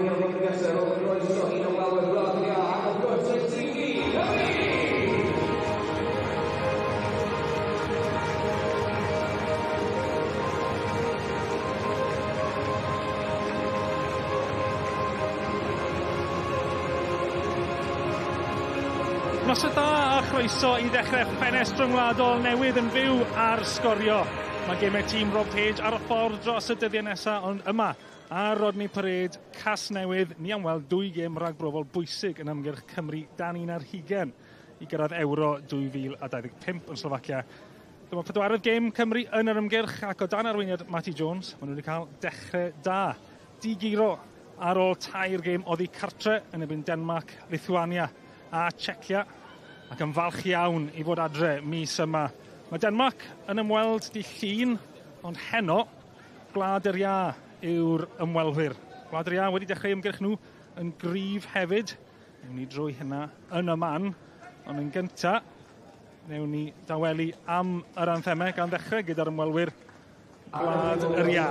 Gobeithio rhowch groeso i'n ymwelwyr Gwlad yr Iâ ac wrth gwrs y tîm Cymru! Noson dda a chroeso i ddechrau ffenest rhyngwladol newydd yn fyw ar Sgorio. Mae gemau tîm Rob Page ar y ffordd dros y dyddiau nesaf, ond yma ar Rodney Parade, Casnewydd, ni am weld dwy gêm ragbrofol bwysig yn ymgyrch Cymru dan 21 i gyrraedd Euro 2025 yn Slofacia. Dyma pedwaredd gêm Cymru yn yr ymgyrch ac o dan arweiniad Matty Jones, maen nhw wedi cael dechrau da. Di-guro ar ôl tair gêm oddi cartre yn erbyn Denmark, Lithuania a Czechia, ac yn falch iawn i fod adre mis yma. Mae Denmark yn ymweld di Llun, ond heno, Gwlad yr Iâ yw'r ymwelwyr. Gwlad yr Iâ wedi dechrau ymgyrch nhw yn gryf hefyd. Newn ni drwy hynna yn y man, ond yn gynta, newn ni dawelu am yr anthemau gan ddechrau gyda'r ymwelwyr Gwlad yr Iâ.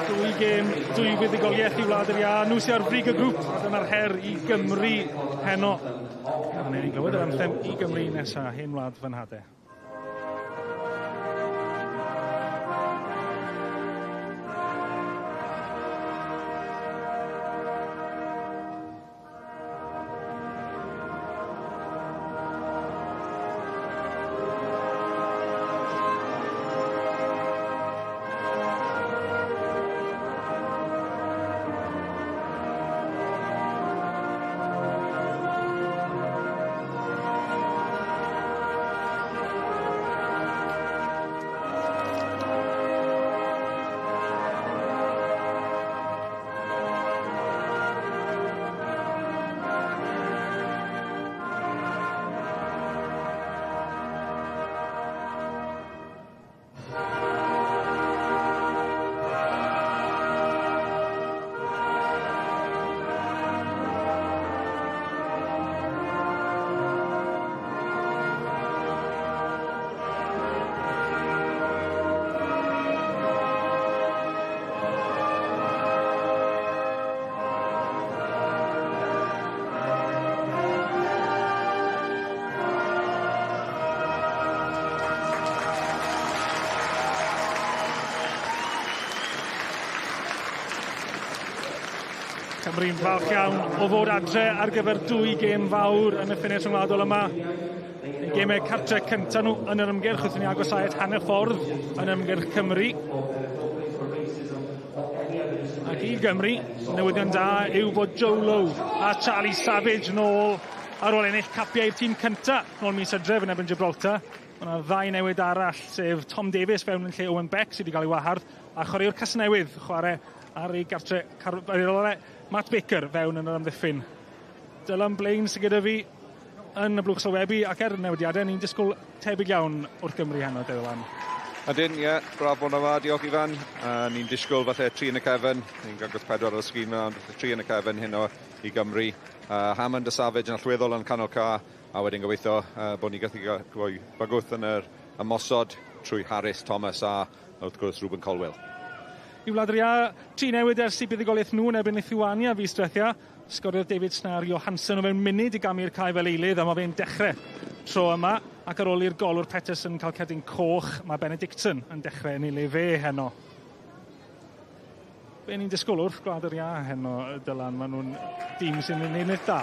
Dwy gêm, dwy fuddugoliaeth i Wlad yr Iâ. Nhw sydd ar frig y grŵp, a dyna'r her i Gymru heno. A newn ni glywed yr anthem i Gymru nesa, hen wlad fy nhade. Cymru'n falch iawn o fod adre ar gyfer dwy gêm fawr yn y ffenest rhyngwladol yma. Eu gemau cartre cyntaf nhw yn yr ymgyrch wrth i ni agosáu at hanner ffordd yn ymgyrch Cymru. Ac I Gymru, newyddion da yw bod Joe Lowe a Charlie Savage nôl ar ôl ennill capiau i'r tîm cynta nôl mis Hydref yn erbyn Gibraltar. Mae yna ddau newid arall, sef Tom Davies fewn yn lle Owen Beck sydd wedi cael ei wahardd, a chwaraewr Casnewydd chwarae ar ei gartre Matt Baker fewn yn yr amddiffyn. Dylan Blaine sydd gyda fi yn y blwch sylwebu ac er newidiadau, ni'n disgwyl tebyg iawn wrth Gymru heno, Dylan. Ydyn, ie, yeah, braf bod yma, diolch Ifan. Ni'n disgwyl falle 3 yn y cefn, ni'n gangos 4 ar y sgrin yma, ond falle 3 yn y cefn heno i Gymru. Hammond a Savage yn allweddol yn canol ca, a wedyn gobeithio bod ni'n gallu rhoi bygwth yn yr ymosod trwy Harris, Thomas a wrth gwrs Ruben Colwill. I Wlad yr Iâ, 3 newid ers i buddugoliaeth nhw yn erbyn Lithuania fis diwetha. Sgoriodd David Snar Johansson o fewn munud i gamu i'r cae fel eilydd, a mae fe'n dechrau tro yma. Ac ar ôl i'r golwr Peterson cael cerdyn coch, mae Benedictson yn dechrau yn ei le fe heno. Be ni'n disgwyl wrth Gwlad yr Iâ heno, Dylan? Maen nhw'n dîm sy'n ei wneud da.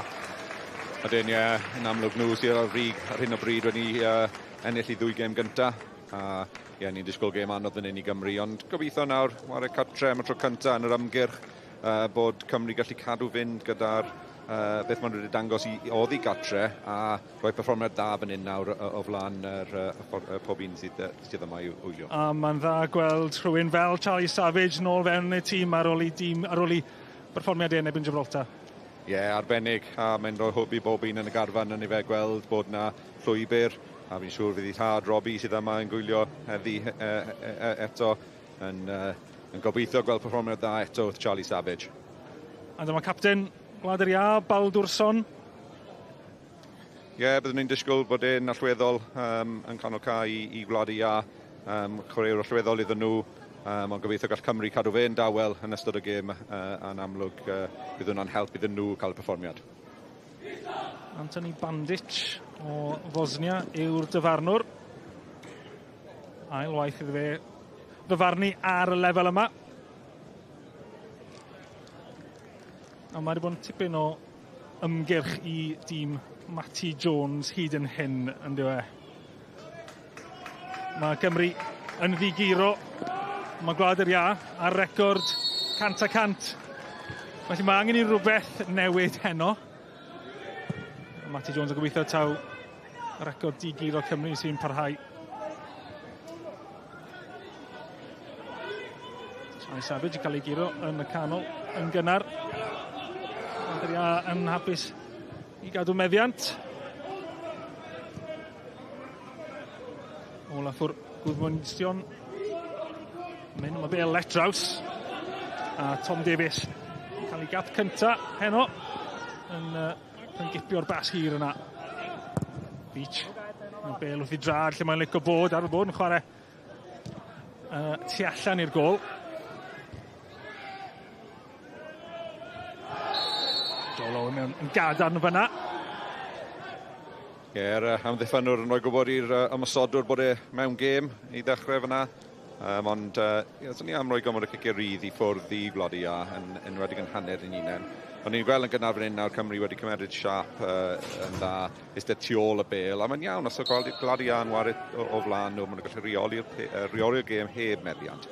Ydyn, ie, yn amlwg nhw sydd ar frig ar hyn o bryd wedi ennill i 2 gêm gynta. Ie, ni'n disgwyl gêm anodd fan hyn i Gymru, ond gobeithio nawr, ware cartre am y tro cynta yn yr ymgyrch, bod Cymru gallu cadw fynd gyda'r beth maen nhw wedi dangos i oddi gartre a rhoi perfformiad da fan hyn nawr o flaen pob un sydd yma i wylio. A mae'n dda gweld rhywun fel Charlie Savage nôl fewn y tîm ar ôl i berfformiad e yn erbyn Gibraltar. Ie, yeah, arbennig, a mae'n rhoi hwb i bob un yn y garfan yn ei fe gweld bod na llwybr, a fi'n siŵr fydd ei thad Robbie sydd yma yn gwylio heddi eto yn gobeithio gweld perfformiad dda eto wrth Charlie Savage. A dyma capten Gwlad yr Iâ, Baldursson. Ie, yeah, byddwn ni'n disgwyl bod e'n allweddol yn canol cae i Gwlad yr Iâ. Chwaraewr allweddol iddyn nhw, ond gobeithio gall Cymru cadw fe'n dawel yn ystod y gêm, a'n amlwg bydd hwnna'n help iddyn nhw cael y perfformiad. Anthony Bandic o Fosnia yw'r dyfarnwr. Ail waith iddo fe ddyfarnu ar y lefel yma. A mae wedi bod yn tipyn o ymgyrch i dîm Matty Jones hyd yn hyn, yn dyw e. Mae Cymru yn ddiguro. Mae Gwlad yr Iâ ar record 100%. Felly mae angen i rhywbeth newid heno. Matty Jones yn gobeithio taw record diguro Cymru sy'n parhau. Charlie Savage yn cael ei guro yn y canol yn gynnar. Gwlad yr Iâ yn hapus i gadw meddiant. Olafur Guðmundsson. Mynd am y bêl letraws. A Tom Davies yn cael ei gap cynta heno yn gipio'r bas hir yna. Beach. Mae'r bêl wrth i drad lle mae'n licio bod ar y bod yn chwarae tu allan i'r gôl. Joel Owen mewn yn gadarn fyna. Ie, amddiffynwr yn rhoi gwybod i'r ymosodwr bod e mewn gêm i ddechrau fyna. Ond yeah, ni am roi gormod o ciciau rhydd i ffwrdd i Gwlad yr Iâ, yn enwedig yn hanner yn unen. Ond ni'n gweld yn gynnar fan hyn nawr Cymru wedi cymeryd siâp yn dda, eistedd tu ôl y bêl, a mae'n iawn, os oedd Gwlad yr Iâ yn ware o flaen nhw, maen nhw'n gallu rheoli'r gêm heb meddiant.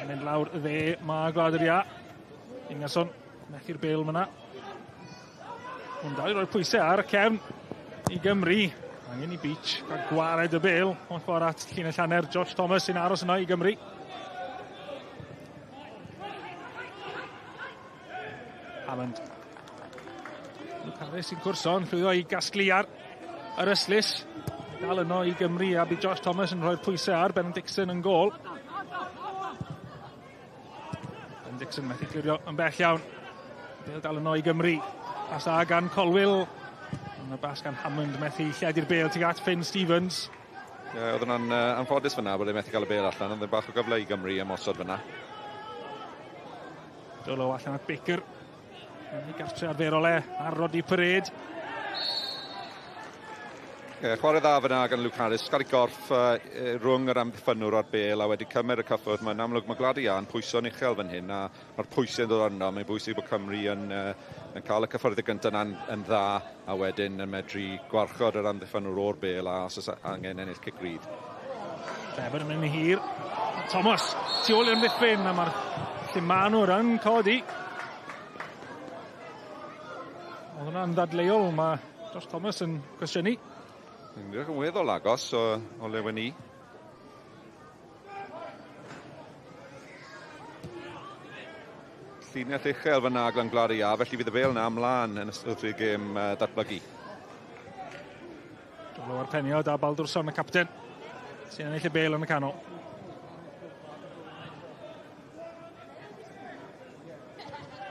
Mynd lawr y dde, mae Gwlad yr Iâ. Ingason, methu'r bêl fyna. Ond dal i roi'r pwysau ar y cefn i Gymru. Angen i Beach gael gwared y bêl o'r ffordd at llinell hanner. Josh Thomas sy'n aros yno i Gymru. Hammond. Luke Harris sy'n cwrso yn llwyddo i gasglu ar yr ystlys. Dal yno i Gymru a bydd Josh Thomas yn rhoi'r pwysau ar Ben Dixon yn gôl. Ben Dixon methu clirio yn bell iawn. Bêl dal yno i Gymru. Pas da gan Colwill. Ond y bas gan Hammond methu lledu'r bêl tuag at Finn Stevens. Ie, oedd hwnna'n anffodus fyna bod e methu cael y bêl allan. Oedd e'n bach o gyfle i Gymru ymosod fyna. Dolo allan at Baker. Yn ei gartre arferol e ar Rodney Parade. Ie, chwarae dda fyna gan Luke Harris. Gael ei gorff rhwng yr amddiffynnwr a'r bêl a wedi cymryd y cyffwrdd. Mae'n amlwg mae Gwlad yr Iâ yn pwyso'n uchel fan hyn a mae'r pwysau'n dod arno. Mae'n bwysig bod Cymru yn cael y cyffwrdd gyntaf yn dda a wedyn yn medru gwarchod yr amddiffynnwr o'r bêl a os oes angen ennill cic rydd. Bevan yn mynd yn hir. Thomas, tu ôl i'r amddiffyn, a mae'r Llumanwr yn codi. Oedd hwnna'n ddadleuol, mae Josh Thomas yn cwestiynu. Yn edrych yn weddol agos o le wen i. Llinell uchel fyna glan Gwlad yr Iâ, felly fydd y bêl yna ymlaen yn ystod y gêm datblygu. Dolo ar penio da Baldursson, y capten, sy'n ennill y bêl yn y canol.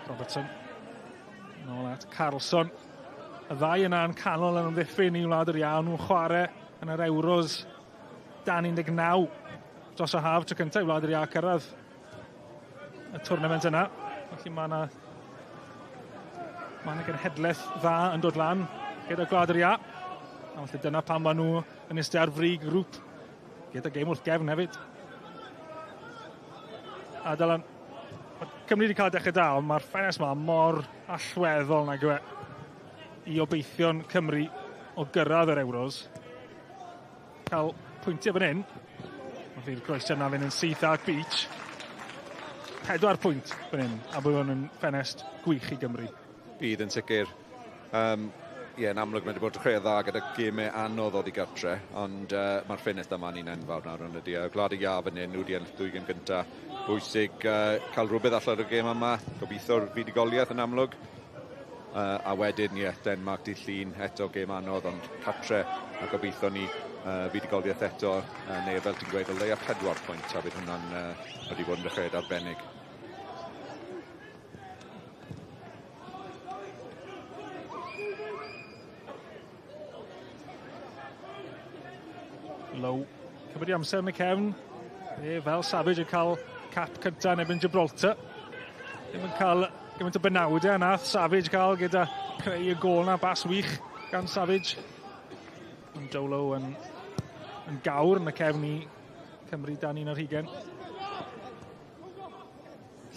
Robertson. Nôl at Carlson. Y ddau yna yn canol yn ymddiffyn i Wlad yr Iâ. Nhw'n chwarae yn yr Euros dan 19 dros y haf tro cyntaf i Wlad yr Iâ cyrraedd y tournament yna. Felly mae yna genhedlaeth dda yn dod lan gyda Gwlad yr Iâ. A felly dyna pam maen nhw yn eistedd ar frig grŵp gyda gêm wrth gefn hefyd. A Dylan, mae Cymru wedi cael dechrau da, ond mae'r ffenest yma mor allweddol nag yw e i obeithion Cymru o gyrraedd yr Euros. Cael pwyntiau fan hyn, wrth i'r groesiad yna fynd yn syth at Beach. 4 pwynt fan hyn, a bydd hwn yn ffenest gwych i Gymru. Bydd yn sicr. Ie, yn amlwg mae wedi bod dechrau dda gyda gemau anodd oddi gartre, ond mae'r ffenest yma'n un enfawr nawr yn ydi. Gwlad y Iâ fan hyn, nhw wedi ennill 2 gêm gynta. Bwysig cael rhywbeth allan o'r gêm yma, gobeithio'r fuddugoliaeth yn amlwg. A wedyn, ie, Denmark dydd Llun, eto gêm anodd, ond cartre, a gobeithio ni fuddugoliaeth eto, neu fel ti'n gweud, o leia 4 pwynt, a bydd hwnna'n wedi bod yn dechreuad arbennig. Low. Cymryd i amser yn y cefn. E, fel Savage yn cael cap cyntaf yn erbyn Gibraltar. Ddim yn cael gymaint o benawdau nath Savage cael gyda creu y gôl na, bas wych gan Savage. Ond Joe Lowe yn gawr yn y cefn i Cymru dan 21.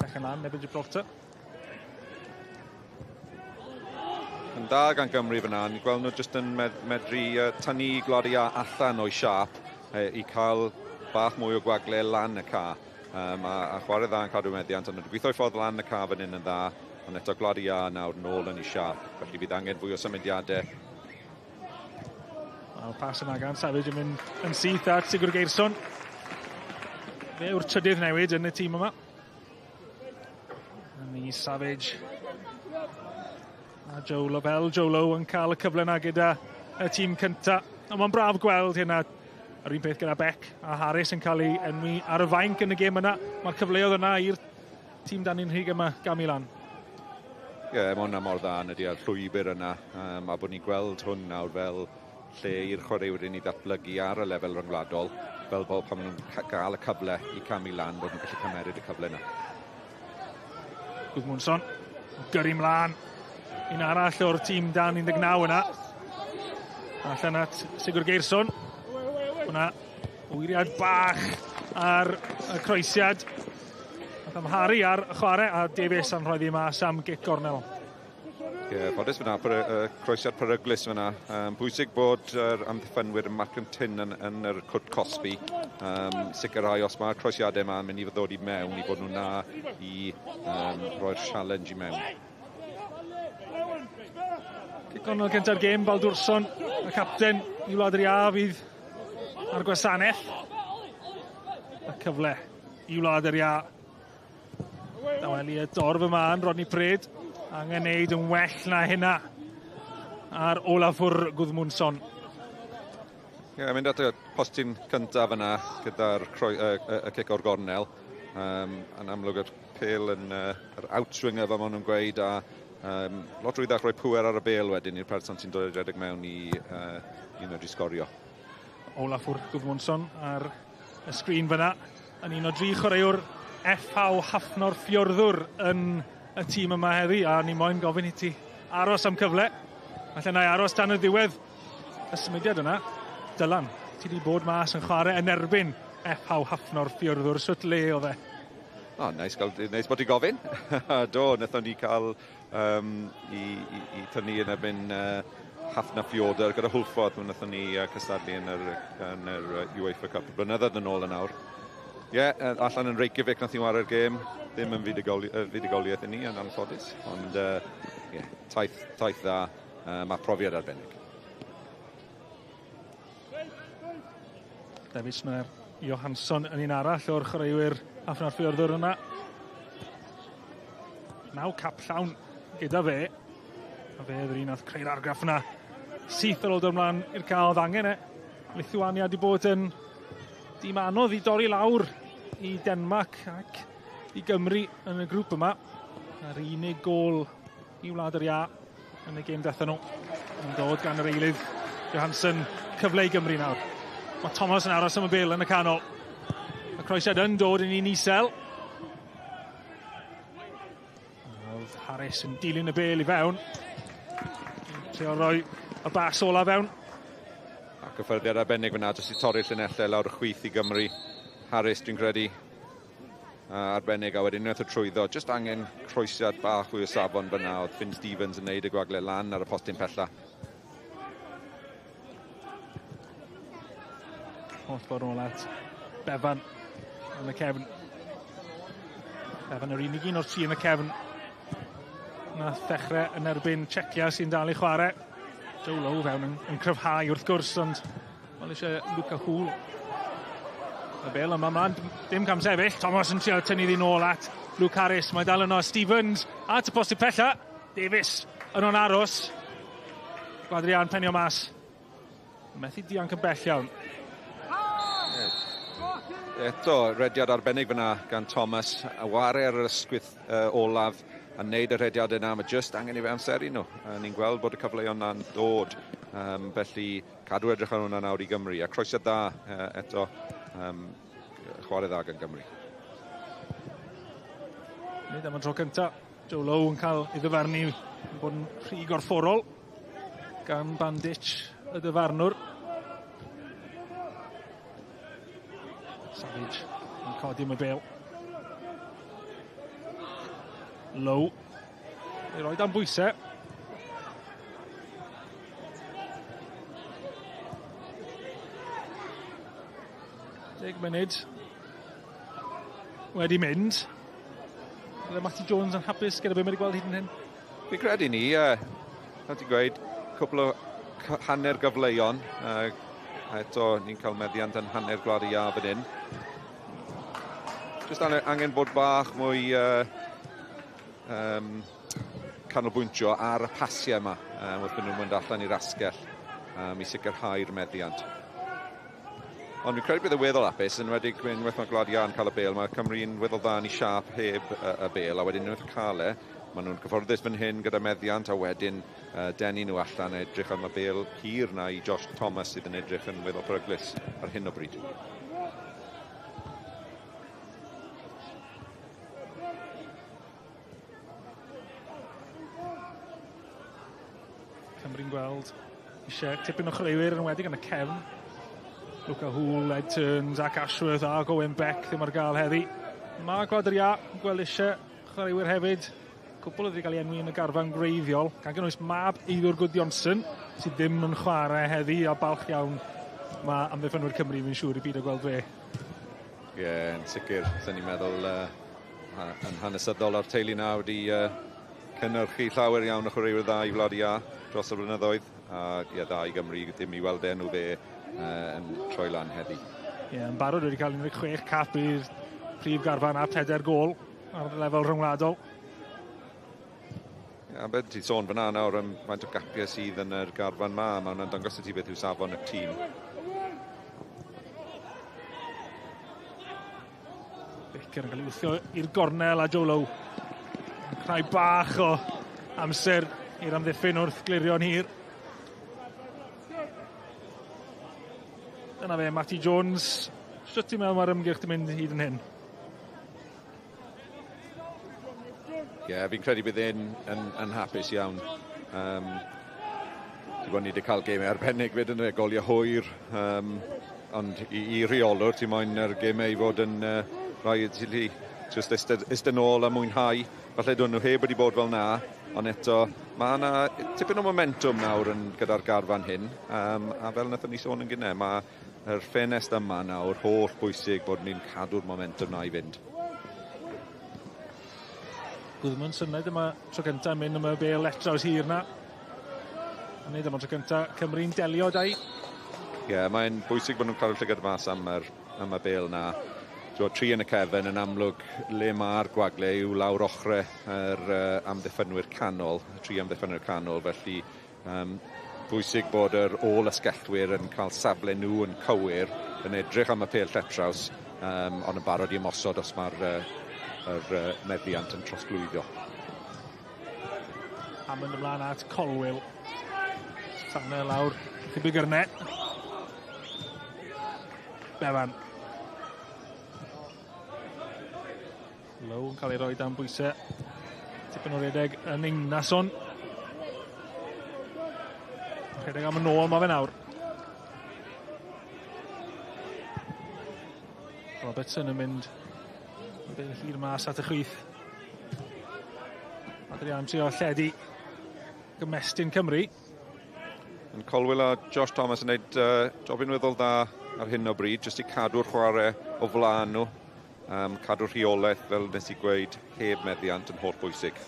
Llechen lan erbyn Gibraltar. Yn dda gan Gymru fyna, ni'n gweld nhw jyst yn medru tynnu Gwlad yr Iâ allan o'i siâp i cael bach mwy o gwagle lan y ca. A chwarae dda yn cadw meddiant, ond nhw wedi gweithio'i ffordd lan y ca fan hyn yn dda, ond eto Gwlad yr Iâ nawr nôl yn ei siâp, felly fydd angen fwy o symudiadau. Wel, pas yna gan Savage yn mynd yn syth at Sigurgeirsson. Fe yw'r trydydd newid yn y tîm yma. Ni Savage. A Joe Lovell, Joe Lowe yn cael y cyfle yna gyda y tîm cynta. Ond mae'n braf gweld hynna. Yr un peth gyda Beck a Harris yn cael ei enwi ar y fainc yn y gêm yna. Mae'r cyfleoedd yna i'r tîm dan 21 yma gamu lan. Ie, mae hwnna mor dda yn ydi, a'r llwybr yna. A bod ni'n gweld hwn nawr fel lle i'r chwaraewyr i ddatblygu ar y lefel ryngwladol, fel bod pan maen nhw'n gael y cyfle i camu lan, bod nhw'n gallu cymeryd y cyfle yna. Gudmundsson, gyrru mlaen. Un arall o'r tîm dan 19 yna. Allan at Sigurgeirsson. Hwna wyriad bach ar y croesiad. Nath amharu ar y chwarae a Davies yn rhoi ddi mas am gic gornel. Ie, ffodus fyna, croesiad peryglus fyna. Bwysig bod yr amddiffynwyr yn marcio'n tynn yn yr cwrt cosbi. Sicrhau os mae'r croesiadau yma yn mynd i ddod i mewn, i bod nhw na i roi'r challenge i mewn. Cic gornel cynta'r gêm, Baldursson, y capten i Wlad yr Iâ fydd ar gwasanaeth. Y cyfle i Wlad yr Iâ. Dawelu y dorf yma yn Rodney Parade. Angen neud yn well na hynna ar Olafur Gudmundsson. Ie, mynd at y postyn cyntaf yna gyda'r y cic o'r gornel. Yn amlwg yr pêl yn yr outswinger fel maen nhw'n gweud, a lot rwyddach rhoi pŵer ar y bêl wedyn i'r person sy'n dod i redeg mewn i medru sgorio. Olafur Gudmundsson ar y sgrin fyna yn un o 3 chwaraewr FH Hafnarfjörður yn y tîm yma heddi, a ni moyn gofyn i ti aros am cyfle. Falle na i aros tan y ddiwedd y symudiad yna. Dylan, ti wedi bod mas yn chwarae yn erbyn FH Hafnarfjörður, sut le oedd e? O, neis bod ti gofyn. Do, wnaethon ni cael i tynnu yn erbyn Hafnarfjordur gyda Hwlffordd pan wnaethon ni cystadlu yn yr, yn yr UEFA Cup blynyddoedd yn ôl yn awr. Ie, yeah, allan yn Reykjavik nath ni ware'r gêm. Ddim yn fuddugoliaeth i ni yn anffodus, ond yeah, taith dda, mae profiad arbennig. David Snare Johansson yn un arall o'r chwaraewyr Hafnarfjordur yna. 9 cap llawn gyda fe. A fe oedd yr un nath creu'r argraff yna. Syth ar ôl dod ymlaen i'r cael oedd angen e. Lithuania wedi bod yn dîm anodd i dorri lawr i Denmark ac i Gymru yn y grŵp yma. A'r unig gôl i Wlad yr Iâ yn y gêm ddiwetha nhw. Yn dod gan yr eilydd Johansson, cyfle i Gymru nawr. Mae Thomas yn aros am y bêl yn y canol. Y croesiad yn dod yn un isel. Oedd Harris yn dilyn y bêl i fewn. Trio roi y bas ola fewn. A cyffyrddiad arbennig fyna, jyst i torri'r llinellau lawr y chwith i Gymru. Harris, dwi'n credu, arbennig, a wedyn unwaith o trwyddo, jyst angen croesiad bach fwy o safon fyna, oedd Finn Stevens yn neud y gwagle lan ar y postyn pella. Holl ffordd nôl at Bevan yn y cefn. Bevan yr unig un o'r tri yn y cefn. Nath ddechrau yn erbyn Czechia sy'n dal i chwarae. Joe Lowe fewn yn cryfhau wrth gwrs, ond mae'n eisiau Luca Hool. Y bel yma mlaen, dim cam sefyll. Thomas yn trio tynnu ddi nôl at Luke Harris. Mae dal yno Stevens at y postyn pella. Davies yno'n aros. Gwadrian penio mas. Methu dianc yn bell iawn. Eto, rediad arbennig fyna gan Thomas. A ware ar yr ysgwyth olaf a wneud y rediad yna. Mae jyst angen i fe amseru nhw. Ni'n gweld bod y cyfleoedd yna'n dod. Felly cadw edrych ar hwnna nawr i Gymru. A croesiad dda eto, chwarae dda gan Gymru. Nid am y tro cyntaf. Joe Lowe yn cael ei ddyfarnu bod yn rhy gorfforol gan Bandic y dyfarnwr. Savage yn codi am y bêl. Lowe. Ei roi dan bwysau. 10 munud wedi mynd. Bydde Matty Jones yn hapus gyda be mae wedi gweld hyd yn hyn? Fi'n credu ni, fel ti'n gweud, cwpl o hanner gyfleon. A eto ni'n cael meddiant yn hanner Gwlad y Iâ fan hyn. Jyst angen bod bach mwy canolbwyntio ar y pasiau yma wrth nhw'n mynd allan i'r asgell i sicrhau'r meddiant. Ond fi'n credu bydd y weddol hapus, yn enwedig unwaith mae Gwlad Iâ yn cael y bêl, mae Cymru'n weddol dda yn ei siâp heb y bêl, a wedyn unwaith cael e, maen nhw'n cyfforddus fan hyn gyda meddiant, a wedyn denu nhw allan a edrych am y bêl hir na i Josh Thomas sydd yn edrych yn weddol peryglus ar hyn o bryd. Cymru'n gweld eisiau tipyn o chwaraewyr yn enwedig yn y cefn. Luca Hoole, Ed Turns, Zach Ashworth a Owen Beck ddim ar gael heddi. Mae Gwlad yr Iâ yn gweld eisiau chwaraewyr hefyd. Cwpl wedi cael ei enwi yn y garfan gwreiddiol, gan gynnwys mab Eidur Gudjohnsen, sydd ddim yn chwarae heddi, a balch iawn mae amddiffynwyr Cymru, fi'n siŵr, i byd o gweld fe. Ie, yeah, yn sicr, sy'n ni'n meddwl yn hanesyddol a'r teulu na wedi cynhyrchu llawer iawn o chwaraewyr dda i Wlad Iâ dros y blynyddoedd, a ie, dda i Gymru ddim i weld enw fe yn troi lan heddi. Ie, yeah, yn barod wedi cael 16 cap i'r prif garfan a 4 gôl ar lefel rhyngwladol. Ie, beth ti'n sôn fyna nawr am faint o gapiau sydd yn yr garfan ma, mae hwnna'n dangos i ti beth yw safon y tîm. Baker yn cael ei wthio i'r gornel a Joe Lowe. Yn creu bach o amser i'r amddiffyn wrth glirio'n hir. Dyna fe, Matty Jones. Sut ti'n meddwl mae'r ymgyrch di mynd hyd yn hyn? Ie, yeah, fi'n credu bydd e'n yn hapus iawn. Ti'n gwybod, ni wedi cael gemau arbennig fyd yn y goliau hwyr, ond i reolwr, ti'n moyn yr gemau i fod yn rhai ti Just eistedd nôl a mwynhau. Falle dyn nhw heb wedi bod fel na, ond eto mae yna tipyn o momentum nawr yn gyda'r garfan hyn. A fel wnaethon ni sôn yn gynnau, mae yr ffenest yma nawr holl bwysig bod ni'n cadw'r momentum na i fynd. Guðmundsson wneud yma tro cyntaf mynd am y bêl letraws hir na. A wneud yma tro cyntaf Cymru'n delio da'i. Ie, yeah, mae'n bwysig bod nhw'n cadw llygad mas am y bêl na. Tri yn y cefn yn amlwg le mae'r gwagle yw lawr ochrau yr amddiffynwyr canol, y tri amddiffynwyr canol, felly bwysig bod yr ôl asgellwyr yn cael safle nhw yn cywir, yn edrych am y pêl lletraws, ond yn barod i ymosod os mae'r meddiant yn trosglwyddo. A mynd ymlaen at Colwill. Sanne lawr, Chibigyrne. Bevan. Lowe yn cael ei roi dan bwysau. Tipyn o redeg yn Ingnason. Rhedeg am y nôl mae fe nawr. Robertson yn mynd yn hir mas at y chwith. Adrian trio lledu gymestyn Cymru. Yn Colwill a Josh Thomas yn gwneud jobyn weddol dda ar hyn o bryd, jyst i cadw'r chwarae o flaen nhw. Cadw'r rheolaeth, fel nes i gweud, heb meddiant yn holl bwysig.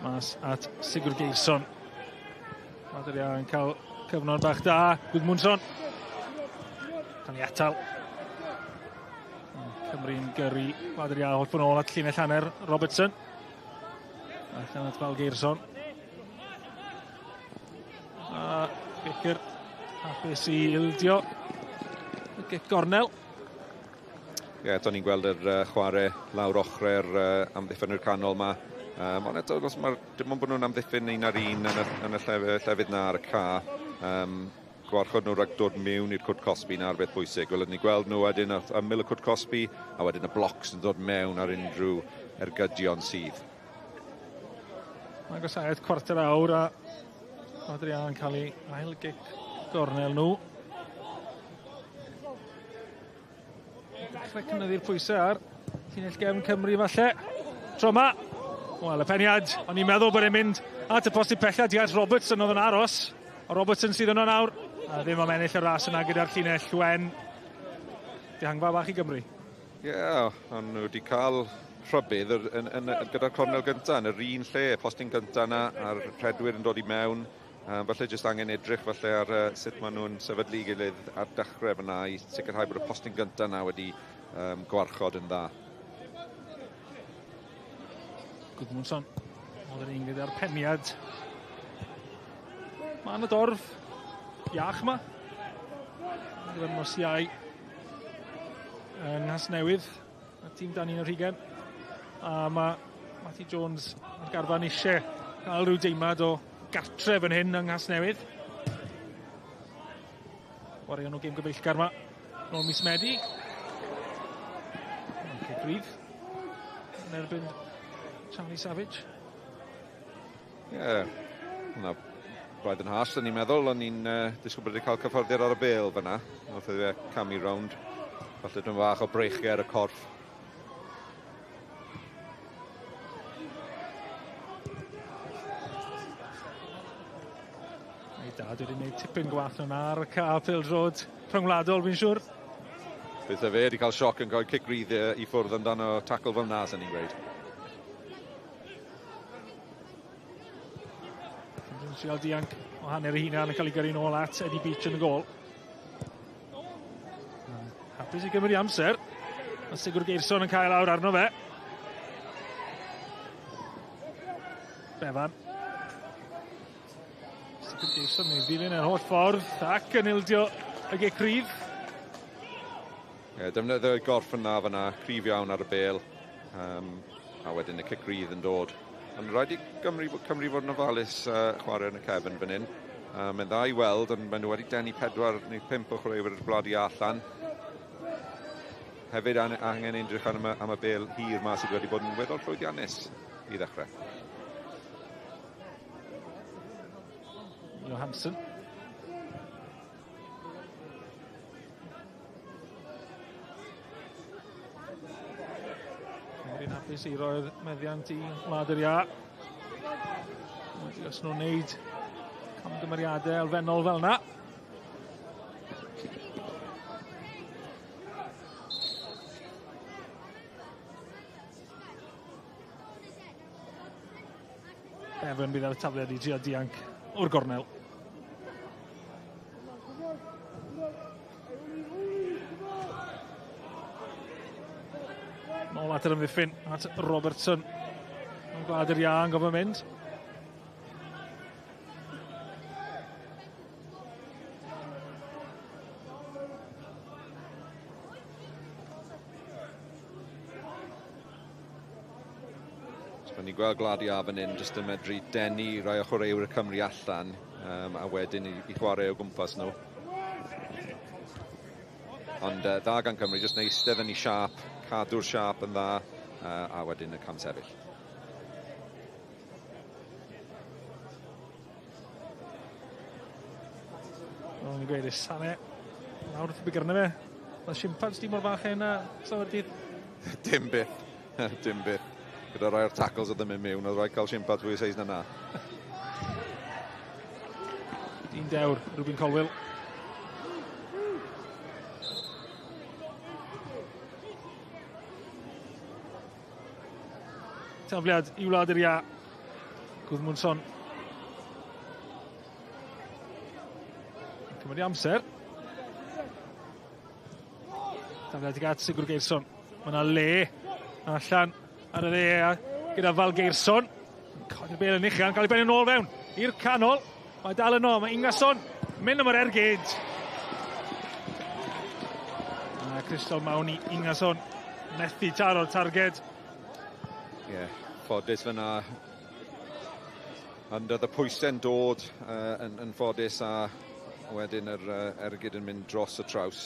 Mas at Sigurd Geirsson. Adrian yn cael cyfnod bach da. Guðmundsson. Cael ei atal. Cymru'n gyrru Adrian holl ffordd ôl at llinell hanner Robertson. Allan at Valgeirsson. A Baker hapus i ildio y gic gornel. Ie, yeah, eto ni'n gweld yr chwarae lawr ochrau'r amddiffynwyr canol yma. Ond eto, os mae'r, dim ond bod nhw'n amddiffyn un ar un yn y llefydd na ar y ca, gwarchod nhw rhag dod mewn i'r cwrt cosbi na'r beth bwysig. Wel, ni gweld nhw wedyn ymyl y cwrt cosbi, a wedyn y blocs yn dod mewn ar unrhyw ergydion sydd. Mae'n gosaeth 1/4 awr a Adrian yn cael ei ail gic gornel nhw. Dechrau cynyddu'r pwysau ar llinell gefn Cymru falle. Tro yma, wel y peniad, o'n i'n meddwl bod e'n mynd at y postyn pella dias Robertson oedd yn aros. A Robertson sydd yno nawr, a ddim am ennill y ras yna gyda'r llinell wen. Dihangfa bach i Gymru. Ie, yeah, ond nhw wedi cael rhybudd gyda'r cornel gyntaf, yn yr un lle, postyn gyntaf yna, a'r rhedwyr yn dod i mewn. Falle jyst angen edrych falle ar sut maen nhw'n sefydlu gilydd ar dechrau fyna i sicrhau bod y postyn gyntaf yna wedi gwarchod yn dda. Guðmundsson, oedd yr un gyda'r peniad. Mae yna dorf iach yma. Gyda'r nos Iau yng Nghasnewydd, y tîm dan un o'r hugain. A mae Matty Jones a'r garfan eisiau cael rhyw deimlad o gartref yn hyn yng Nghasnewydd. Chwaraeon nhw gêm gyfeillgar yma nôl mis Medi. Cic rydd yn erbyn Charlie Savage. Ie, yeah, hwnna braidd yn has, o'n i'n meddwl. O'n i'n disgwyl bod wedi cael cyffyrddiad ar y bêl fyna. Nath e camu rownd. Falle dwi'n fach o breichiau ar y corff. Ei dad wedi gwneud tipyn gwaith yna ar y cae pêl-droed rhyngwladol, fi'n siŵr. Beth e fe wedi cael sioc yn cael cic rydd i ffwrdd amdano tackle fel na, sy'n ni'n gweud. Yn trial dianc o hanner ei hunan yn cael ei gyrru nôl at Eddie Beach yn y gôl. Hapus i gymryd amser. Mae Sigurd Geirsson yn cael awr arno fe. Bevan. Sigurd Geirsson yn ddilyn yr holl ffordd ac yn ildio y gic rydd. Ie, defnyddio gorff yna fyna, cryf iawn ar y bêl. A wedyn y cic rydd yn dod. Ond rhaid i Gymru fod yn ofalus chwarae yn y cefn fan hyn. Mae'n dda i weld, ond maen nhw wedi denu 4 neu 5 o chwaraewyr y Gwlad Iâ allan. Hefyd angen edrych am y bêl hir ma sydd wedi bod yn weddol llwyddiannus i ddechrau. Johansson. Hapus i roi'r meddiant i Wlad yr Iâ. Os nhw'n neud camgymeriadau elfennol fel yna. Bevan bydd ar y tafliad i drio dianc o'r gornel. Nôl at yr ymddiffyn, at Robertson. Mae'n Gwlad yr Iâ yn gofyn mynd. So, ni'n gweld Gwlad Iâ fan hyn jyst yn medru denu rai o chwaraewyr y Cymru allan a wedyn i chwarae o gwmpas nhw. Ond dda gan Cymru, jyst yn eistedd yn ei siâp, cadw'r siâp yn dda, a wedyn y cam sefyll. O'n i'n gweud, Sane, lawr wrth y bigyrnau fe. Mae simpan di mor fach hyn a slawer dydd. Dim byth, dim byth. Gyda rai o'r tackles oedd yn mynd mewn, oedd rhaid cael simpan fwy o seis na na. Dyn dewr, Rubin Colwill. Tafliad i Wlad yr Iâ. Guðmundsson. Cymryd amser. Tafliad i at Sigurgeirsson. Mae yna le allan ar y dde gyda Valgeirsson. Codi'r bêl yn uchel, cael ei bennu nôl fewn i'r canol. Mae dal yno, mae Ingason mynd am yr ergyd. A Crystal Mawn i Ingason methu taro'r targed. Ie, yeah, ffodus fyna. Ond oedd y pwysau'n dod yn ffodus a wedyn yr ergyd yn mynd dros y traws.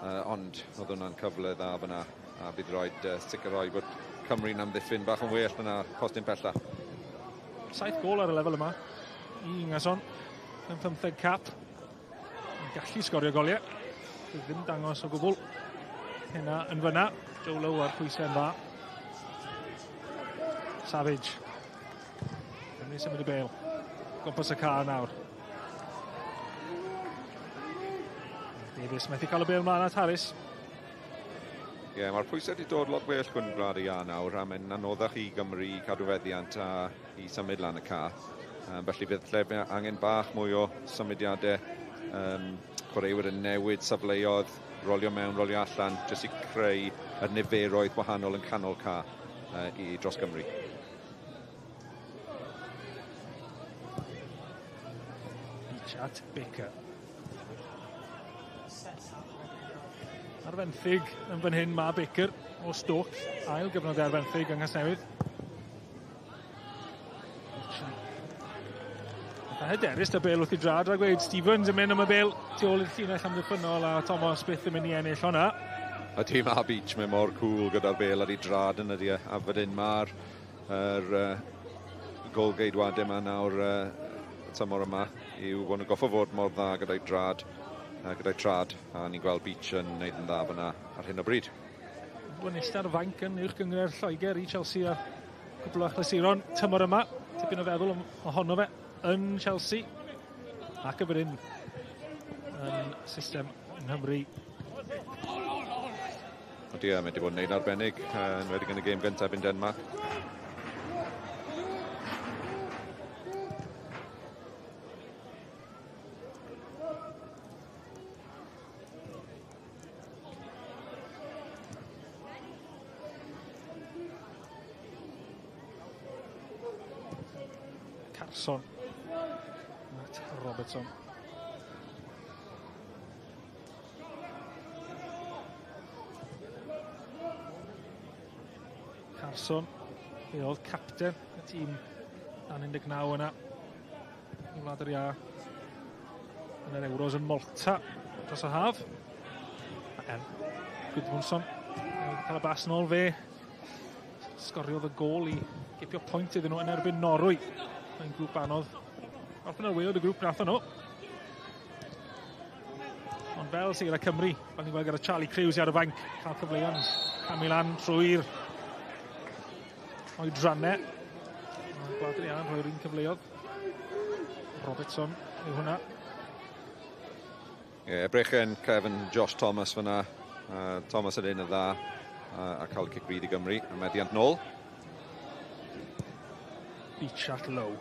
Ond oedd hwnna'n cyfle dda fyna a bydd rhaid sicrhau bod Cymru'n amddiffyn bach yn well fyna postyn pella. 7 gôl ar y lefel yma i Ingason yn 15 cap. Yn gallu sgorio goliau. Ddim dangos o gwbl. Hynna yn fyna. Joe Lowe ar pwysau'n dda. Savage. Cymru symud y bêl. Gwmpas y car nawr. Davies methu cael y bêl mlaen at Harris. Ie, yeah, mae'r pwysau wedi dod lot well gwyn Gwlad y Iâ nawr, a mae'n anoddach i Gymru i cadw feddiant a i symud lan y ca. Felly bydd lle angen bach mwy o symudiadau, chwaraewyr yn newid safleoedd, rolio mewn, rolio allan, jyst i creu y niferoedd wahanol yn canol ca i dros Gymru. Chat Baker. Ar fenthyg yn fan hyn mae Baker o Stoke, ail gyfnod ar fenthyg yng Nghasnewydd. A hyderus da bêl wrth i drad, rhaid gweud Stevens yn mynd am y bêl tu ôl i'r llinell amddiffynnol a Thomas byth yn mynd i ennill hwnna. A tîm A Beach mae mor cool gyda'r bêl ar ei drad yn ydi, a fan hyn mae'r golgeidwadau yma nawr tymor yma yw bod nhw'n goffo fod mor dda gyda'i drad. Gyda'i trad, a ni'n gweld Beach yn neud yn dda fyna ar hyn o bryd. Mae'n eistedd ar fainc yn uwch gynghrair Lloegr i Chelsea a cwpl o achlysuron tymor yma. Tipyn o feddwl ohono fe yn Chelsea ac y fan hyn yn system yng Nghymru. Ydy, mae wedi bod yn neud arbennig, yn enwedig yn y gêm gyntaf yn Denmark. Carson. Matt Robertson. Carson, fe oedd capten y tîm dan 19 yna i Wlad yr Iâ yn yr Euros yn Malta dros y haf. A Gudmundsson cael y bas nôl fe. Sgoriodd y gôl i gipio pwynt iddyn nhw yn erbyn Norwy. Mae'n grŵp anodd. Orffen ar waelod y grŵp nathon nhw. Ond fel sydd gyda Cymru, fel ni'n gweld gyda Charlie Crews ar y fainc, cael cyfleon camu lan trwy'r oedrannau. Mae Gwlad yr Iâ yn rhoi'r un cyfleoedd. Robertson yw hwnna. Ie, yeah, brechen Kevin Josh Thomas fyna. Thomas yn un yn dda a cael cic rydd i Gymru. A meddiant nôl. Beach at low.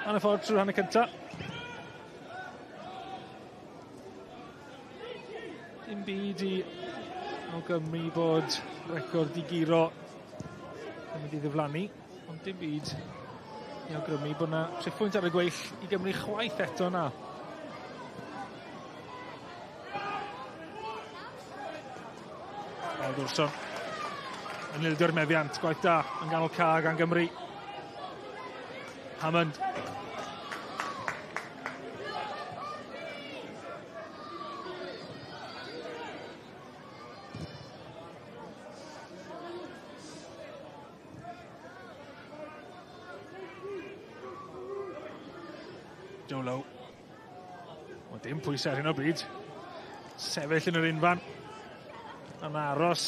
Yn y ffordd trwy'r hanner cynta. Dim byd i awgrymu bod record i guro yn mynd i ddiflannu, ond dim byd i awgrymu bod yna triphwynt ar y gweill i Gymru chwaith eto na. Baldursson yn ildio'r meddiant, gwaith da yn ganol ca gan Gymru. Hammond. Joe Lowe. O, dim pwysau ar hyn o bryd. Sefyll yn yr unfan. Yn aros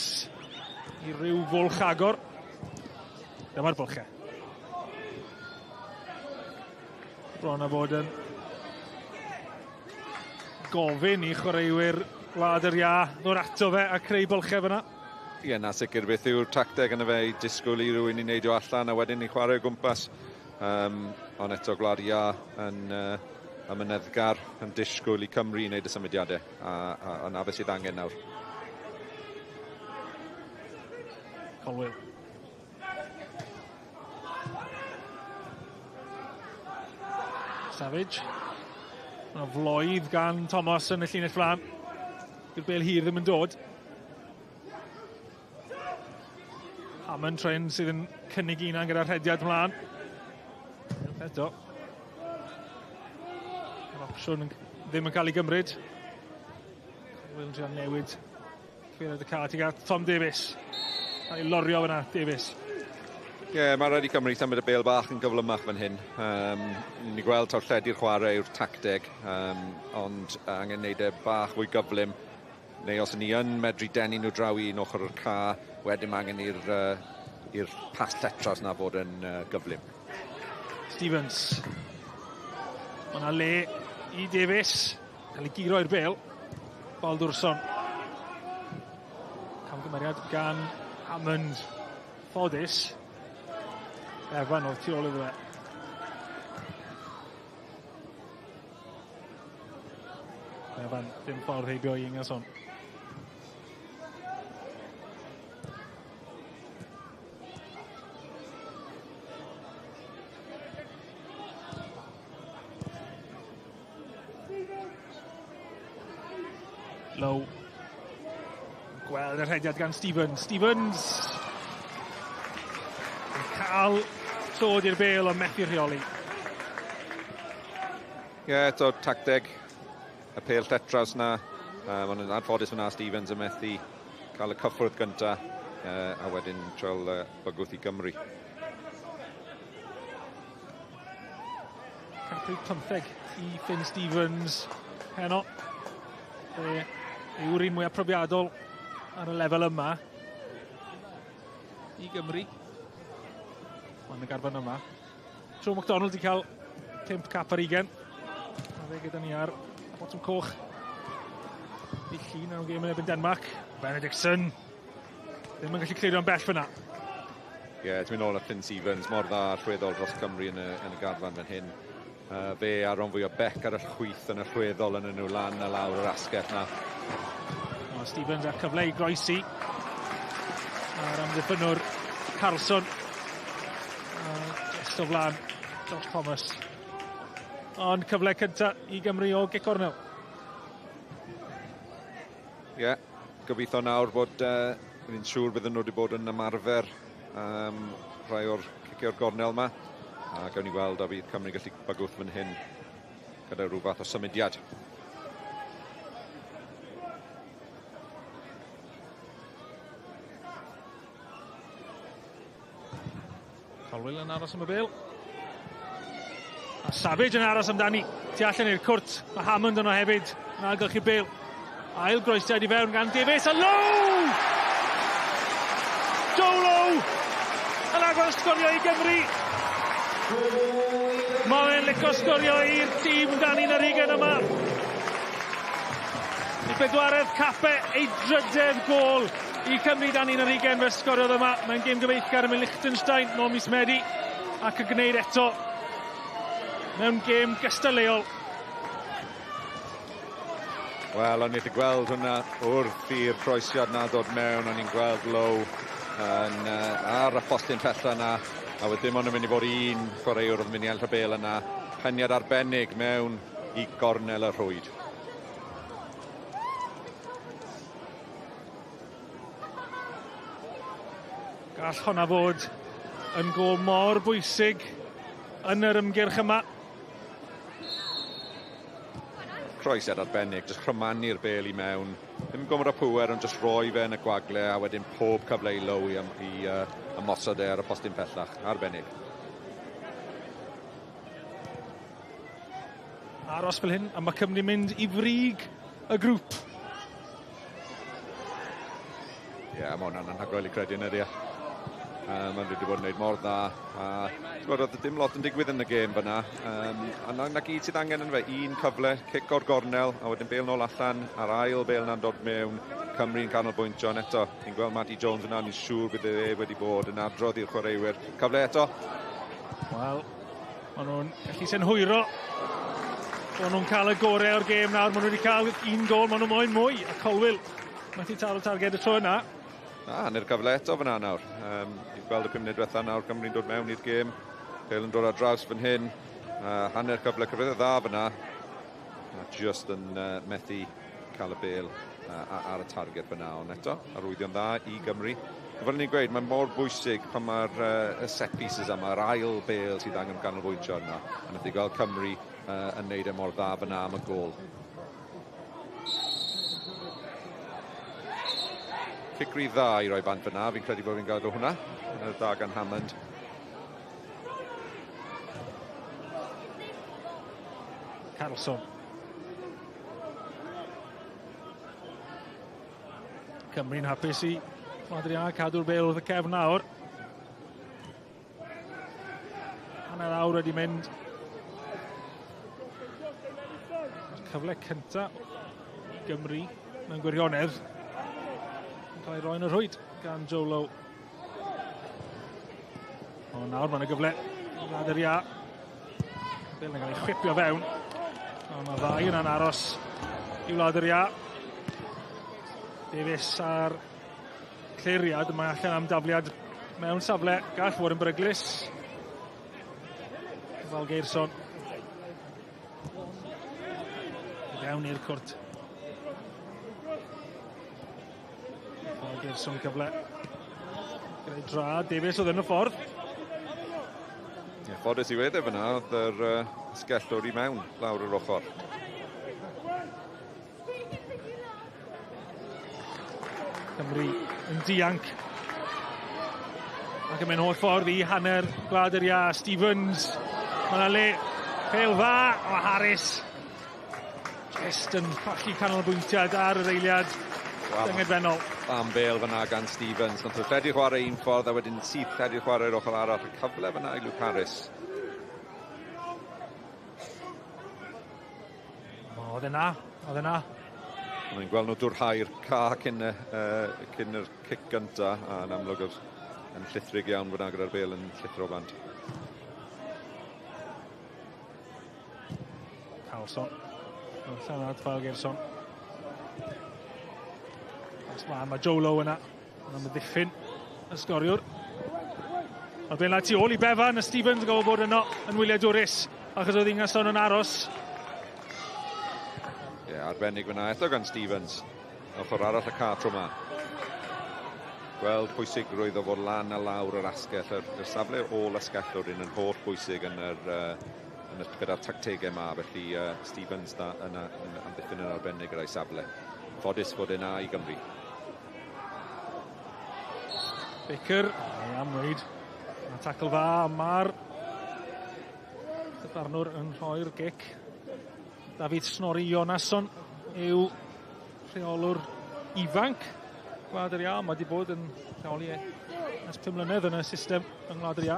i ryw fwlch agor. Dyma'r bwlchau. Bron a bod yn gofyn i chwaraewyr Gwlad yr Iâ ddod ato fe a creu bwlchau fyna. Ie, na sicr beth yw'r tacteg yna fe i disgwyl i rywun i neidio allan a wedyn i chwarae o gwmpas. Ond eto Gwlad Iâ yn amyneddgar yn disgwyl i Cymru i wneud y symudiadau a na beth sydd angen nawr. Colwill. Savage. Mae floedd gan Thomas yn y llinell flan. Dyw'r bel hir ddim yn dod. Hammond Tren sydd yn cynnig unan gyda'r rhediad mlaen. Eto. Yr opsiwn ddim yn cael ei gymryd. Colwill yn trio newid cyfeiriad y car tuag at Tom Davies. Cael ei lorio fyna, Davies. Ie, yeah, mae rhaid i Cymru symud y bêl bach yn gyflymach fan hyn. Ni'n gweld taw lledu'r chwarae yw'r tacteg, ond angen neud e bach fwy gyflym. Neu os ni yn medru denu nhw draw i un ochr o'r ca, wedyn mae angen i'r pas lletras na fod yn gyflym. Stevens. Mae yna le i Davies. Cael ei guro i'r bêl. Baldursson. Camgymeriad gan Hammond. Ffodus. Evan oedd tu ôl iddo fe. Evan, dim ffordd heibio i Ingesson. Low. Gweld y rhediad gan Stevens. Stevens! Yn cael dod i'r bêl ond methu rheoli. Ie, yeah, eto tacteg y pêl lletras na. Ond yn anffodus fyna Stevens yn methu cael y cyffwrdd gynta a wedyn trial bygwth i Gymru. Capri 15 i Finn Stevens heno. Fe yw'r un mwyaf profiadol ar y lefel yma i Gymru. Ond y garfan yma. Joe McDonald wedi cael 5 cap ar 20. A fe gyda ni ar y botwm coch. I llun mewn gêm yn erbyn Denmark. Benediktsson ddim yn gallu clirio'n bell fyna. Ie, yeah, ti'n mynd nôl at Finn Stevens, mor dda allweddol dros Cymru yn y garfan fan hyn. Fe a ron fwy o Beck ar y chwith yn allweddol yn nhw lan a lawr yr asgell na. O, Stevens ar cyfle i groesi. A'r amddiffynnwr Carlson. Just o flan Josh Thomas. Ond cyfle cynta i Gymru o gic cornel. Ie, yeah, gobeithio nawr bod fi'n siŵr bydden nhw wedi bod yn ymarfer rhai o'r cicio'r gornel yma. A gawn ni weld a fydd Cymru gallu bygwth fan hyn gyda rhyw fath o symudiad. Colwill yn aros am y bêl. A Savage yn aros amdani. Tu allan i'r cwrt. Mae Hammond yno hefyd. Yn ailgylchu'r bêl. Ail groesiad i fewn gan Davies, a Lowe! Joe Lowe! Yn agor sgorio i Gymru. Mae e'n licio sgorio i'r tîm dan 21 yma. Ei bedwaredd cape, ei drydedd gôl i Cymru dan 21 fe sgoriodd yma. Mae'n gêm gyfeillgar ym Liechtenstein nôl mis Medi ac yn gwneud eto mewn gêm gystadleuol. Wel, o'n i wedi gweld hwnna wrth i'r croesiad na dod mewn, o'n i'n gweld Lowe yn, ar y postyn pella na, a wedi dim ond yn mynd i fod un chwaraewr oedd yn mynd i ennill y bêl yna. Peniad arbennig mewn i gornel y rhwyd. Gall honna fod yn gôl mor bwysig yn yr ymgyrch yma. Croesiad arbennig, jyst crymanu'r bêl i mewn. Ddim gormod o pŵer, ond jyst rhoi fe yn y gwagle a wedyn pob cyfle i Lowe i ymosod e ar y postyn pellach. Arbennig. Aros fel hyn, a mae Cymru'n mynd i frig y grŵp. Ie, yeah, mae hwnna'n anhygoel i credu yn ydi. Maen nhw wedi bod yn gwneud mor dda. A ti'n oedd dim lot yn digwydd yn y gêm fyna. A na gyd sydd angen yn fe. Un cyfle, cic o'r gornel, a wedyn bêl nôl allan, a'r ail bêl na'n dod mewn. Cymru'n canolbwyntio, ond eto, ni'n gweld Matty Jones yna, ni'n siŵr bydd e wedi bod yn adrodd i'r chwaraewyr. Cyfle eto. Wel, maen nhw'n gallu synhwyro. Maen nhw'n cael y gorau o'r gêm nawr. Maen nhw wedi cael un gôl, maen nhw moyn mwy. A Colwill methu taro targed y tro yna. Na, hanner cyfle eto fyna nawr. Ni'n gweld y 5 munud diwetha nawr, Cymru'n dod mewn i'r gêm. Bale yn dod ar draws fan hyn. Hanner cyfle cyfle dda fyna. A just yn methu cael y bêl ar y targed fyna. Ond eto, arwyddion dda i Gymru. Fel ni'n gweud, mae'n mor bwysig pan mae'r set pieces yma, yr ail bêl sydd angen ganolbwyntio yna. A nath i gweld Cymru yn neud e mor dda fyna am y gôl. Cic rhy dda i roi bant fyna, fi'n credu bod fi'n gael hwnna. Yn dda gan Hammond. Carlson. Cymru'n hapus i Adriana cadw'r bêl wrth y cefn nawr. Hanner awr wedi mynd. Cyfle cynta i Gymru mewn gwirionedd yn cael ei roi yn y rhwyd gan Joe Lowe. O, nawr mae'n y gyfle i Wlad yr Iâ. Bêl yn cael ei chwipio fewn. Ond mae ddau yna'n aros i Wlad yr Iâ. Davies ar cliriad, mae allan am dafliad mewn safle, gall fod yn beryglus. Valgeirsson. Fewn i'r cwrt. Valgeirsson cyfle. Gyda'i drad, Davies oedd yn y ffordd. Ie, ffodus i wedde fyna, oedd yr sgellwr i mewn lawr yr ochr. Cymru yn dianc. Ac yn mynd holl ffordd i hanner Gwlad yr Iâ. Stevens, mae yna le, pêl dda, o Harris. Just yn colli canolbwyntiad ar yr eiliad dyngedfennol. Am bêl fyna gan Stevens. Nath o lledu chwarae un ffordd a wedyn syth lledu chwarae'r ochr arall. Y cyfle fyna i Luke Harris. Oedd yna, oedd yna. Mae'n gweld nhw dwrhau'r ca cyn yr cic gynta, a yn amlwg oedd yn llithrig iawn fyna gyda'r bêl yn llithro bant. Carlson. Allan at Valgeirsson. Pas mlaen, mae Joe Lowe yna. Yn amddiffyn y sgoriwr. Mae'r bêl tu ôl i Bevan, a Stevens yn gorfod bod yno yn wyliadwrus, achos oedd Ingason yn aros. Ie, arbennig fyna eto gan Stevens. Ochr arall y ca tro yma. Gweld pwysigrwydd o fod lan a lawr yr asgell. Yr safle ôl asgellwr un yn holl bwysig yn yr, yn y, gyda'r tactegau yma. Felly Stevens da yna yn amddiffyn yn arbennig gyda'i safle. Ffodus fod yna i Gymru. Baker, ei am wneud. Mae tacl dda, mae'r dyfarnwr yn rhoi'r gic. David Snorri Jonasson yw rheolwr ifanc Gwlad yr Iâ. Mae wedi bod yn rheoli ers 5 mlynedd yn y system yng Ngwlad yr Iâ.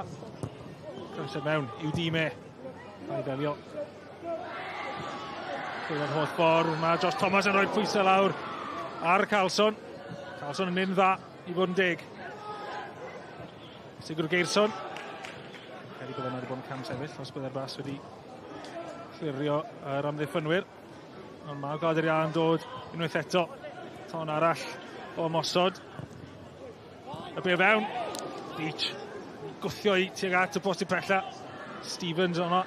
Croeso mewn i'w dîm e. A'i ddelio. Trwy'r holl ffordd, mae Josh Thomas yn rhoi pwysau lawr ar Carlson. Carlson yn mynd dda i fod yn deg. Sigurgeirsson. Credu bod yna wedi bod yn cam sefyll os byddai'r bas wedi clirio yr amddiffynwyr. Ond mae Gwlad yr Iâ yn dod unwaith eto. Ton arall o ymosod. Y be fewn. Beach. Gwthio i tuag at y postyn pella. Stevens yno.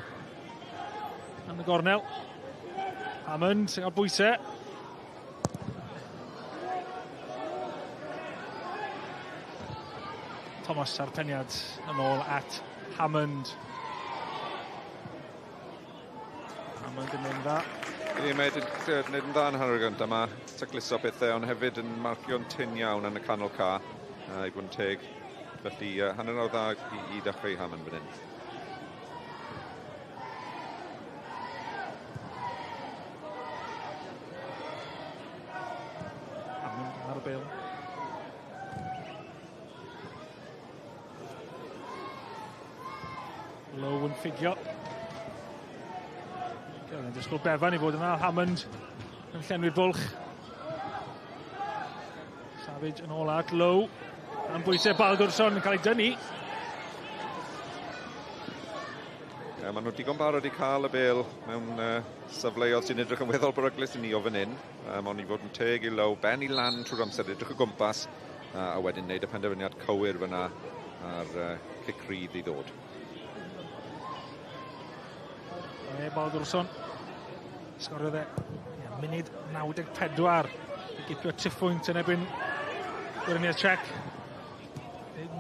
Yn y gornel. Hammond sy'n cael bwysau. Thomas a'r peniad yn ôl at Hammond. Hammond yn mynd dda. Ie, mae wedi gwneud yn dda yn hanner gyntaf yma. Tacluso pethau, ond hefyd yn marcio'n tynn iawn yn y canol ca, i fod yn teg. Felly, hanner awr dda i ddechrau Hammond fan hyn. Hammond ar y bêl. Lowe yn ffugio. Yn disgwyl Bevan i fod yna, Hammond yn llenwi'r bwlch. Savage yn ôl at Lowe. Am bwysau Baldursson yn cael ei dynnu. Ie, maen nhw digon barod i cael y bêl mewn safleoedd sy'n edrych yn weddol beryglus i ni o fan hyn. Ond i fod yn teg i Lowe, ben i lan trwy'r amser, edrych o gwmpas, a wedyn wneud y penderfyniad cywir fyna a'r cic rydd i ddod. Baldursson sgoriodd e munud 94 i gipio triphwynt yn erbyn Gweriniaeth Czech.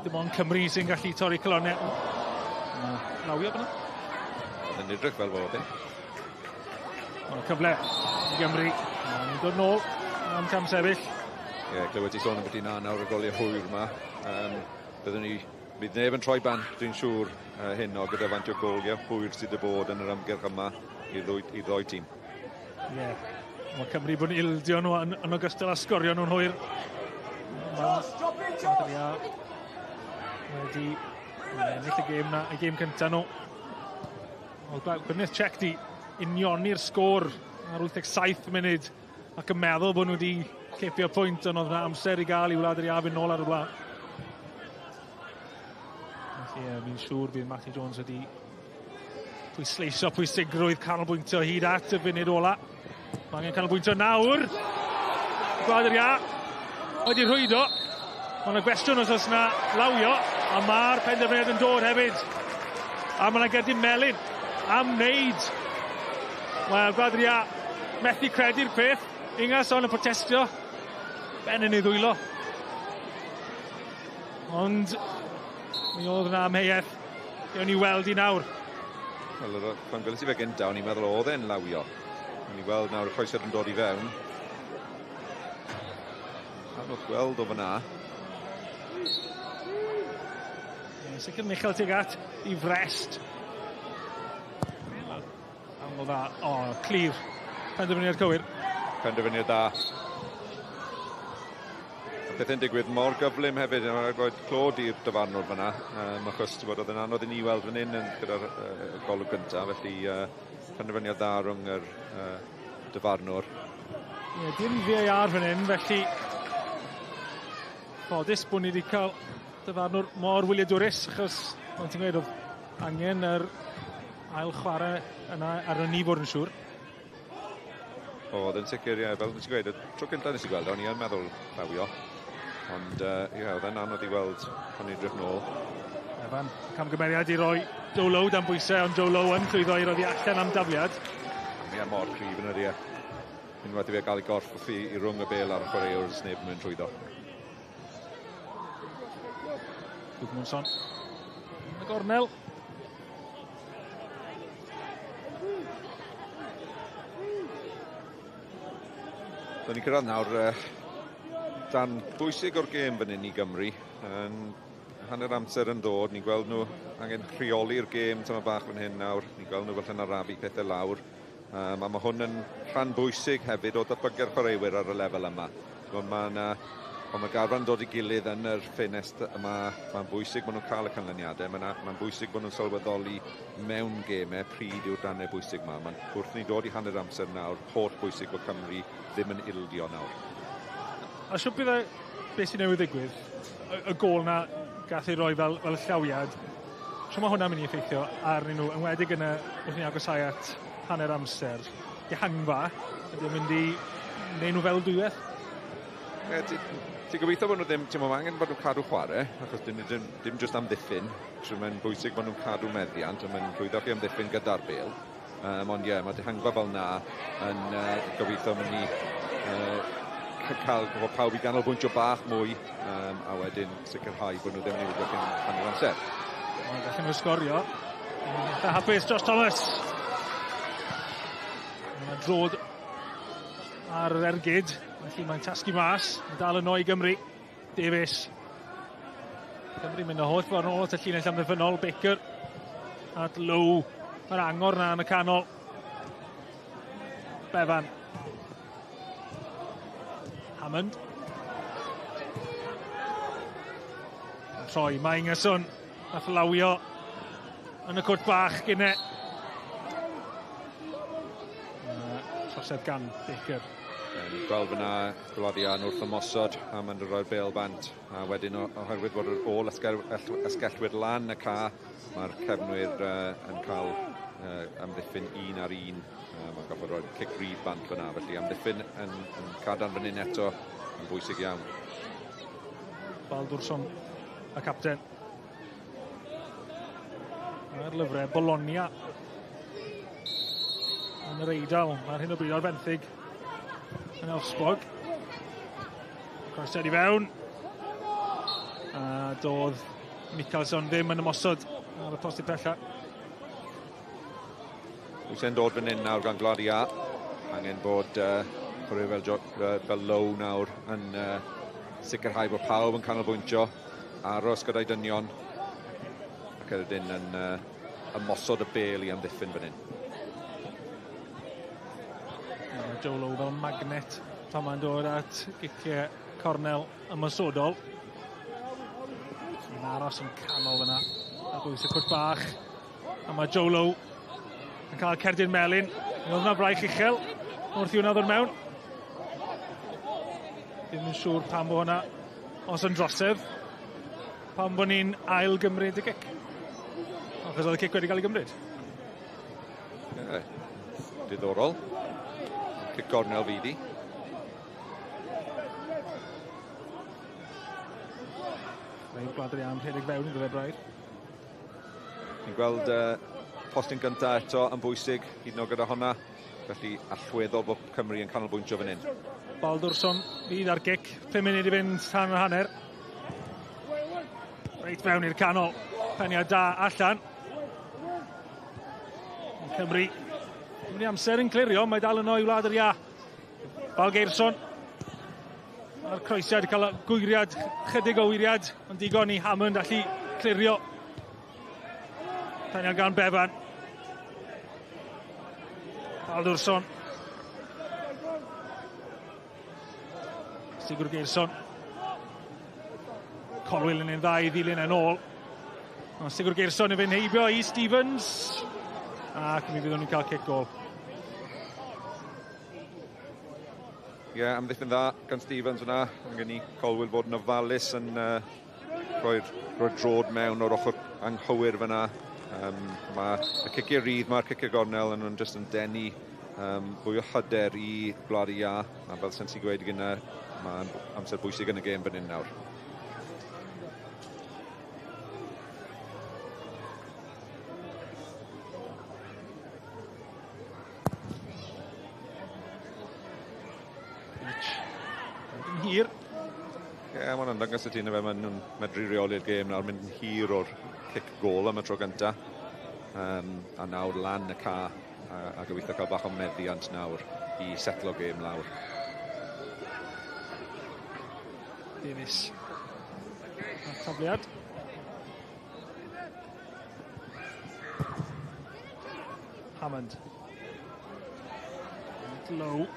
Dim ond Cymru sy'n gallu torri colonnau. Lawio fyna. Oedd yn edrych fel bod e. Mae'n cyfle i Gymru. Mae'n dod nôl am cam sefyll. Ie, glywed ti sôn am beth na nawr y goliau hwyr yma. Bydd neb yn troi bant, dwi'n siŵr, hyn o gyda faint o goliau hwyr sydd wedi bod yn yr ymgyrch yma i'r ddwy tîm. Ie, mae Cymru bod yn ildio nhw yn ogystal â sgorio nhw'n hwyr. Mae wedi ennill y gêm na, y gêm cyntaf nhw. Oedd Gweriniaeth Czech di unioni'r sgôr ar 87 munud ac yn meddwl bod nhw wedi cepio pwynt, ond oedd yna amser i gael i Wlad yr Iâ fynd nôl ar y blaen. Felly fi'n siŵr bydd Matty Jones wedi pwysleisio pwysigrwydd canolbwyntio hyd at y funud ola. Mae angen canolbwyntio nawr. Gwlad yr Iâ wedi rhwydo. Mae yna gwestiwn os oes yna lawio, a mae'r penderfyniad yn dod hefyd. A mae yna gerdyn melyn am wneud. Wel, Gwlad yr Iâ methu credu'r peth. Ingason yn protestio. Ben yn ei ddwylo. Ond mi oedd yna amheuaeth. Gewn ni weld i nawr. Wel, pan gwelais i fe gynta, o'n i'n meddwl oedd e'n lawio. O'n i'n gweld nawr y croesiad yn dod i fewn. Anodd gweld o fyna. Sicr Michel tuag at i Frest. Angol dda. O, clir. Penderfyniad cywir. Penderfyniad da. Pethau'n digwydd mor gyflym hefyd, mae'n rhaid clod i'r dyfarnwr fyna, achos oedd yn anodd i ni weld fan hyn gyda'r golwg gyntaf, felly penderfyniad dda rhwng yr dyfarnwr. Ie, dim VAR fan hyn, felly ffodus bod ni wedi cael dyfarnwr mor wyliadwrus, achos fel ti'n gweud, oedd angen yr ail chwarae yna ar ni fod yn siŵr. Oedd yn sicr, ie, fel ti'n gweud, y tro cyntaf nes i gweld, o'n i yn meddwl llawio. Ond ie, oedd e'n anodd i weld pan i'n edrych nôl. Evan, camgymeriad i roi Joe Lowe dan bwysau, ond Joe Lowe yn llwyddo i roddi allan am dafliad. Mae e mor cryf yn ydi e. Unwaith i fe gael ei gorff wrth i rwng y bêl ar y chwaraewr, sneb yn mynd trwyddo. Gudmundsson. Yn y gornel. Da ni'n cyrraedd nawr dan bwysig o'r gêm fan hyn i Gymru. Hanner amser yn dod, ni'n gweld nhw angen rheoli'r gêm tyma bach fan hyn nawr. Ni'n gweld nhw falle'n arafu pethau lawr. A mae hwn yn rhan bwysig hefyd o datblygu'r chwaraewyr ar y lefel yma. Mae ma garfan dod i gilydd yn yr ffenest yma, mae'n bwysig bod nhw'n cael y canlyniadau, mae'n bwysig bod nhw'n sylweddoli mewn gemau pryd yw'r dannau bwysig yma. Mae'n wrth ni dod i hanner amser nawr, holl bwysig bod Cymru ddim yn ildio nawr. A siwt bydd beth sy'n newydd ddigwydd, y gôl na gath ei roi fel llawiad, siwt mae hwnna'n mynd i effeithio arnyn nhw, enwedig yn y wrth ni agosau at hanner amser, dihangfa, ydy o'n mynd i neud nhw fel dwywaith? Ie, ti'n gobeithio bod nhw ddim, ti'n meddwl, angen bod nhw'n cadw chwarae, achos dim just amddiffyn, so mae'n bwysig bod nhw'n cadw meddiant, a mae'n llwyddo chi amddiffyn gyda'r bêl. Ond ie, mae dihangfa fel na yn gobeithio mynd i cael pawb i ganolbwyntio bach mwy, a wedyn sicrhau bod nhw ddim yn ildio cyn hanner amser. Mae'n gallu nhw sgorio. Eitha hapus Josh Thomas. Mae'n drod ar yr ergyd, felly mae'n tasgu mas, mae'n dal yno i Gymru. Davies. Cymru mynd y holl ffordd nôl at y llinell amddiffynnol. Baker at Lowe. Mae'r angor na yn y canol. Bevan. Hammond. Troi, mae Ingesson. Nath lawio yn y cwrt bach gynne. Trosedd gan Baker. Ni'n gweld fyna Gwlad Iâ wrth ymosod a mae'n rhoi'r bêl bant. A wedyn oherwydd bod yr ôl asgellwyr lan y ca, mae'r cefnwyr yn cael amddiffyn un ar un. Mae'n gorfod rhoi cic rydd bant fyna, felly amddiffyn yn cadarn fan hyn eto yn bwysig iawn. Baldursson, y capten. Mae'r lyfrau Bologna yn yr Eidal, ar hyn o bryd ar fenthyg yn Elfsborg. Croesiad i fewn. A doedd Mikaelsson ddim yn ymosod ar y postyn pella. Pwysau'n dod fan hyn nawr gan Gwlad Iâ. Angen bod chwaraewyr fel Lowe nawr yn sicrhau bod pawb yn canolbwyntio, aros gyda'i dynion, ac wedyn yn ymosod y bêl i amddiffyn fan hyn. Mae Joe Lowe fel magnet pan mae'n dod at giciau cornel ymosodol. Mae'n aros yn canol fyna ar bwys y cwrt bach. A mae Joe Lowe yn cael cerdyn melyn. Oedd yna braich uchel wrth i hwnna ddod mewn. Ddim yn siŵr pam bod hwnna os yn drosedd. Pam bod ni'n ail gymryd y gic. Achos oedd y cic wedi cael ei gymryd. Yeah, diddorol. Cic gornel fydd hi. Rhaid Gwlad yr Iâ'n rhedeg fewn iddo fe braidd. Ni'n gweld postyn gyntaf eto yn bwysig, hyd yn oed gyda honna. Felly allweddol bod Cymru yn canolbwyntio fan hyn. Baldursson fydd ar gic, 5 munud i fynd tan yr hanner. Reit fewn i'r canol, peniad da allan. Cymru, Cymru amser yn clirio, mae dal yno i Wlad yr Iâ. Valgeirsson. A'r croesiad, cael gwyriad, chydig o wyriad, ond digon i Hammond allu clirio. Peniad gan Bevan. Baldursson. Sigurgeirsson. Colwill yn un dda i ddilyn yn ôl. Sigurgeirsson yn fynd heibio i Stevens. Ac mi fyddwn ni'n cael cic gôl. Ie, yeah, amddiffyn dda gan Stevens yna. Angen i Colwill fod yn ofalus yn rhoi'r drod mewn o'r ochr anghywir fyna. Mae y ciciau rydd, mae'r ciciau gornel yn just yn denu fwy o hyder i Gwlad Iâ. A fel sy'n ti'n gweud gyna, mae'n amser bwysig yn y gêm fan hyn nawr. Yn hir. Ie, yeah, mae'n dangos y tîm fe, maen nhw'n medru reoli'r gêm nawr, mynd yn hir o'r cic gôl am y tro gynta. A nawr lan y ca, a gobeithio cael bach o meddiant nawr i setlo gêm lawr. Davies. A'r tafliad. Hammond. At Lowe.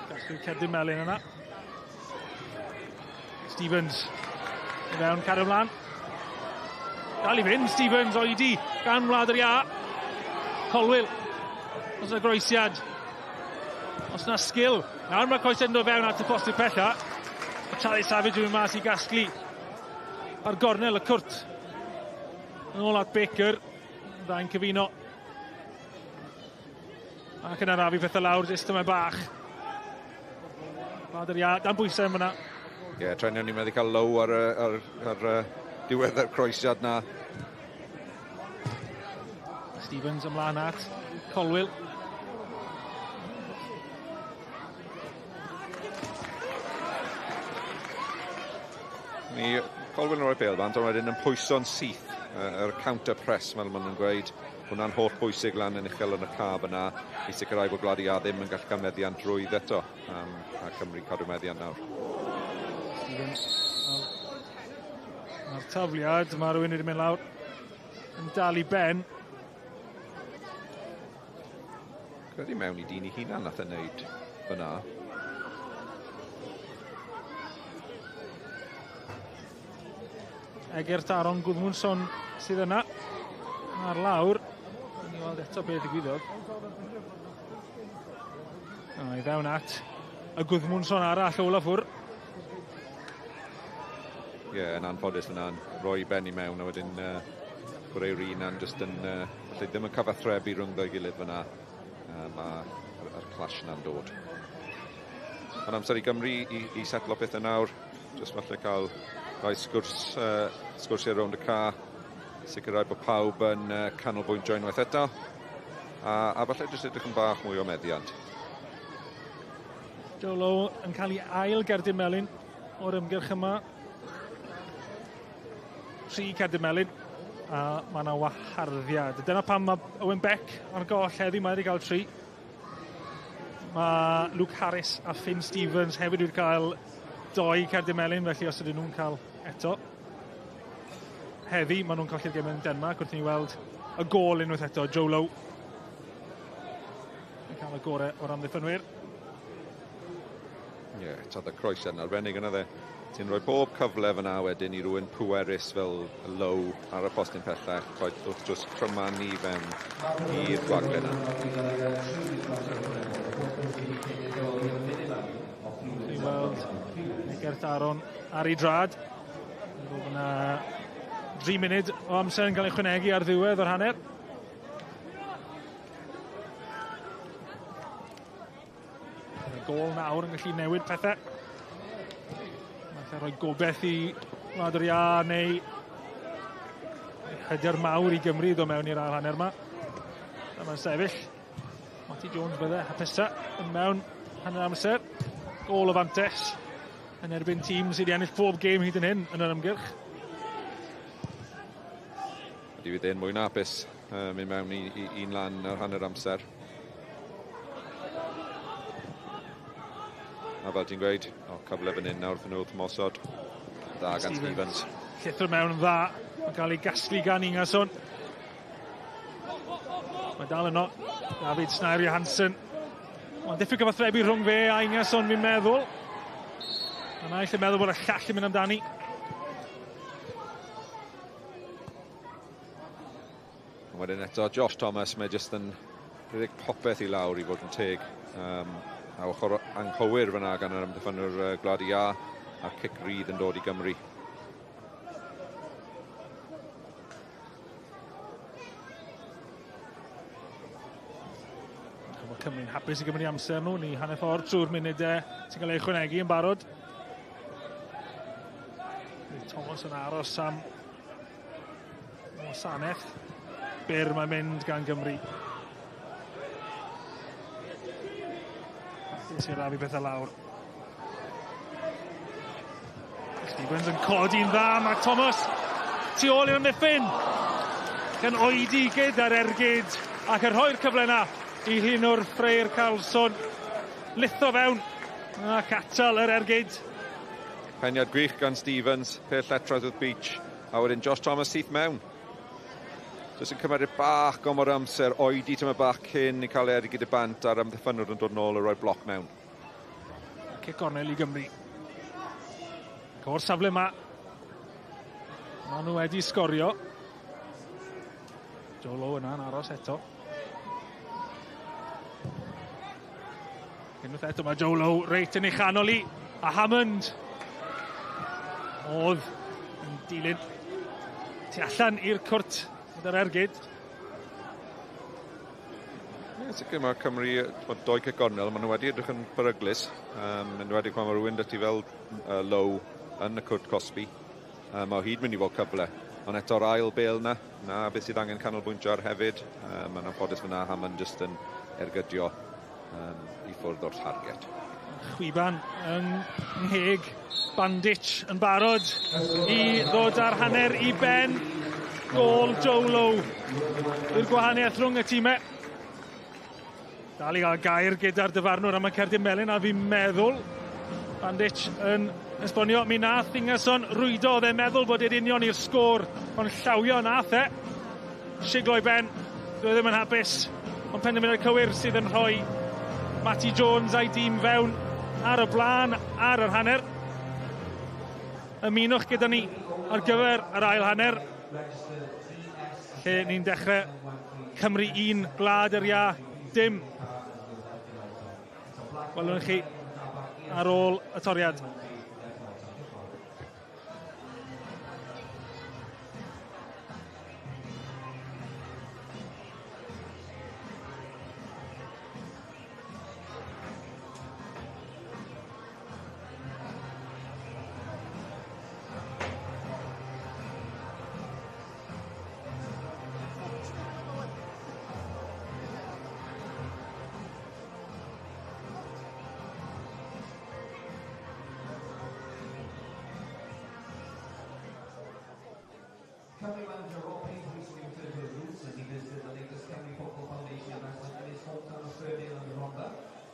Gasglu cerdyn melyn yna. Stevens. I fewn, cario ymlaen. Dal i fynd, Stevens oedi gan Wlad yr Iâ. Colwill. Os yna groesiad. Os yna sgil. Nawr mae coesau yn dod fewn at y postyn pella. Mae Charlie Savage yn mynd mas i gasglu ar gornel y cwrt. Yn ôl at Baker. Ddau'n cyfuno. Ac yn arafu pethau lawr, jyst yma bach. Wlad yr Iâ, dan bwysau yn fyna. Ie, yeah, tra'n ni'n meddwl cael low ar, ar, ar, ar diwedd yr croesiad na. Stevens ymlaen at Colwill. Ni Colwill yn rhoi bêl bant, ond wedyn yn pwyso'n syth, yr counter press, fel maen nhw'n gweud. Hwna'n holl bwysig lan yn uchel yn y cab yna i sicrhau bod Gwlad Iâ ddim yn gallu cael meddiant rwydd eto. A Cymru cadw meddiant nawr. Stevens a'r tafliad, mae rhywun wedi mynd lawr yn dal i ben. Credu mewn i dyn i hunan nath e wneud fyna. Egert Aron Gudmundsson sydd yna. Ar lawr. Ni weld eto beth ddigwyddodd. A i fewn at y Gudmundsson arall, Olafur. Ie, yeah, yn anffodus yna'n rhoi ben i mewn a wedyn chwaraewr un just yn, falle ddim yn cyfathrebu rhwngddo'i gilydd fyna. Mae'r clash yna'n dod. Mae'n amser i Gymru i setlo pethau nawr. Just falle cael rhai sgwrsiau rownd y ca. Sicrhau bod pawb yn canolbwyntio unwaith eto. A falle jyst edrych yn bach mwy o meddiant. Joe Lowe yn cael ei ail gerdyn melyn o'r ymgyrch yma. 3 cerdyn melyn a mae yna waharddiad. Dyna pam mae Owen Beck ar goll heddi, mae wedi cael 3. Mae Luke Harris a Finn Stevens hefyd wedi cael 2 cerdyn melyn, felly os ydyn nhw'n cael eto. Heddi, maen nhw'n colli'r gêm yn Denmark wrth i ni weld y gôl unwaith eto. Joe Lowe yn cael y gorau o'r amddiffynwyr. Ie, yeah, tad y croesiad yn arbennig yna dde. Ti'n rhoi bob cyfle fyna wedyn i rywun pwerus fel Lowe ar y postyn pellach, wrth jyst crymanu fewn i'r gwagle yna. Ni'n weld Egert Aron ar ei drad. Bod yna 3 munud o amser yn cael ei chwynegu ar ddiwedd o'r hanner. Y gôl nawr yn gallu newid pethau. Mae'n rhoi gobeith i Wlad yr Iâ neu hyder mawr i Gymru ddod mewn i'r ail hanner yma. Dyma'n sefyll. Matty Jones bydde hapusa yn mewn hanner amser. Gôl o fantes yn erbyn tîm sydd wedi ennill pob gêm hyd yn hyn yn yr ymgyrch. Ydy fydd e'n mwy na hapus mynd mewn i un lan ar hanner amser. A fel ti'n gweud, cyfle fan hyn nawr wrth nhw ymosod. Dda gan Stevens. Llithro mewn yn dda. Mae'n cael ei gasglu gan Ingason. Mae dal yno. David Snær Johansson. Mae'n diffyg gyfathrebu rhwng fe a Ingason, fi'n meddwl. Mae naill yn meddwl bod y llall yn mynd amdani. Wedyn eto Josh Thomas, mae jyst yn rhedeg popeth i lawr i fod yn teg. A ochr anghywir fyna gan yr amddiffynwr Gwlad Iâ, a'r cic rydd yn dod i Gymru. Mae Cymru'n hapus i gymryd amser nhw, ni hanner ffordd trwy'r munudau sy'n cael ei chwynegu yn barod. Thomas yn aros am wasanaeth. Byr mae'n mynd gan Gymru. Sy'n rafu pethau lawr. Stevens yn codi'n dda, mae Thomas tu ôl i'r amddiffyn. Gan oedi gyda'r ergyd ac yn rhoi'r cyfle yna i Hlynur Freyr Karlsson. Litho fewn ac atal yr ergyd. Peniad gwych gan Stevens, peth letrad wrth Beach, a wedyn Josh Thomas syth mewn. Jyst yn cymryd bach gomor amser, oedi tyma bach cyn i cael e gyda bant a'r amddiffynwr yn dod nôl a rhoi bloc mewn. Cic gornel i Gymru. Ac o'r safle yma, maen nhw wedi sgorio. Joe Lowe yna'n aros eto. Unwaith eto mae Joe Lowe reit yn ei chanol i. A Hammond oedd yn dilyn tu allan i'r cwrt gyda'r ergyd. Ie, sicr mae Cymru, mae doi cic gornel, maen nhw wedi edrych yn beryglus. Yn enwedig pan mae rhywun 'da ti fel Lowe yn y cwrt cosbi. Mae o hyd mynd i fod cyfle. Ond eto'r ail bêl na, na beth sydd angen canolbwyntio ar hefyd. Mae'n anffodus fyna Hammond jyst yn ergydio i ffwrdd o'r target. Chwiban yng ngheg Bandic yn barod i ddod ar hanner i ben. Gôl Joe Lowe yw'r gwahaniaeth rhwng y tîmau. Dal i gael gair gyda'r dyfarnwr am y cerdyn melyn a fi'n meddwl Bandic yn esbonio mi nath Ingesson rwydo, oedd e'n meddwl bod e'n union i'r sgôr, ond llawio nath e. Siglo i ben, dwi ddim yn hapus, ond penderfyniad cywir sydd yn rhoi Matty Jones a'i dîm fewn ar y blaen ar yr hanner. Ymunwch gyda ni ar gyfer yr ail hanner, lle ni'n dechrau Cymru 1, Gwlad yr Iâ dim. Welwn chi ar ôl y toriad. Cymru manager Rob Page recently returned to his roots as he visited the latest Cymru Football Foundation investment in his hometown of Ferndale and Rhondda.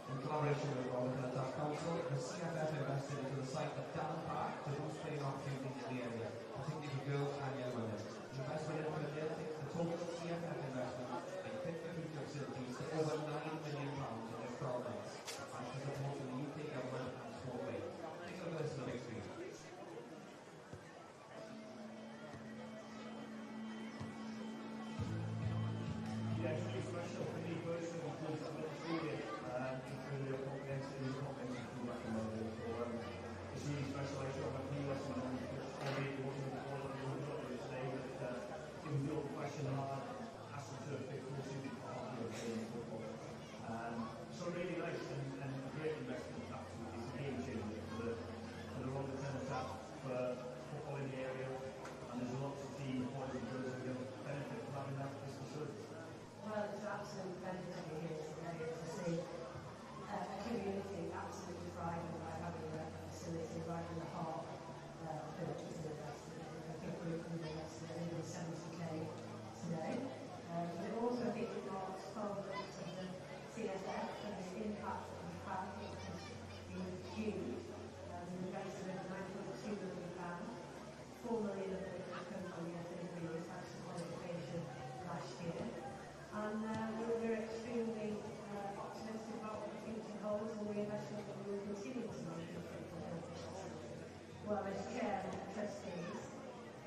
In collaboration with Rhondda Cynon Council, the CFF invested into the site of Down Park to boost playing opportunities in the area, particularly for girls and young women. The investment in Ferndale takes the total CFF investment in Fit for Future facilities to over £9 million in just 12 months, and to support from the UK government and Sport Wales. Take a look at this on the big screen. Yeah, it's really special for me personally because I've never seen it in a comprehensive feedback in my life. So it's really special. I shot my POS and I wasn't the one that was up there today, but it was the old-fashioned hard, astroturf fit courses of playing football. So really nice and a great investment, absolutely. It's a game changer for the Rhondda Cynon Taf, for football in the area, and there's lots of teams, boys and girls who can benefit from having that this facility. Well, it's an absolute pleasure to be here today to see a community absolutely thriving by having a facility right in the heart of the invested. I think we've invested over 70k today. But it also, I think, it marks 12 months of the CFF and the impact that we've had, which has been huge. We've invested over £9.2 million, 4 million of which has come from the FA thanks to qualification last year. And we're extremely optimistic about what the future holds and the investment that we will continue to make in football. Well, as chair and trustees,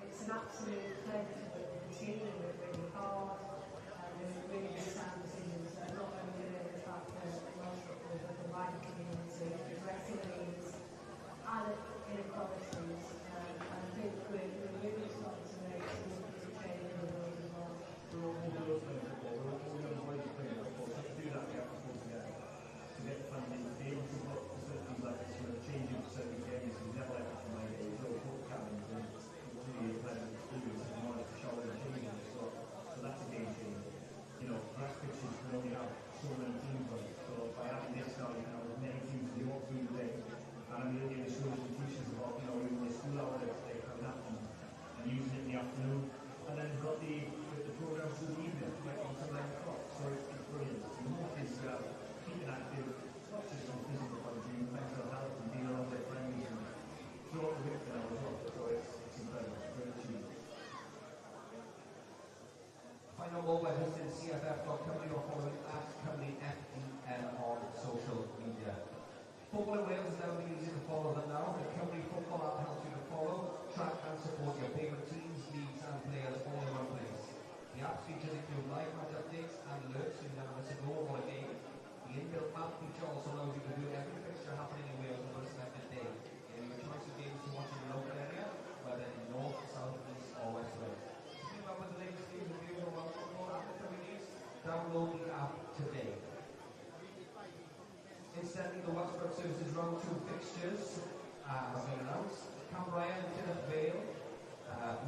it's an absolute pleasure to work with the team. We work really hard and we really make sound decisions that are not only going to impact the Welsh football but the wider community, addressing needs and inequalities. And I think we're really starting to make significant change in the world as well. We're all girls playing football, we're all young boys Incidentally, the Welsh Cup Services Round 2 fixtures have been announced. Cambria and Kenneth Vale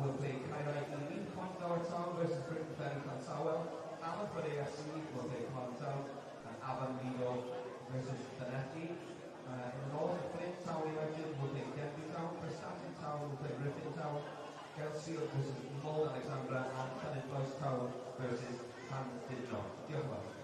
will play Caerau Ely, Pontardawe Town versus Briton Ferry Llansawel, Ammanford AFC will play Town, and Afan Lido versus Llanelli. In the north, Flint Town United will play Denby Town, Prestatyn Town will play Ruthin Town, Gelseal versus Mold Alexandra, and Llanidloes Town versus Llandudno. Diolch yn fawr.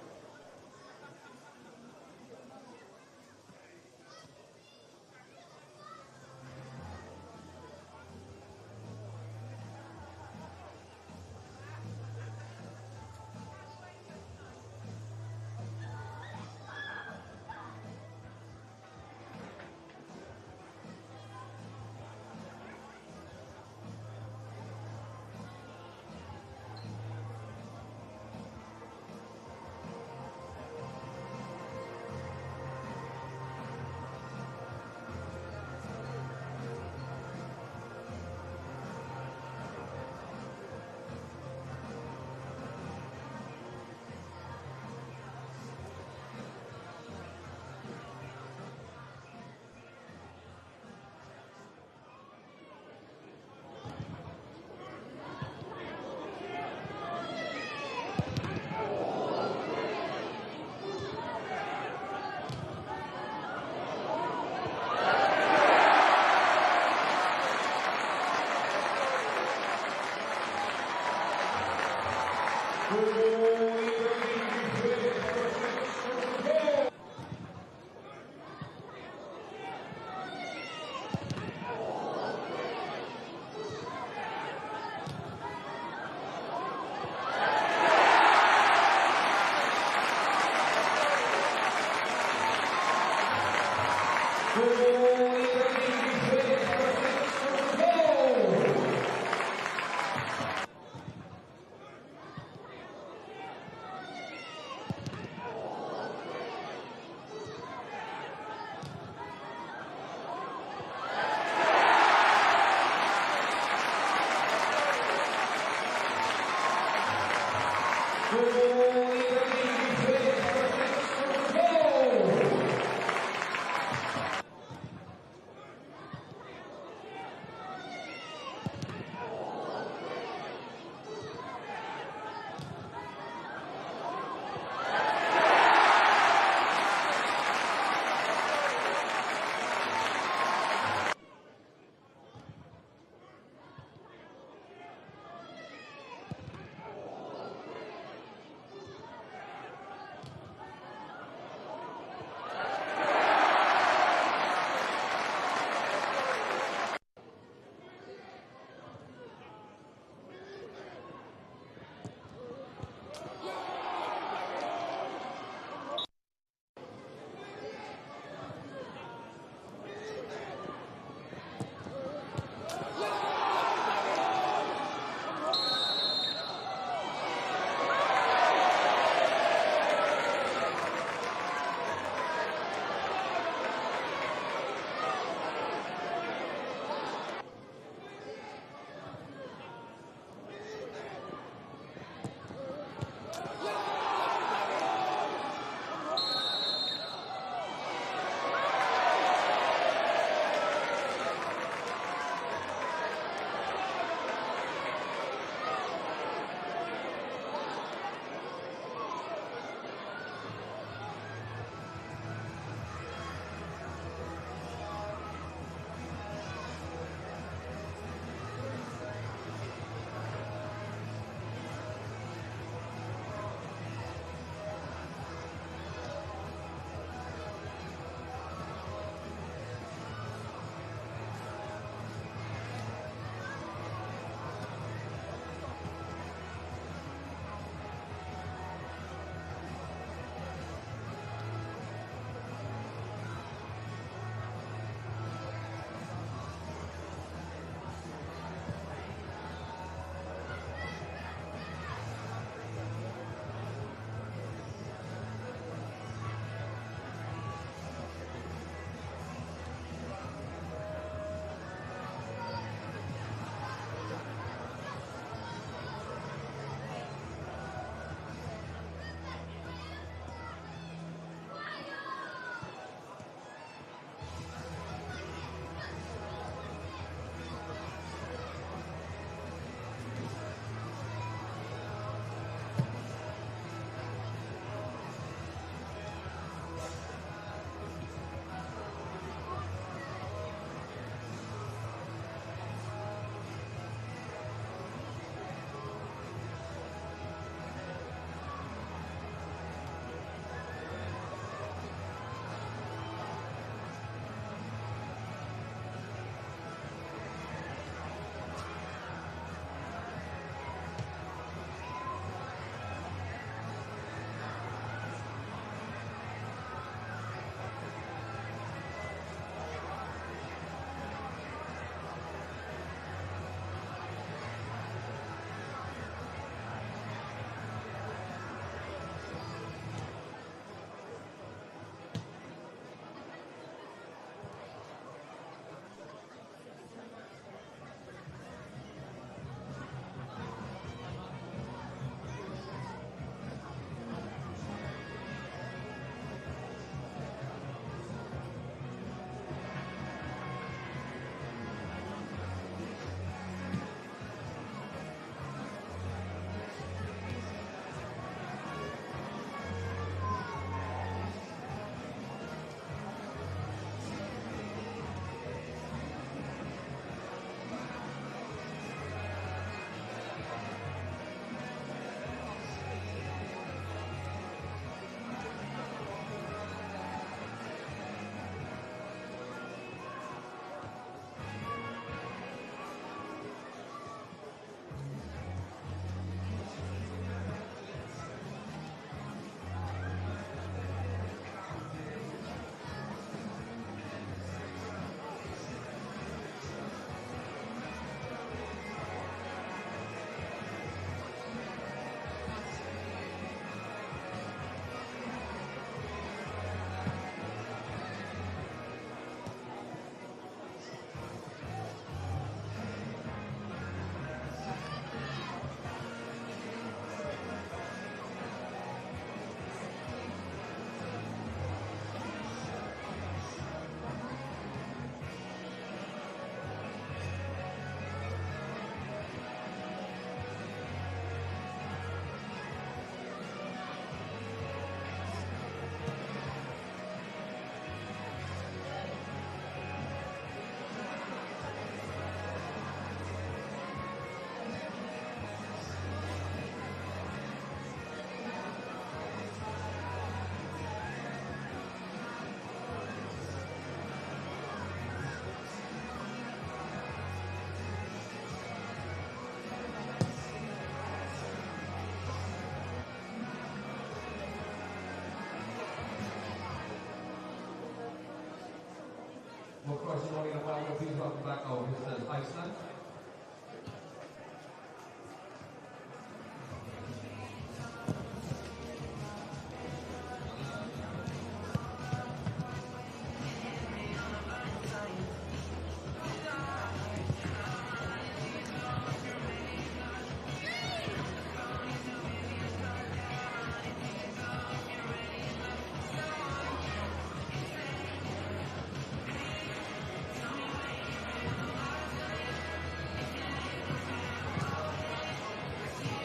Well, croeso nôl i'r ymwelwyr, please welcome back our visitors, Iceland.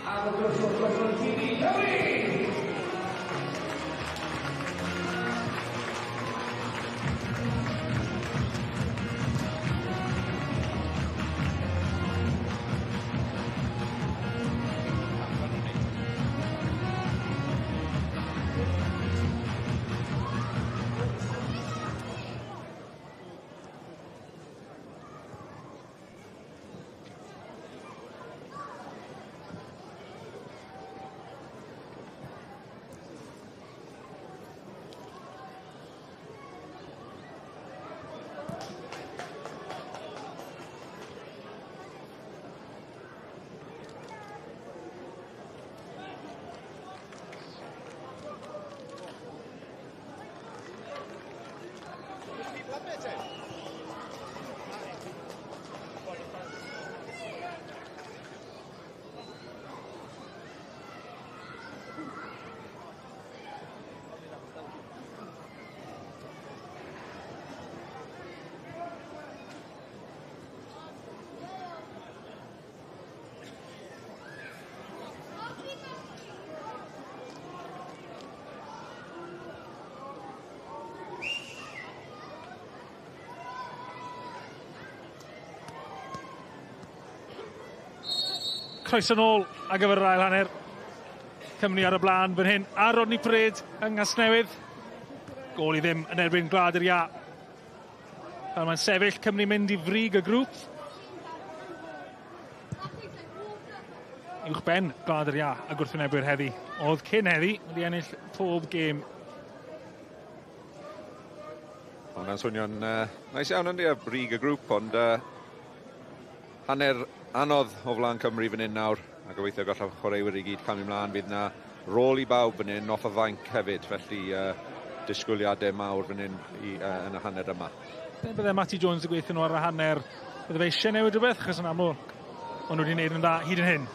And wrth gwrs, wrth gwrs, tîm i Cymru! Croeso nôl ar gyfer yr ail hanner. Cymru ar y blaen fan hyn ar Rodney Parade yng Nghasnewydd. Gôl i ddim yn erbyn Gwlad yr Iâ. Fel mae'n sefyll, Cymru mynd i frig y grŵp. Uwch ben Gwlad yr Iâ a gwrthwynebwyr heddi. Oedd cyn heddi wedi ennill pob gêm. Hwnna'n swnio'n nice iawn yndi ar brig y grŵp, ond hanner anodd o flaen Cymru fan hyn nawr, a gobeithio gallaf chwaraewyr i gyd camu mlaen. Bydd na rôl i bawb fan hyn off y fainc hefyd, felly disgwyliadau mawr fan hyn yn y hanner yma. Be bydde Matty Jones yn gweithio nhw ar y hanner? Bydde fe eisiau newid rhywbeth, achos yn amlwg o'n nhw wedi gwneud yn dda hyd yn hyn?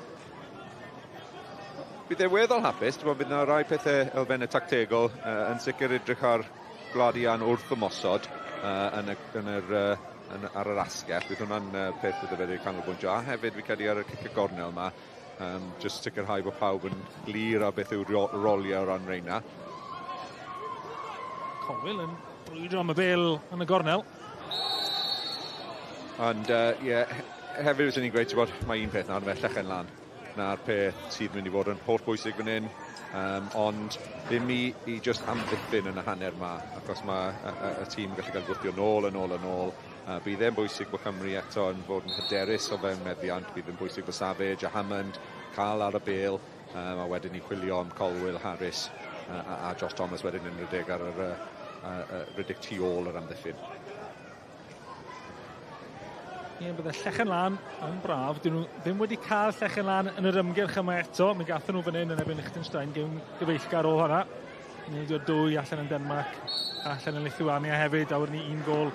Bydd e weddol hapus, ti'n gwbod, bydd na rai pethau elfennau tactegol yn sicr edrych ar Gwlad Ian wrth ymosod ar yr asgell. Bydd hwnna'n peth bydde fe wedi canolbwyntio. A hefyd fi credu ar y cic y gornel yma, jyst sicrhau bod pawb yn glir ar beth yw'r roliau o ran reina. Colwill yn brwydro am y bêl yn y gornel. Ond ie, hefyd fyswn i'n gweud, ti'n gwbod, mae un peth nawr, fe llechen lan. Na'r peth sydd mynd i fod yn holl bwysig fan hyn, ond ddim i just amddiffyn yn y hanner ma, achos mae y tîm yn gallu cael gwthio nôl, yn ôl, yn ôl. Bydd e'n bwysig bod Cymru eto yn fod yn hyderus o fewn meddiant, bydd yn bwysig bod Savage a Hammond cael ar y bêl, a wedyn i chwilio am Colwill, Harris a Josh Thomas wedyn yn rhedeg ar yr rhedeg tu ôl yr amddiffyn. Ie, bydde Llechen Lan yn braf. Dyn nhw ddim wedi cael Llechen Lan yn yr ymgyrch yma eto. Mi gathon nhw fan hyn yn erbyn Liechtenstein, gêm gyfeillgar o hwnna. Neidio dwy allan yn Denmark, allan yn Lithuania hefyd, a wedyn ni un gôl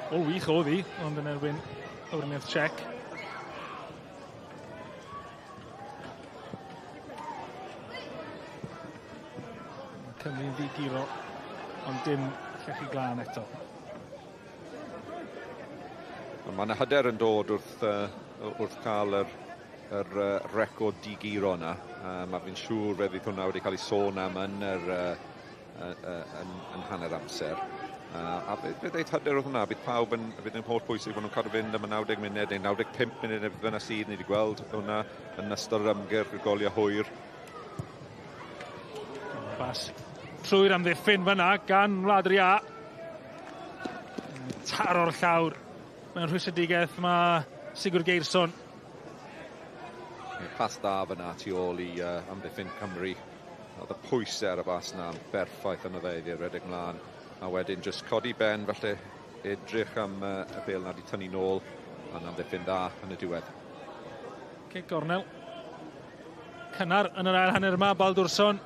o wych oedd hi, ond yn erbyn Weriniaeth Czech. Cymru'n ddiguro, ond dim llechi glân eto. Ond mae yna hyder yn dod wrth cael yr record diguro yna. Mae fi'n siŵr fe fydd hwnna wedi cael ei sôn am yn yn hanner amser. A fe ddeud hyder wrth hwnna, bydd pawb yn, bydd yn holl bwysig bod nhw'n cadw fynd am y 90 munud neu 95 munud neu beth bynnag sydd, ni wedi gweld hwnna yn ystod yr ymgyrch y goliau hwyr. Bas trwy'r amddiffyn fyna gan Wlad yr Iâ. Taro'r llawr. Mewn rhwystredigaeth mae Sigurd Geirsson. Pas da fyna tu ôl i amddiffyn Cymru. Oedd y pwysau ar y bas yna yn berffaith yn y dde iddi redeg mlaen. A wedyn jyst codi ben falle edrych am y bêl na di tynnu nôl, a'n amddiffyn dda yn y diwedd. Cic gornel. Cynnar yn yr ail hanner yma, Baldursson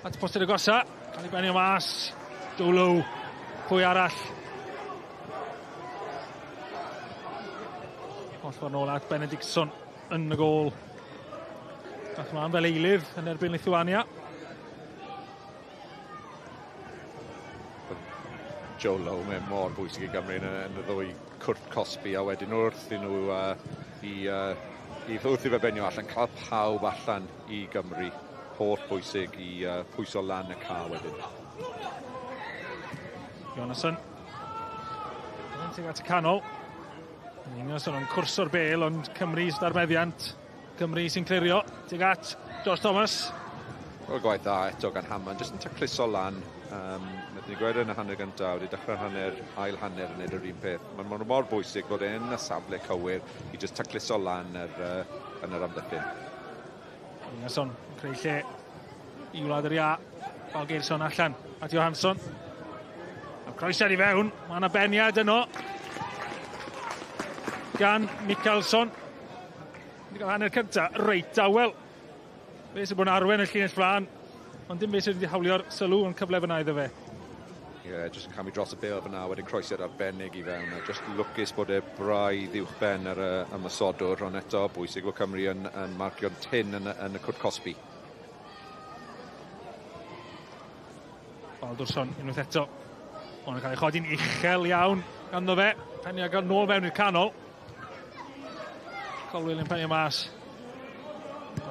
at postyn agosa. Cael ei benio mas. Joe Lowe. Pwy arall? Holl ffordd nôl at Benediktsson yn y gôl. Dath mlaen fel eilydd yn erbyn Lithuania. Joe Lowe, mae'n mor bwysig i Gymru yn y ddwy cwrt cosbi, a wedyn wrth i nhw wrth i fe benio allan, cael pawb allan i Gymru. Holl bwysig i pwyso lan y ca wedyn. Jonasson. Tuag at y canol. Jonasson yn cwrso'r bêl, ond Cymru sydd ar meddiant. Cymru sy'n clirio. Tuag at Josh Thomas. Wel, gwaith dda eto gan Hammond, jyst yn tacluso lan. Nath ni gweld yn y hanner gyntaf, wedi dechrau'r hanner, ail hanner yn neud yr un peth. Mae'n mor bwysig bod e'n y safle cywir i jyst tacluso lan yn yr amddiffyn. Jonasson yn creu lle i Wlad yr Iâ. Valgeirsson allan at Johansson. A croesiad i fewn, mae yna beniad yno gan Mikaelsson. Wedi cael hanner cyntaf reit dawel. Fe sy'n bod yn arwen y llinell flaen, ond dim fe sydd wedi hawlio'r sylw yn cyfle fyna iddo fe. Ie, yeah, jyst yn camu dros y bêl fyna, wedyn croesiad arbennig i fewn. A jyst lwcus bod e braidd uwchben ar y ymosodwr, ond eto bwysig bod Cymru yn marcio'n tyn yn y cwrt cosbi. Baldursson unwaith eto. Ond yn cael ei chodi'n uchel iawn ganddo fe. Penio gael nôl mewn i'r canol. Colwill yn penio mas.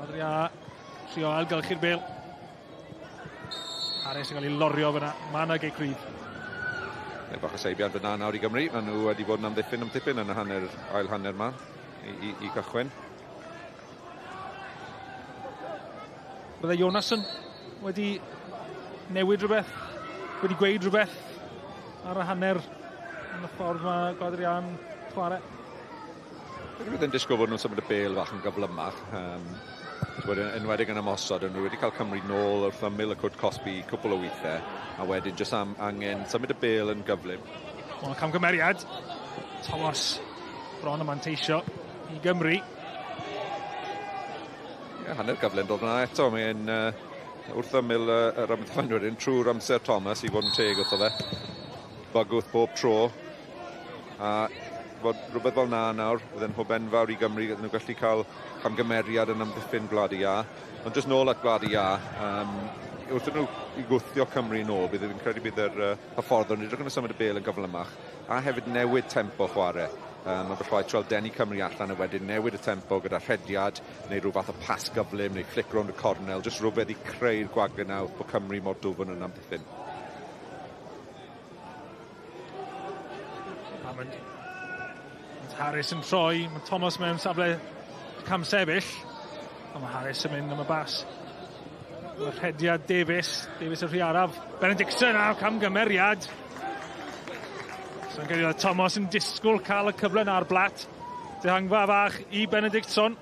Adria trio ailgylchu'r bêl. Harris yn cael ei lorio fyna. Mae yna gei cryf. Ie, bach o seibiant fyna nawr i Gymru. Maen nhw wedi bod yn amddiffyn am tipyn yn y hanner, ail hanner ma i cychwyn. Bydde Jonasson wedi newid rhywbeth, wedi gweud rhywbeth ar y hanner yn y ffordd mae Gwlad yr Iâ'n chwarae. Dwi'n ddim disgwyl bod nhw'n symud y bêl fach yn gyflymach. Enwedig yn ymosod, nhw wedi cael Cymru nôl wrth ymyl y cwrt cosbi cwpl o weithiau, a wedyn jyst am angen symud y bêl yn gyflym. Ond camgymeriad, Thomas bron yn manteisio i Gymru. Ie, hanner gyfle yn dod yna eto, mae'n wrth ymyl yr amddiffynwyr yn trwy'r amser Thomas i fod yn teg wrtho fe. Bygwth bob tro, a fod rhywbeth fel na nawr, bydd yn hwb enfawr i Gymru, gydyn nhw gallu cael camgymeriad yn amddiffyn Gwlad y Iâ. Ond jyst nôl at Gwlad y Iâ, wrth nhw i gwthio Cymru nôl, bydd yn credu bydd yr hyfforddwr yn edrych yn symud y bêl yn gyflymach, a hefyd newid tempo chwarae. Mae'n rhaid trial denu Cymru allan a wedyn newid y tempo gyda rhediad, neu rhyw fath o pas gyflym, neu flick rownd y cornel, jyst rhywbeth i creu'r gwagle nawr bod Cymru mor dwfn yn amddiffyn. Hammond. Harris yn troi, mae Thomas mewn safle camsefyll, a mae Harris yn mynd am y bas. Mae rhediad Davies, Davies yn rhy araf. Benediktsson a camgymeriad. So'n credu oedd Thomas yn disgwyl cael y cyfle na'r blat. Dehangfa fach i Benediktsson.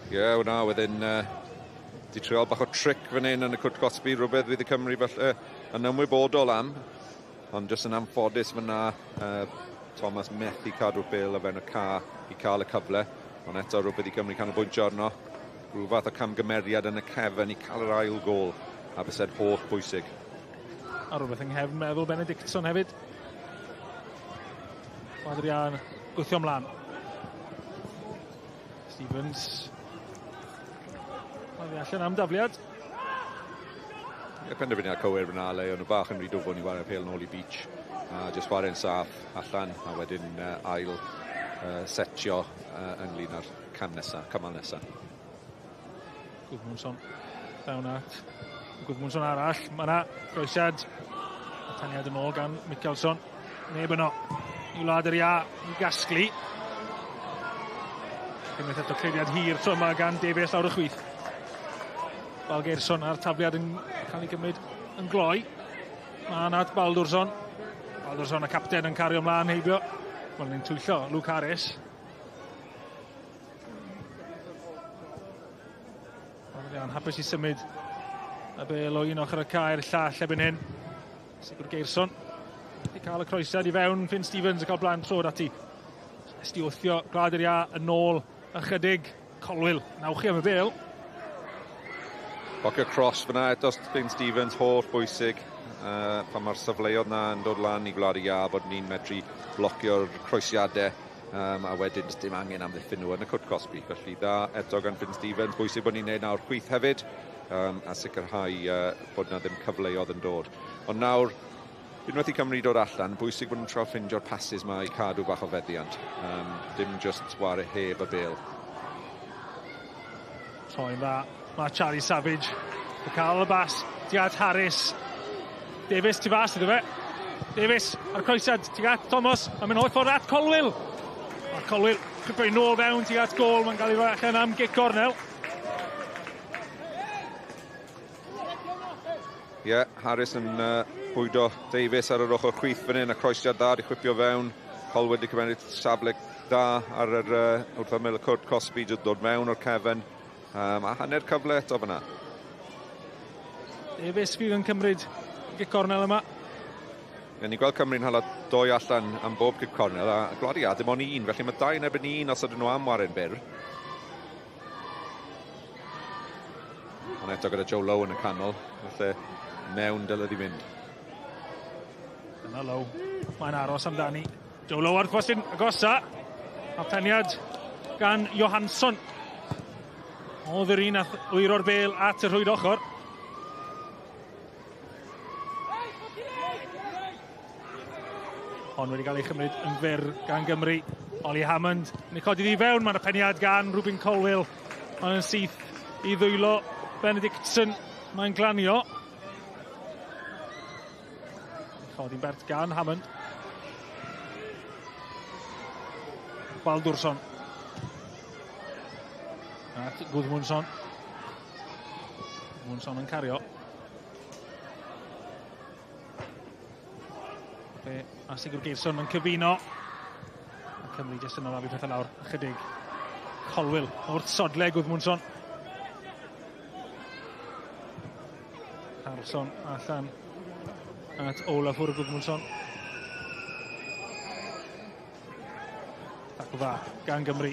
Ie, yeah, hwnna wedyn di trial bach o trick fan hyn yn y cwrt cosbi, rhywbeth fydd y Cymru falle yn ymwybodol am. Ond jyst yn anffodus fyna, Thomas methu cadw'r bêl o fewn y ca i cael y cyfle. Ond eto rhywbeth i Gymru canolbwyntio arno. Rhyw fath o camgymeriad yn y cefn i cael yr ail gôl, a fyse'n holl bwysig. A rhywbeth yng nghefn meddwl Benediktsson hefyd. Adrian gwthio ymlaen. Stevens. Mae allan am dafliad. Ie, penderfyniad cywir fyna, le o'n nhw bach yn rhy dwfwn i wario pêl nôl i Beach. A jyst chwarae'n saff allan, a wedyn ail setio ynglyn â'r cam nesa, cymal nesa. Gudmundsson fewn at Gudmundsson arall. Mae yna groesiad. Taniad yn ôl gan Mikaelsson. Neb yno i Wlad yr Iâ i gasglu. Unwaith eto cliriad hir tro yma gan Davies lawr y chwith. Valgeirsson a'r tafliad yn cael ei gymryd yn gloi. Mae yna at Baldursson. Baldursson y capten yn cario ymlaen heibio. Wel, ni'n twyllo Luke Harris. Adrian hapus i symud y bêl o un ochr y cae i'r llall erbyn hyn. Sigurgeirsson. I cael y croesiad i fewn, Finn Stevens yn cael blaen trod ati. Esti wthio Gwlad yr Iâ yn ôl ychydig. Colwill, nawch chi am y bêl. Blocio cross fyna eto Finn Stevens, holl bwysig. Pan mae'r safleoedd na yn dod lan i Gwlad y Iâ, bod ni'n medru blocio'r croesiadau a wedyn dim angen amddiffyn nhw yn y cwrt cosbi. Felly dda eto gan Finn Stevens, bwysig bod ni'n neud nawr chwith hefyd a sicrhau bod na ddim cyfleoedd yn dod. Ond nawr, unwaith i Cymru dod allan, bwysig bod nhw'n trio ffindio'r passes ma i cadw bach o feddiant. Dim just ware heb y bêl. Troi'n dda, mae Charlie Savage yn cael y bas, tuag at Harris. Davies tu fas iddo fe. Davies ar croesiad tuag at Thomas, mae'n mynd holl ffordd at Colwill. Mae Colwill chwipio i nôl fewn tuag at gôl, mae'n cael ei roi allan am gic gornel. Ie, yeah, Harris yn bwydo Davies ar yr ochr chwith fan hyn, a croesiad dda di chwipio fewn. Colwill wedi cymryd safle da ar yr wrth ymyl y cwrt cosbi, dod mewn o'r cefn. A hanner cyfle eto fyna. Davies fydd yn cymryd gic cornel yma. Ie, ni'n gweld Cymru'n hala doi allan am bob gic cornel, a Gwlad yr Iâ dim ond un, felly mae 2 yn erbyn 1 os ydyn nhw am ware'n byr. Ond eto gyda Joe Lowe yn y canol, felly mewn dylai di fynd. Dyna Lowe, mae'n aros amdani. Joe Lowe ar gwastyn agosa, a peniad gan Johansson. Oedd yr un ath wyro'r bêl at y rhwyd ochr. Hon wedi cael ei chymryd yn fyr gan Gymru. Ollie Hammond yn ei codi ddi fewn. Mae'n peniad gan Rubin Colwill. Mae'n yn syth i ddwylo Benedictson. Mae'n glanio. Chodi'n bert gan Hammond. Baldursson. At Gudmundsson. Gudmundsson yn cario. Fe a Sigurgeirsson yn cyfuno. A Cymru jyst yn arafu pethau lawr ychydig. Colwill wrth sodle Gudmundsson. Carlson allan at Olafur Gudmundsson. Tacl dda gan Gymru.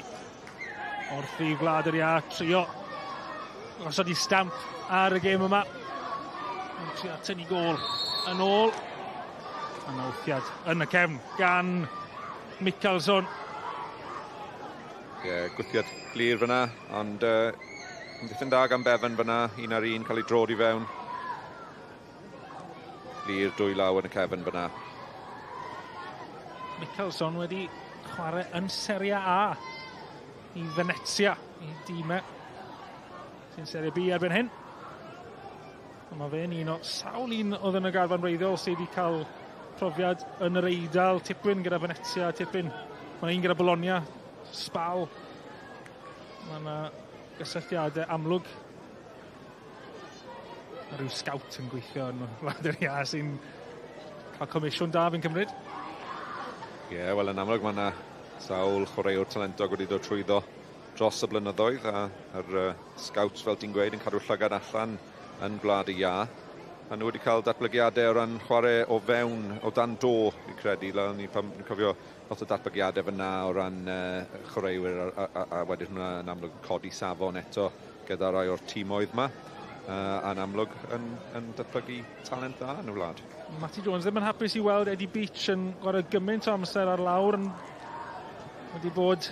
Wrth i Gwlad yr Iâ trio gosod i stamp ar y gêm yma. Yn trio tynnu gôl yn ôl. Yna wthiad yn y cefn gan Mikaelsson. Ie, yeah, gwthiad glir fyna, ond amddiffyn da gan Bevan fyna, un ar un, cael ei drod i fewn. Glir dwy law yn y cefn fyna. Mikaelsson wedi chwarae yn Serie A i Venezia, i dîmau sy'n Serie B erbyn hyn. A mae fe'n un o sawl un oedd yn y garfan wreiddiol sydd wedi cael profiad yn yr Eidal, tipyn gyda Venezia, tipyn, mae un gyda Bologna, Spal. Mae yna gysylltiadau amlwg. Mae rhyw scout yn gweithio yn Wlad yr Iâ sy'n cael comisiwn da fi'n cymryd. Ie, yeah, wel yn amlwg mae yna sawl chwaraewr talentog wedi dod trwyddo dros y blynyddoedd a yr scouts, fel ti'n gweud, yn cadw llygad allan yn Gwlad y Iâ. A nhw wedi cael datblygiadau o ran chwarae o fewn, o dan do, fi'n credu. Ni'n cofio lot o datblygiadau fyna o ran chwaraewyr a wedyn hwnna yn amlwg codi safon eto gyda rai o'r tîmoedd yma. A'n amlwg yn datblygu talent dda yn y wlad. Matty Jones ddim yn hapus i weld Eddie Beach yn gwario gymaint o amser ar lawr yn wedi bod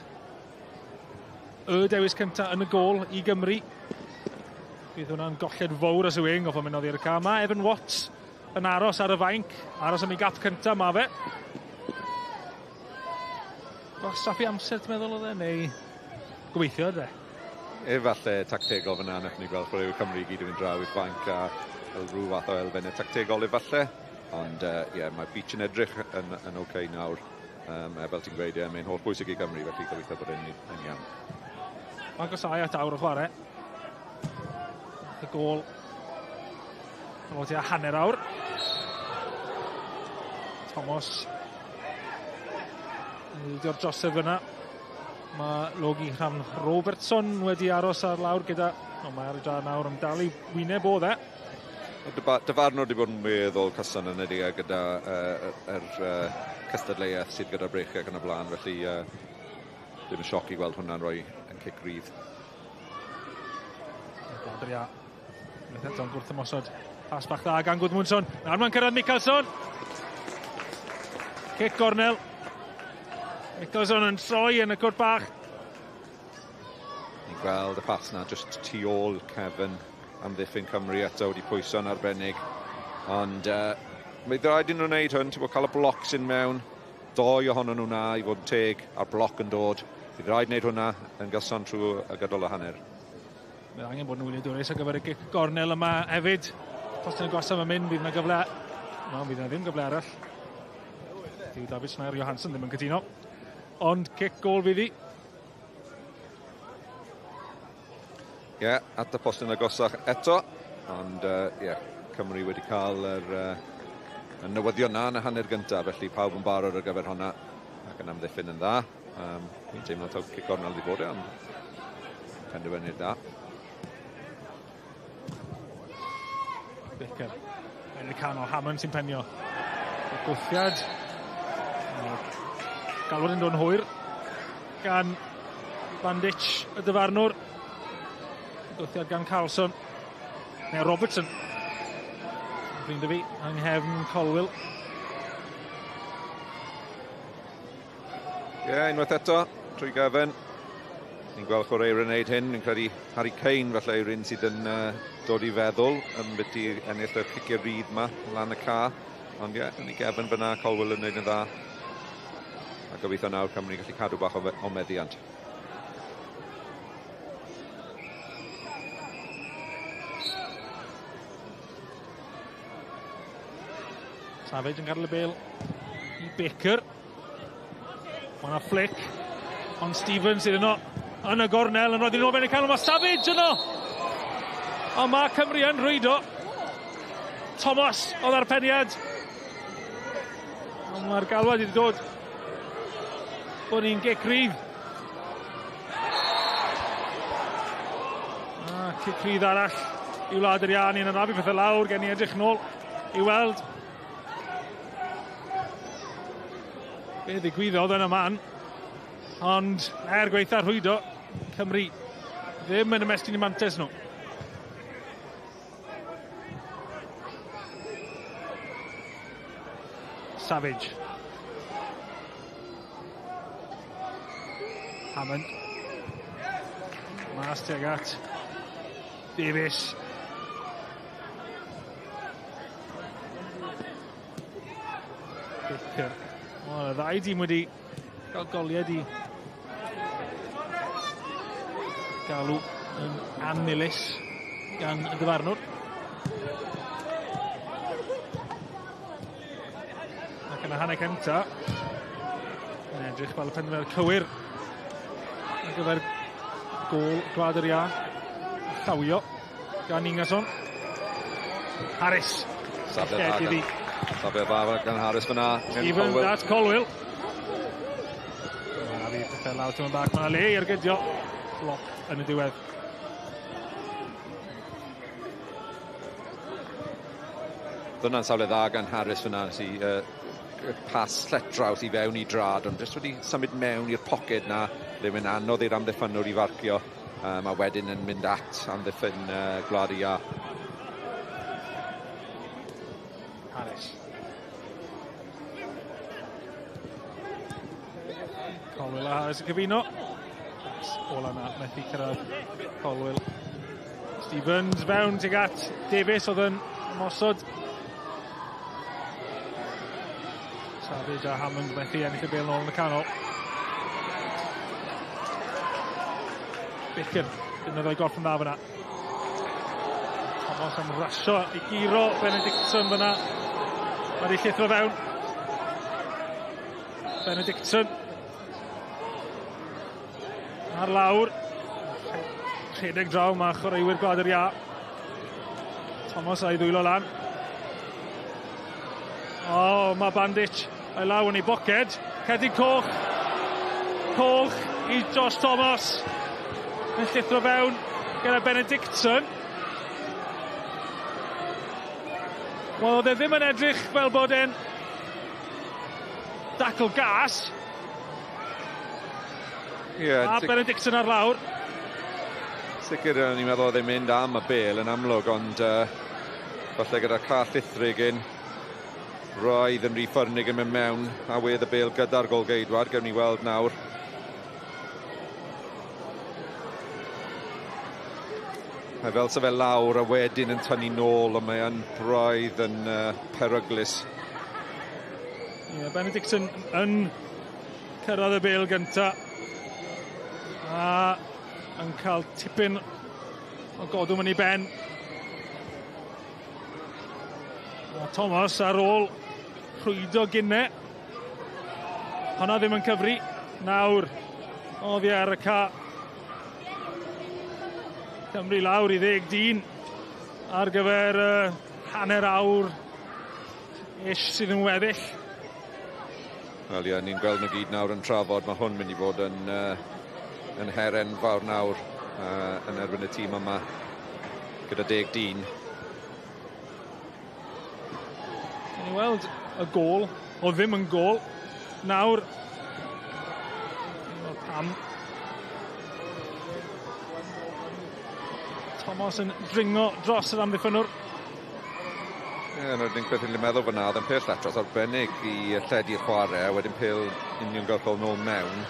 y dewis cyntaf yn y gôl i Gymru. Bydd hwnna'n golled fawr os yw e'n goffo mynd oddi ar y cae. Mae Evan Watts yn aros ar y fainc, aros am ei gap cyntaf ma fe. Gwastraffu amser ti'n meddwl oedd e, neu gobeithio ydw e? Efallai tactegol fyna, nath ni gweld chwaraewyr Cymru i gyd yn mynd draw i'r fainc a fel rhyw fath o elfennau tactegol efallai. Ond ie, yeah, mae Beach yn edrych yn oce nawr. Fel ti'n gweud, yeah, mae'n holl bwysig i Gymru, felly gobeithio bod e'n iawn. Mae'n agosau at awr o chwarae. Y gôl yn ôl tua hanner awr. Thomas yn ildio'r drosedd fyna. Mae Logi Hrafn Robertson wedi aros ar lawr gyda... O, mae ar y dra nawr am dal i wyneb o dde. Dyfarnwr wedi bod yn weddol cyson yn ydy gyda cystadleuaeth sydd gyda'r breichiau ac yn y blaen, felly ddim yn sioc i gweld hwnna'n rhoi yn cic rydd. Gwlad yr Iâ. Unwaith eto'n gwrth ymosod. Pas bach dda gan Gudmundsson. Nawr mae'n cyrraedd Mikaelson. Cic gornel. Mikaelson yn troi yn y cwrt bach. Ni'n gweld y pas na just tu ôl Kevin amddiffyn Cymru eto wedi pwyso'n arbennig. Ond mae rhaid i nhw wneud hwn, ti'n bod cael y bloc sy'n mewn, doi ohonyn nhw na i fod yn teg, a'r bloc yn dod. Bydd rhaid wneud hwnna yn gyson trwy y gydol y hanner. Mae angen bod yn wyliadwrus ar gyfer y gic gornel yma hefyd. Postyn y gwasam yn mynd, bydd yna gyfle. No, bydd yna ddim gyfle arall. Dyw David Snaer Johansson ddim yn cytuno. Ond cic gôl fydd hi. Ie, yeah, at y postyn agosach eto, ond yeah, Cymru wedi cael yr newyddion na yn y hanner gyntaf, felly pawb yn barod ar gyfer hwnna ac yn amddiffyn yn dda. Fi'n teimlo taw cic gornel wedi bod e, ond penderfyniad da. Baker, yn y canol, Hammond sy'n penio. Y gwthiad. Galwad yn dod yn hwyr gan Bandic, y dyfarnwr. Gwthiad gan Carlson. Neu Robertson. Flin dy fi, yng nghefn Colwill. Ie, yeah, unwaith eto, trwy gefn. Ni'n gweld chwaraewyr yn gwneud hyn. Ni'n credu Harry Kane falle yw'r un sydd yn dod i feddwl yn beth i ennill y ciciau rydd yma lan y ca. Ond ie, yeah, yn ei gefn fyna, Colwill yn gwneud yn dda. A gobeithio nawr Cymru gallu cadw bach o meddiant. Savage yn gadael y bêl i Baker. Mae yna flick, ond Stevens sydd yno yn y gornel yn rhoi nôl fewn y canol. Mae Savage yno! Ond mae Cymru yn rhwydo. Thomas oedd ar peniad. Ond mae'r galwad wedi dod bod ni'n gic rydd. A cic rydd arall i Wlad yr Iâ. Ni'n anafu pethau lawr, gen i edrych nôl i weld be ddigwyddodd yn y man, ond er gweitha rhwydo, Cymru ddim yn ymestyn i mantes nhw. Savage. Hammond. Mas tuag at Davies. Baker. O, y ddau dîm wedi cael goliad i galw yn annilys gan y dyfarnwr. Ac yn y hanner cynta, yn edrych fel y penderfyniad cywir ar gyfer gôl Gwlad yr Iâ. Llawio gan Ingason. Harris. Safle dda gan, safle dda gan Harris fyna. Stevens at Colwill. Mae'n fi pethau lawr tyma'n bach. Mae'n le i ergydio. Bloc yn y diwedd. Dyna'n safle dda gan Harris fyna. Si, pas lletraws i fewn i drad, ond jyst wedi symud mewn i'r poced na, le mae'n anodd i'r amddiffynnwr i farcio, a wedyn yn mynd at amddiffyn Gwlad yr Iâ. Harris. Colwill a Harris yn cyfuno. Ola na, methu cyrraedd Colwill. Stevens fewn tuag at Davies oedd yn ymosod. Savage a Hammond methu ennill y bêl nôl yn y canol. Baker, defnyddio'i gorff yn dda fyna. Thomas am rasio i guro Benedictson fyna. Mae wedi llithro fewn. Benedictson. Ar lawr. Rhedeg draw mae chwaraewyr Gwlad yr Iâ. Thomas a'i ddwylo lan. O, mae Bandic a'i law yn ei boced. Cerdyn coch. Coch i Josh Thomas. Yn llithro fewn gyda Benedictson. Wel, oedd e ddim yn edrych fel bod e'n dacl gas. Yeah, a Benediktsson ar lawr. Sicr, o'n i'n meddwl oedd e'n mynd am y bêl yn amlwg, ond falle gyda'r car llithrig yn roedd yn rhy ffyrnig yn mynd mewn a wedd y bêl gyda'r golgeidwad, gewn ni weld nawr. Mae fel sa fe lawr a wedyn yn tynnu nôl, ond mae yn braidd yn peryglus. Ie, yeah, Benediktsson yn cyrraedd y bêl gynta. A yn cael tipyn o godwm yn ei ben. A Thomas ar ôl rhwydo gynne. Honna ddim yn cyfri. Nawr, oddi ar y ca. Cymru lawr i 10 dyn ar gyfer hanner awr ish sydd yn weddill. Wel ie, ni'n gweld nhw gyd nawr yn trafod. Mae hwn mynd i fod yn her enfawr nawr yn erbyn y tîm yma gyda 10 dyn. Ni weld y gôl, o ddim yn gôl. Nawr, pam. Thomas yn dringo dros yr amddiffynnwr. Ie, yeah, yr unig beth i'n meddwl fyna oedd yn pêl lletros arbennig i lledu'r chwarae, a wedyn pêl uniongyrchol nôl mewn.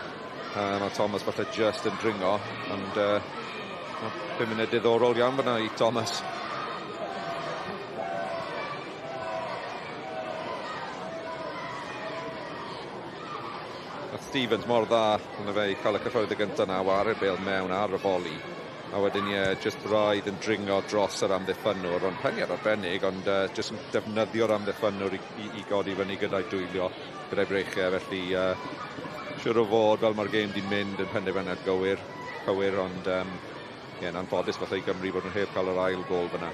Mae Thomas falle just yn dringo, ond 5 munud diddorol iawn fyna i Thomas. Nath Stevens mor dda yna fe i cael y cyffwrdd y gyntaf na, ware'r bêl mewn ar y foli. A wedyn ie, just braidd yn dringo dros yr amddiffynnwr, ond peniad arbennig, ond just yn defnyddio'r amddiffynnwr i godi fyny gyda'i dwylio, gyda'i breichiau, felly siŵr o fod fel mae'r gêm di'n mynd yn penderfyniad gywir, ond ie, yn anffodus falle i Gymru bod nhw heb cael yr ail gôl fyna.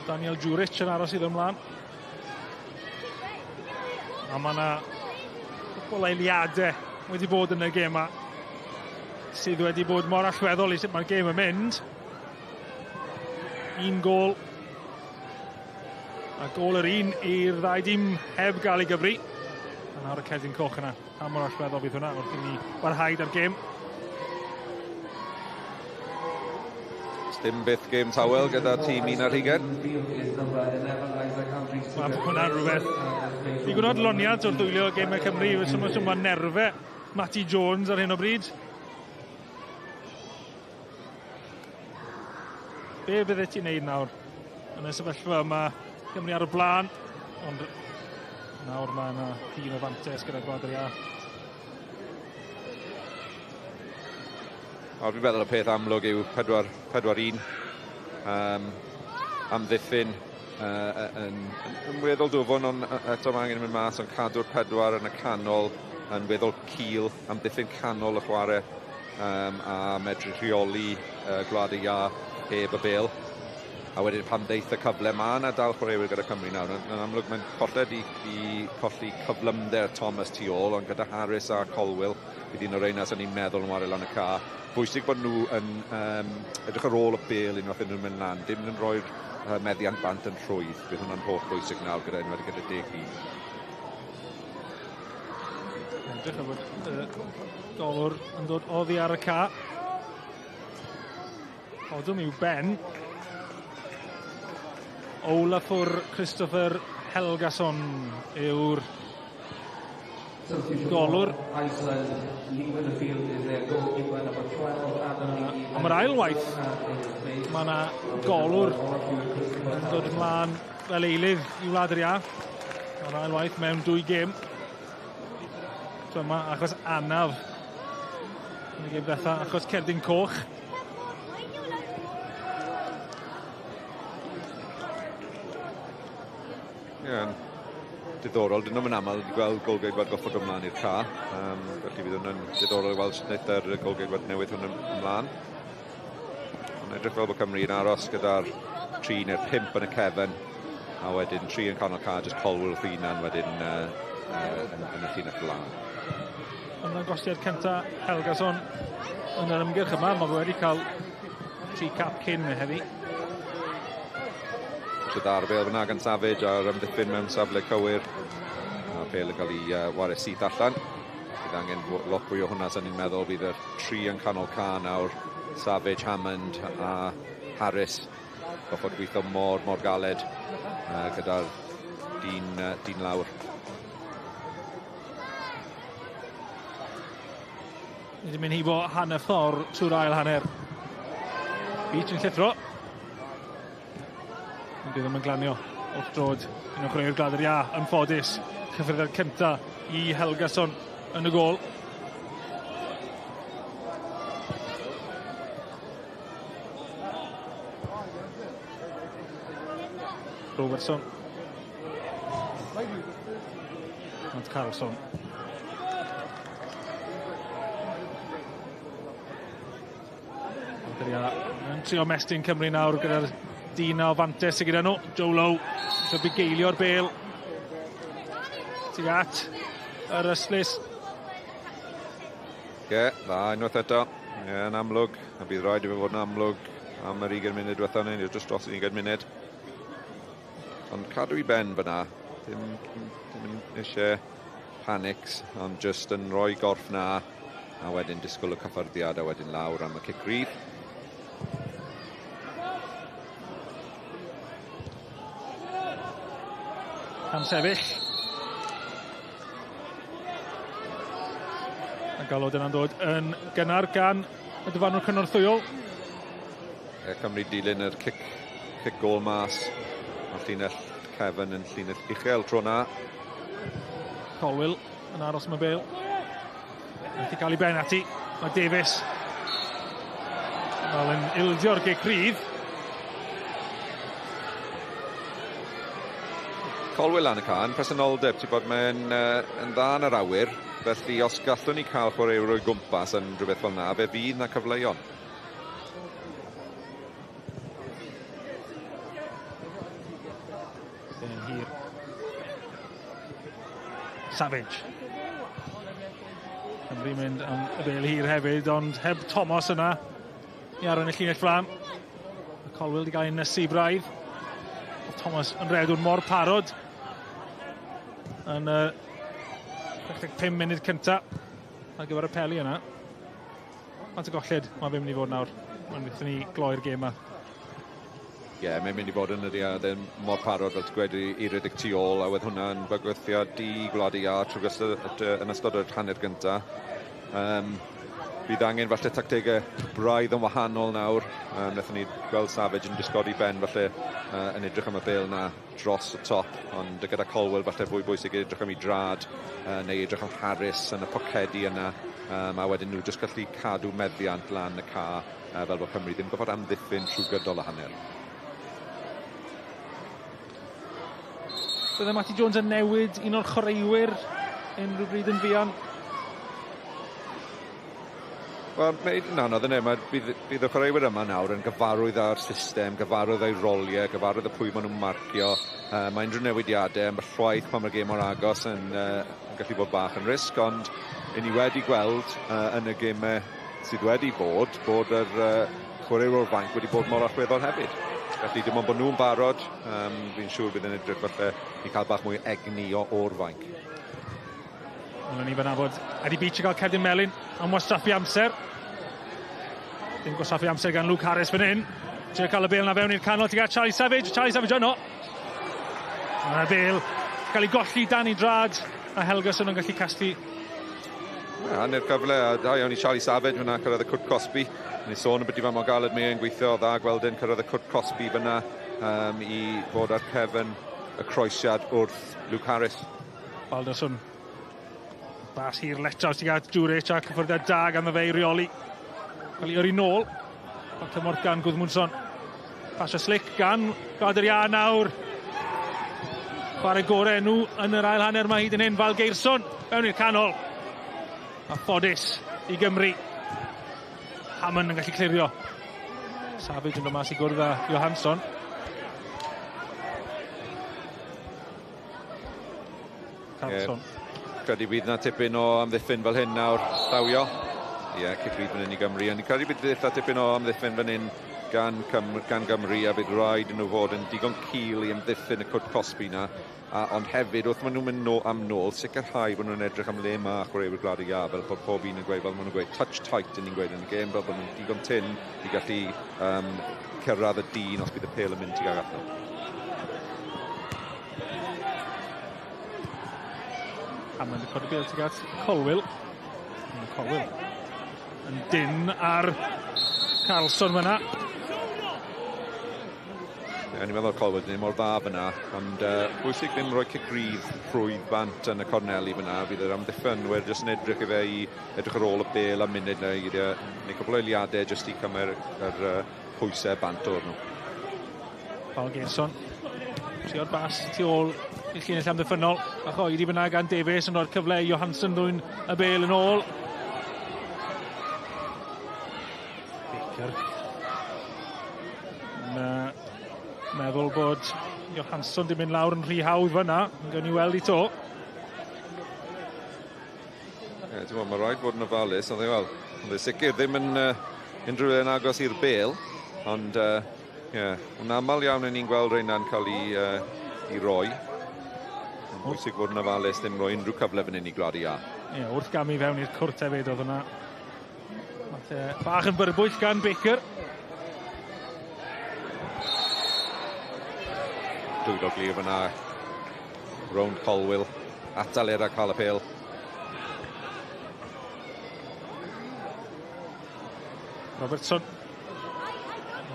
Daniel Juric yn aros iddo ymlaen. A mae yna cwpl eiliadau wedi bod yn y gêm yma sydd wedi bod mor allweddol i sut mae'r gêm yn mynd. Un gôl. A gôl yr un i'r ddau dîm heb gael ei gyfri. A nawr y cerdyn coch yna. Pa mor allweddol fydd hwnna wrth i ni barhau ar gêm. Dim byth gêm tawel gyda tîm 21. Mae hwnna'n rhywbeth. I gwneud loniad o'r dwylio gemau Cymru, mae nerfau Matty Jones ar hyn o bryd. Be bydde ti'n neud nawr? Yn y sefyllfa yma, Cymru ar y blaen, ond nawr mae yna dyn o fantes gyda Gwlad yr Iâ. O, fi'n meddwl y peth amlwg yw 4-1. Amddiffyn yn weddol dwfwn, ond eto mae angen mynd mas, ond cadw'r 4 yn y canol yn weddol cul, amddiffyn canol y chwarae a medru rheoli Gwlad y Iâ heb y bêl. A wedyn pan ddeith y cyfle, mae yna dal chwaraewyr gyda Cymru nawr. Yn amlwg mae'n colled i colli cyflymder Thomas tu ôl, ond gyda Harris a Colwill, bydd un o'r reina sy'n ni'n meddwl yn wario lan y ca. Bwysig bod nhw yn edrych ar ôl y bêl unwaith yn nhw'n mynd lan. Dim yn rhoi'r meddiant bant yn rhwydd. Bydd hwnna'n holl bwysig nawr gyda unwaith gyda 10 un. Edrych ar fod golwr yn dod oddi ar y ca. Odwm yw Ben. Olafur Christopher Helgason yw'r golwr. Am yr ail waith, mae yna golwr yn dod ymlaen fel eilydd i Wlad yr Iâ. Mae'r ail waith mewn 2 gêm. So yma achos anaf yn y gêm ddiwetha, achos cerdyn coch. Ie, diddorol, dyn nhw'n aml wedi gweld golgeidwad goffod ymlaen i'r ca. Felly fydd hwnna'n diddorol i weld sut wnaeth yr golgeidwad newydd hwn ymlaen. Ond edrych fel bod Cymru yn aros gyda'r 3 neu'r 5 yn y cefn, a wedyn 3 yn canol ca, jyst Colwill wrth hunan wedyn yn y llinell blaen. Ymddangosiad cynta Helgason yn yr ymgyrch yma, mae fe wedi cael 3 cap cyn heddi. Touch o dda ar y bêl fyna gan Savage a'r amddiffyn mewn safle cywir. A bêl yn cael ei wario syth allan. Bydd angen lot fwy o hwnna, sy'n ni'n meddwl. Bydd y tri yn canol ca nawr. Savage, Hammond a Harris. Goffod gweithio mor, mor galed gyda'r dyn lawr. Ni wedi mynd hibo hanner ffordd trwy'r ail hanner. Beach yn llithro. Ond bydd ddim yn glanio wrth drod un o chwaraewyr Gwlad yr Iâ yn ffodus. Cyffyrddiad cynta i Helgason yn y gôl. Robertson. Matt Carlson. Andrea yn trio mestyn Cymru nawr gyda'r dyn o fantes sydd gyda nhw. Joe Lowe eisiau bugeilio'r bêl. Tuag at yr ystlys. Ie, dda unwaith eto. Ie, yn amlwg. A bydd rhaid i fe fod yn amlwg am yr 20 munud diwethaf neu dros dros 20 munud. Ond cadw i ben fyna. Dim eisiau panics, ond just yn rhoi gorff na a wedyn disgwyl y cyffyrddiad a wedyn lawr am y cic rydd. Am sefyll. A galwad yna'n dod yn gynnar gan y dyfarnwr cynorthwyol. E, Cymru dilyn yr cic gôl mas. Mae llinell Kevin yn llinell uchel tro na. Colwill yn aros am y bêl. Methu cael ei ben ati. Mae Davies fel yn ildio'r gic rydd. Colwill lan y can, presenoldeb, ti'n bod mae'n yn dda yn yr awyr, felly os gallwn ni cael chwaraewr o'i gwmpas yn rhywbeth fel na, fe fydd na cyfleon. Yn hir. Savage. Cymru mynd am y bêl hir hefyd, ond heb Thomas yna i arwain y llinell flan. Mae Colwill wedi cael ei nysu braidd. Thomas yn redwr mor parod yn y 65 munud cynta ar gyfer y peli yna. Faint o golled mae fe'n mynd i fod nawr? Mae'n mynd i gloi'r gêm yma. Ie, yeah, mae'n mynd i fod yn ydi a ddim mor parod fel ti'n gweud i redeg tu ôl, a wedd hwnna'n bygythiad i Gwlad y Iâ trwy yn ystod yr hanner gynta. Bydd angen falle tactegau braidd yn wahanol nawr. Wnaethon ni gweld Savage yn disgodi ben falle yn edrych am y bêl na dros y top, ond gyda Colwill falle fwy bwysig edrych am ei drad neu edrych am Harris yn y pocedi yna, a wedyn nhw jyst gallu cadw meddiant lan y ca fel bod Cymru ddim gorfod amddiffyn trwy gydol y hanner. Bydde Matty Jones yn newid un o'r chwaraewyr unrhyw bryd yn fuan? Wel, mae'n anodd yna. Bydd y chwaraewyr yma nawr yn gyfarwydd â'r system, gyfarwydd â'i roliau, gyfarwydd â pwy maen nhw'n marcio. Mae unrhyw newidiadau, ambell waith pan mae'r gêm mor agos yn gallu bod bach yn risg, ond i ni wedi gweld yn y gemau sydd wedi bod yr chwaraewyr o'r fainc wedi bod mor allweddol hefyd. Felly dim ond bod nhw'n barod, fi'n siŵr bydd yn edrych falle i cael bach mwy egni o'r fainc. Wel, ni fan'na bod Eddie Beach yn cael cerdyn melyn am wastraffu amser. Dim gwastraffu amser gan Luke Harris fan hyn. Trio cael y bêl na fewn i'r canol, ti'n gael Charlie Savage. Charlie Savage yno. Mae'r bêl cael ei golli dan ei drad, a Helgason yn gallu casglu. Hanner cyfle, a da iawn i Charlie Savage fyna, cyrraedd y cwrt cosbi. Ni'n sôn am beth i fa mor galed mae e'n gweithio, dda gweld e'n cyrraedd y cwrt cosbi fyna i fod ar cefn y croesiad wrth Luke Harris. Balderson. Bas hir letraws ti'n gael Juric a cyffyrddiad da ganddo fe i reoli. Cael ei yrru nôl. Cael cymorth gan Guðmundsson. Pasio slick gan Gwlad yr Iâ nawr. Chwarae gorau nhw yn yr ail hanner mae hyd yn hyn. Valgeirsson mewn i'r canol. A ffodus i Gymru. Hammond yn gallu clirio. Savage yn dod mas i gwrdd â Johansson. Carlson. Credu bydd na tipyn o amddiffyn fel hyn nawr, llawio. Ie, cic rydd fan hyn i Gymru. Ond credu bydd eitha tipyn o amddiffyn fan hyn gan Gymru, a bydd rhaid nhw fod yn digon cul i amddiffyn y cwrt cosbi na. Ond hefyd, wrth maen nhw'n mynd am nôl, sicrhau bod nhw'n edrych am le ma chwaraewyr Gwlad y Iâ, fel bod pob un yn gweud, fel maen nhw'n gweud, touch tight yn ni'n gweud yn y gêm, fel bod nhw'n digon tynn i gallu cyrraedd y dyn os bydd y pêl yn mynd tuag ato. Hammond yn codi bêl tuag at Colwill. Colwill yn dynn ar Carlson fyna. Ie, ni'n meddwl Colwill ddim mor dda fyna, ond bwysig ddim rhoi cic rydd rhwydd bant yn y corneli fyna. Bydd yr amddiffynwyr jyst yn edrych i fe i edrych ar ôl y bêl am munud neu cwpl o eiliadau jyst i cymryd yr pwysau bant o'r nhw. Valgeirsson, trio'r bas tu ôl i llinell amddiffynnol. Bach o oedi fyna gan Davies yn rhoi'r cyfle i Johansson ddwyn y bêl yn ôl. Baker. Meddwl bod Johansson di mynd lawr yn rhy hawdd fyna. Gawn ni weld i to. Ie, ti'n gwybod, mae rhaid bod yn ofalus, ond oedd e sicr ddim yn unrhyw un agos i'r bêl, ond ie, yn aml iawn ni'n gweld rheina'n cael ei roi. Mae'n bwysig bod yn ofalus, ddim rhoi unrhyw cyfle fan hyn i Gwlad y Iâ. Ie, wrth gamu fewn i'r cwrt hefyd oedd hwnna. Falle bach yn byrbwyll gan Baker. Dwylo glir fyna, rownd Colwill, atal e rhag cael y pêl. Robertson.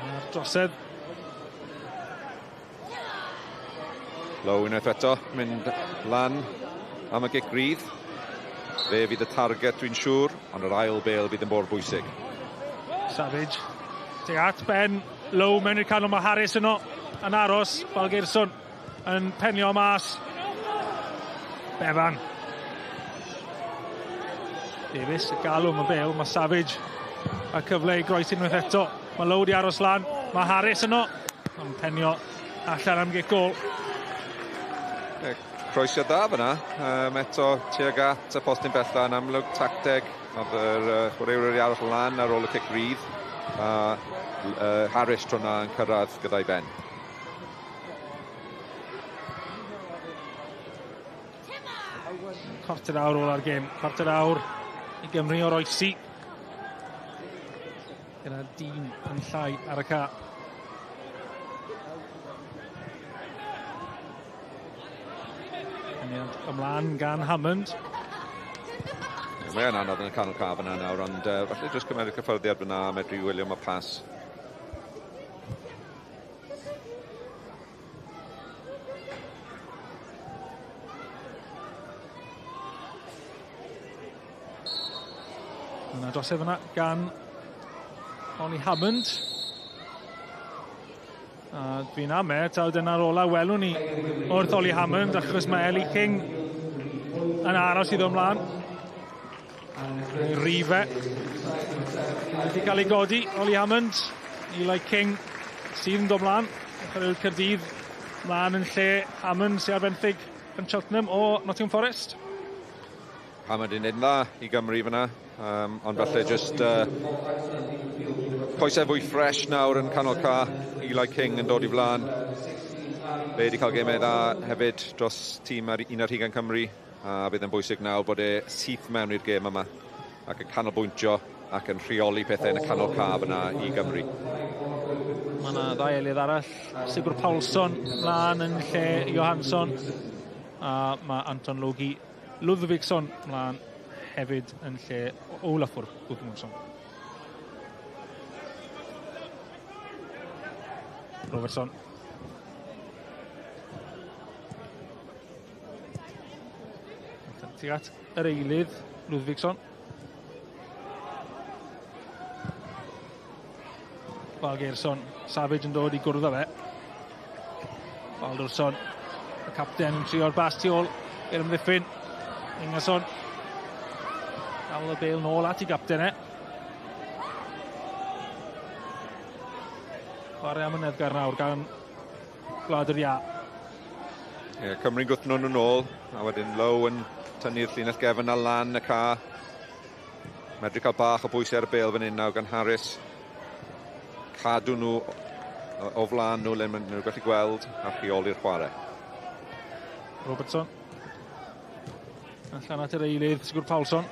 A'r drosedd. Lowe unwaith eto, mynd lan am y gic rydd. Fe fydd y target dwi'n siŵr, ond yr ail bêl fydd yn mor bwysig. Savage. Tuag at Ben. Lowe mewn i'r canol, mae Harris yno yn aros. Valgeirsson yn penio mas. Bevan. Davies, y galw am y bêl, mae Savage a cyfle i groesi unwaith eto. Mae Lowe di aros lan, mae Harris yno. Yn penio allan am gic gôl. Croesiad dda fyna, eto tuag at y postyn bella yn amlwg tacteg. Oedd yr chwaraewyr wedi aros lan ar ôl y cic rydd. A Harris tro na yn cyrraedd gyda'i ben. Cwarter awr ola'r gêm, cwarter awr i Gymru o'r oesi. Gyda dyn yn llai ar y ca. Ymlaen gan Hammond. Mae'n anodd yn y canol ca fyna nawr, ond falle jyst cymryd y cyffyrddiad fyna a medru wylio am y pas. Yna drosedd fyna gan Ollie Hammond. A dwi'n ame, taw dyna'r ola welwn ni wrth Ollie Hammond, achos mae Ellie King yn aros iddo ymlaen. Rife. Wedi cael ei godi, Ollie Hammond. Eli King sydd yn dod ymlaen. Chwaraewyr Caerdydd mlaen yn lle Hammond sydd ar benthyg yn Cheltenham o Nottingham Forest. Hammond yn neud yn dda i Gymru fyna, ond falle jyst coesau fwy ffres nawr yn canol ca. Eli King yn dod i flaen. Fe wedi cael gemau dda hefyd dros tîm ar 21 Cymru, a bydd yn bwysig nawr bod e syth mewn i'r gêm yma ac yn canolbwyntio ac yn rheoli pethau yn y canol ca fyna i Gymru. Mae yna ddau eilydd arall, Sigur Paulson mlaen yn lle Johansson, a mae Anton Logi Ludvigsson mlaen hefyd yn lle Olafur Gudmundsson. Robertson. Tuag at yr eilydd, Ludvigsson. Valgeirsson, Savage yn dod i gwrdd â fe. Baldursson, y capten yn trio'r bas tu ôl i'r amddiffyn. Ingason. Dal y bêl nôl at ei gapten e. Chwarae am amyneddgar nawr gan Gwlad yr Iâ. Ie, Cymru'n gwthno nhw nôl, a wedyn Lowe yn tynnu'r llinell gefn a lan y ca. Medru cael bach o bwysau ar y bêl fan hyn nawr gan Harris. Cadw nhw o flaen nhw le maen nhw'n gallu gweld a rheoli'r chwarae. Robertson. Allan at yr eilydd, Sigurd Pálsson.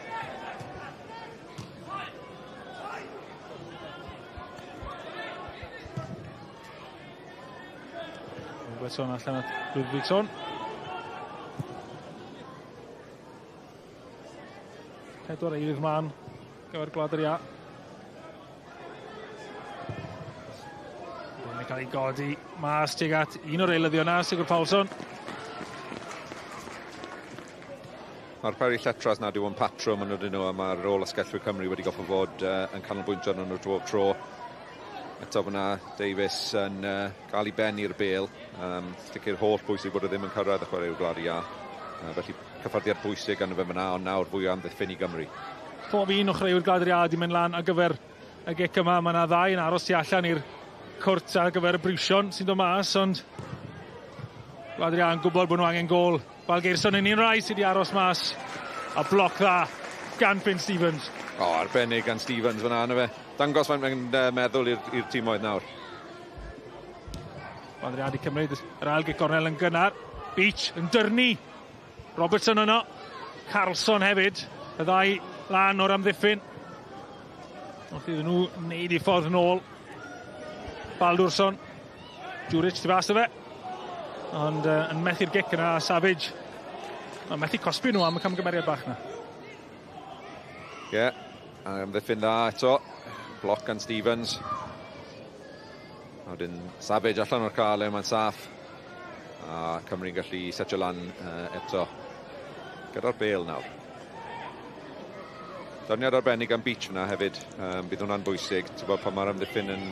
Robertson allan at Ludvigsson. 4 eilydd mlaen gyfer Gwlad yr Iâ. Mae'n cael ei godi mas tuag at un o'r eilyddion na, Sigurd Pálsson. Mae'r peri lletras nad yw yn patrwm yn ydyn nhw, a mae'r rôl asgellwyr Cymru wedi goffo fod yn canolbwyntio arnyn nhw bob tro. Eto fyna Davies yn cael ei ben i'r bêl. Sicr holl bwysig bod e ddim yn cyrraedd y chwaraewr Gwlad yr Iâ. Felly cyffyrddiad bwysig arno fe fyna, ond nawr fwy o amddiffyn i Gymru. Pob un o chwaraewyr Gwlad yr Iâ wedi mynd lan ar gyfer y gic yma. Mae yna ddau yn aros tu allan i'r cwrt ar gyfer y briwsion sy'n dod mas, ond Gwlad yr Iâ yn gwybod bod nhw angen gôl. Valgeirsson yn un rai sydd wedi aros mas, a bloc dda gan Finn Stevens. O, arbennig gan Stevens fyna, yna fe. Dangos faint mae'n meddwl i'r timoedd nawr. Gwlad yr Iâ wedi cymryd yr ail gic gornel yn gynnar. Beach yn dyrnu. Robertson yno. Carlson hefyd. Y ddau lan o'r amddiffyn. Wrth iddyn nhw wneud eu ffordd nôl. Baldursson. Djuric tu fas o fe. Ond yn methu'r gic yna, Savage. Mae'n methu cosbi nhw am y camgymeriad bach yna. Ie, yeah, amddiffyn dda eto. Bloc gan Stevens. A wedyn Savage allan o'r cael le mae'n saff. A Cymru'n gallu setio lan eto. Gyda'r bêl nawr. Dyniad arbennig am Beach fyna hefyd. Bydd hwnna'n bwysig. Ti'n gwybod pan mae'r amddiffyn yn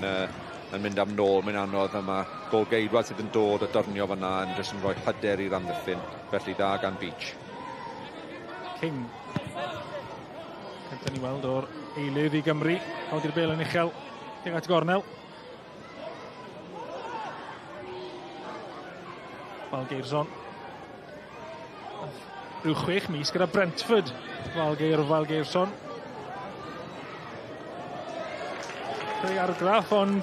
mynd am nôl, mae'n anodd. A mae golgeidwad sydd yn dod a dyrnio fyna yn jyst yn rhoi hyder i'r amddiffyn. Felly da gan Beach. King. Cyntaf ni weld o'r eilydd i Gymru. Codi'r bêl yn uchel tuag at gornel. Valgeirsson. Rhyw 6 mis gyda Brentford. Valgeir Valgeirsson. Creu argraff, ond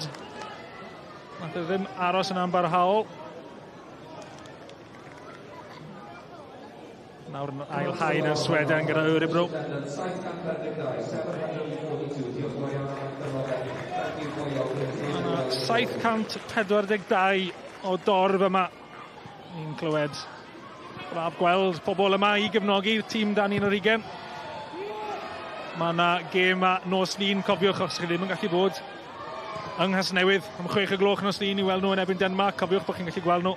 nath e ddim aros yn ambarhaol. Nawr yn ail haen yn Sweden gyda Örebro. Mae 742 o dorf yma. Ni'n clywed braf gweld pobl yma i gefnogi'r tîm dan 21. Mae yna gêm a nos Lun, cofiwch os chi ddim yn gallu bod yng Nghasnewydd am 6 o gloch nos Lun i weld nhw yn erbyn Denmark. Cofiwch bod chi'n gallu gweld nhw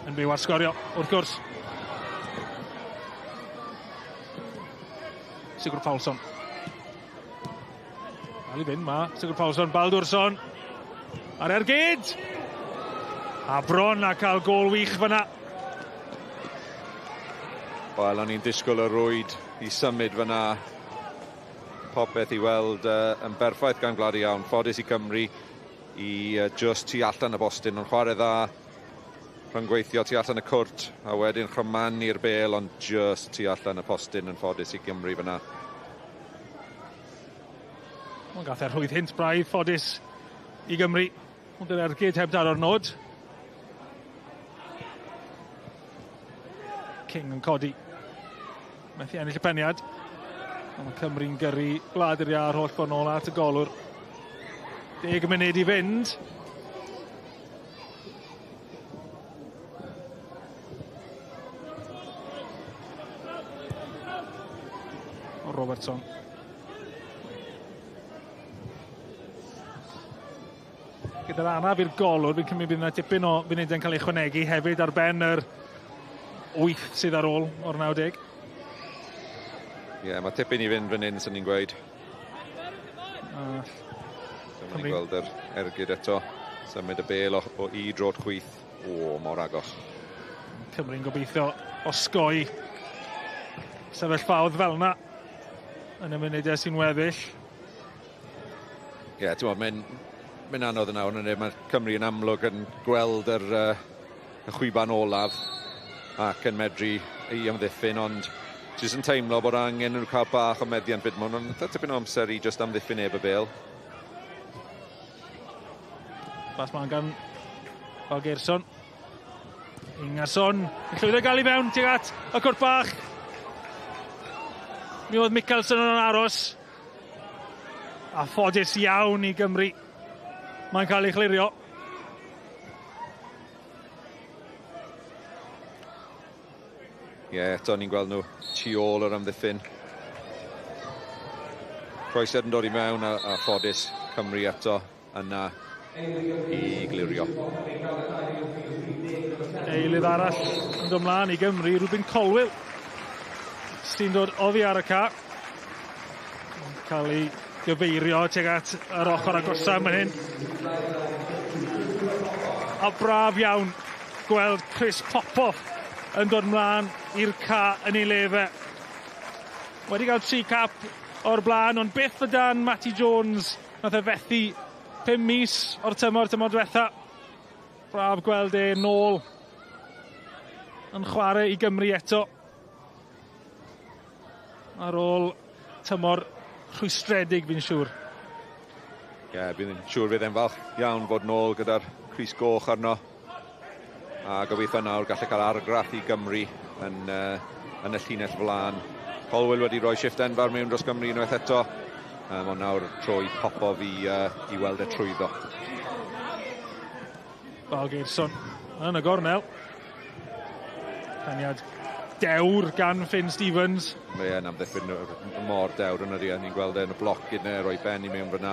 yn byw ar Sgorio, wrth gwrs. Sigurd Pálsson. Dal i fynd ma, Sigurd Pálsson, Baldursson ar ergyd! A bron a cael gôl wych fyna. Wel, o'n i'n disgwyl y rwyd i symud fyna. Popeth i weld yn berffaith gan Gwlad yr Iâ. Ffodus i Cymru i just tu allan y bostyn, ond chwarae dda. Rhyngweithio tu allan y cwrt, a wedyn chrymanu'r bêl, ond just tu allan y postyn yn ffodus i Gymru fyna. Ond gath e rhwydd hynt braidd ffodus i Gymru. Ond yr ergyd heb daro'r nod. King yn codi. Methu ennill y peniad. Ond mae Cymru'n gyrru Gwlad yr Iâ ar holl ffordd nôl at y golwr. 10 munud i fynd. Robertson. Gyda'r anaf i'r golwr, fi'n cymryd bydd yna tipyn o funudau'n cael ei chwanegu hefyd ar ben yr 8 sydd ar ôl o'r 90. Ie, yeah, mae tipyn i fynd fan hyn, sy'n ni'n gweud. Dyma ni'n gweld yr ergyd eto. Symud y bêl o i drod chwith. O, mor agos. Cymru'n gobeithio osgoi sefyllfaoedd fel yna yn y munudau sy'n weddill. Ie, yeah, ti'n gwybod, mae'n anodd yn awr, mae Cymru yn amlwg yn gweld yr y chwiban olaf ac yn medru ei amddiffyn, ond jyst yn teimlo bod angen nhw cael bach o meddiant fyd. Maen nhw'n tipyn o amser i jyst amddiffyn heb y bêl. Bas mlaen gan Valgeirsson. Ingason yn llwyddo gael i fewn tuag at y cwrt bach. Mi oedd Mikkelsen yn aros. A ffodus iawn i Gymru. Mae'n cael ei chlirio. Ie, yeah, eto ni'n gweld nhw tu ôl yr amddiffyn. Croesiad yn dod i mewn a ffodus Cymru eto yna i glirio. Eilydd arall yn dod mlaen i Gymru, Rubin Colwill, sy'n dod oddi ar y ca. Cael ei gyfeirio tuag at yr ochr agosaf fan hyn. A braf iawn gweld Chris Popoff yn dod mlaen i'r ca yn ei le fe. Wedi cael 3 cap o'r blaen, ond byth o dan Matty Jones, nath e fethu 5 mis o'r tymor diwetha. Braf gweld e nôl yn chwarae i Gymru eto. Ar ôl tymor rhwystredig, fi'n siŵr. Ie, yeah, fi'n siŵr fydd e'n falch iawn fod nôl gyda'r crys goch arno. A gobeithio nawr gallu cael argraff i Gymru yn y llinell flaen. Colwill wedi rhoi shifft enfawr mewn dros Gymru unwaith eto. Ond nawr tro i Popov i weld e trwyddo. Valgeirsson yn y gornel. Caniad dewr gan Finn Stevens. Mae e'n amddiffyn mor dewr yn ydi. Ni'n gweld e yn y bloc gyda, rhoi ben i mewn fyna.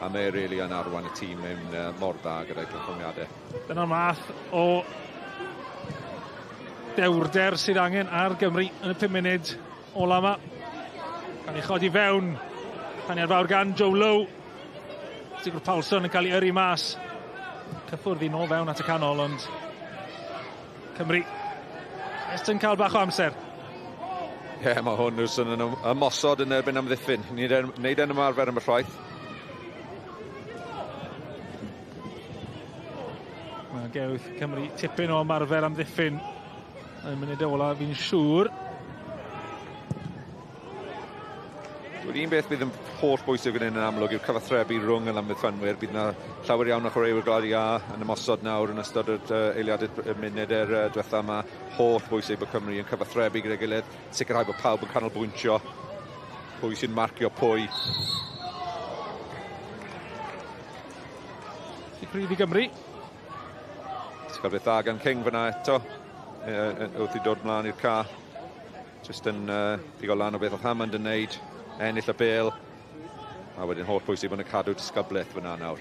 A mae e really yn arwain y tîm mewn mor dda gyda'i perfformiadau. Dyna'r math o dewrder sydd angen ar Gymru yn y 5 munud ola yma. Gan ei chodi fewn. Caniad fawr gan Joe Lowe. Sigurd Pálsson yn cael ei yrru mas. Cyffwrdd i nôl fewn at y canol, ond Cymru jyst yn cael bach o amser. Ie, yeah, mae hwn yn ymosod yn erbyn amddiffyn. Ni'n neud e'n ymarfer am y llaeth. Mae gewth Cymru tipyn o ymarfer amddiffyn yn munud ola, fi'n siŵr. Un beth bydd yn holl bwysig fan hyn yn amlwg yw'r cyfathrebu rhwng yr amddiffynwyr. Bydd yna llawer iawn o chwaraewyr Gwlad Iâ yn ymosod nawr yn ystod yr eiliadau y munudau'r diwetha yma. Holl bwysig bod Cymru yn cyfathrebu gyda'i gilydd, sicrhau bod pawb yn canolbwyntio, pwy sy'n marcio pwy. Pryd i Gymru. Ti'n cael beth dda gan King fyna eto, wrth i dod mlaen i'r ca. Just yn pigo lan o beth oedd Hammond yn neud. Ennill y bêl, a wedyn holl bwysig bod yn cadw disgyblaeth fyna nawr.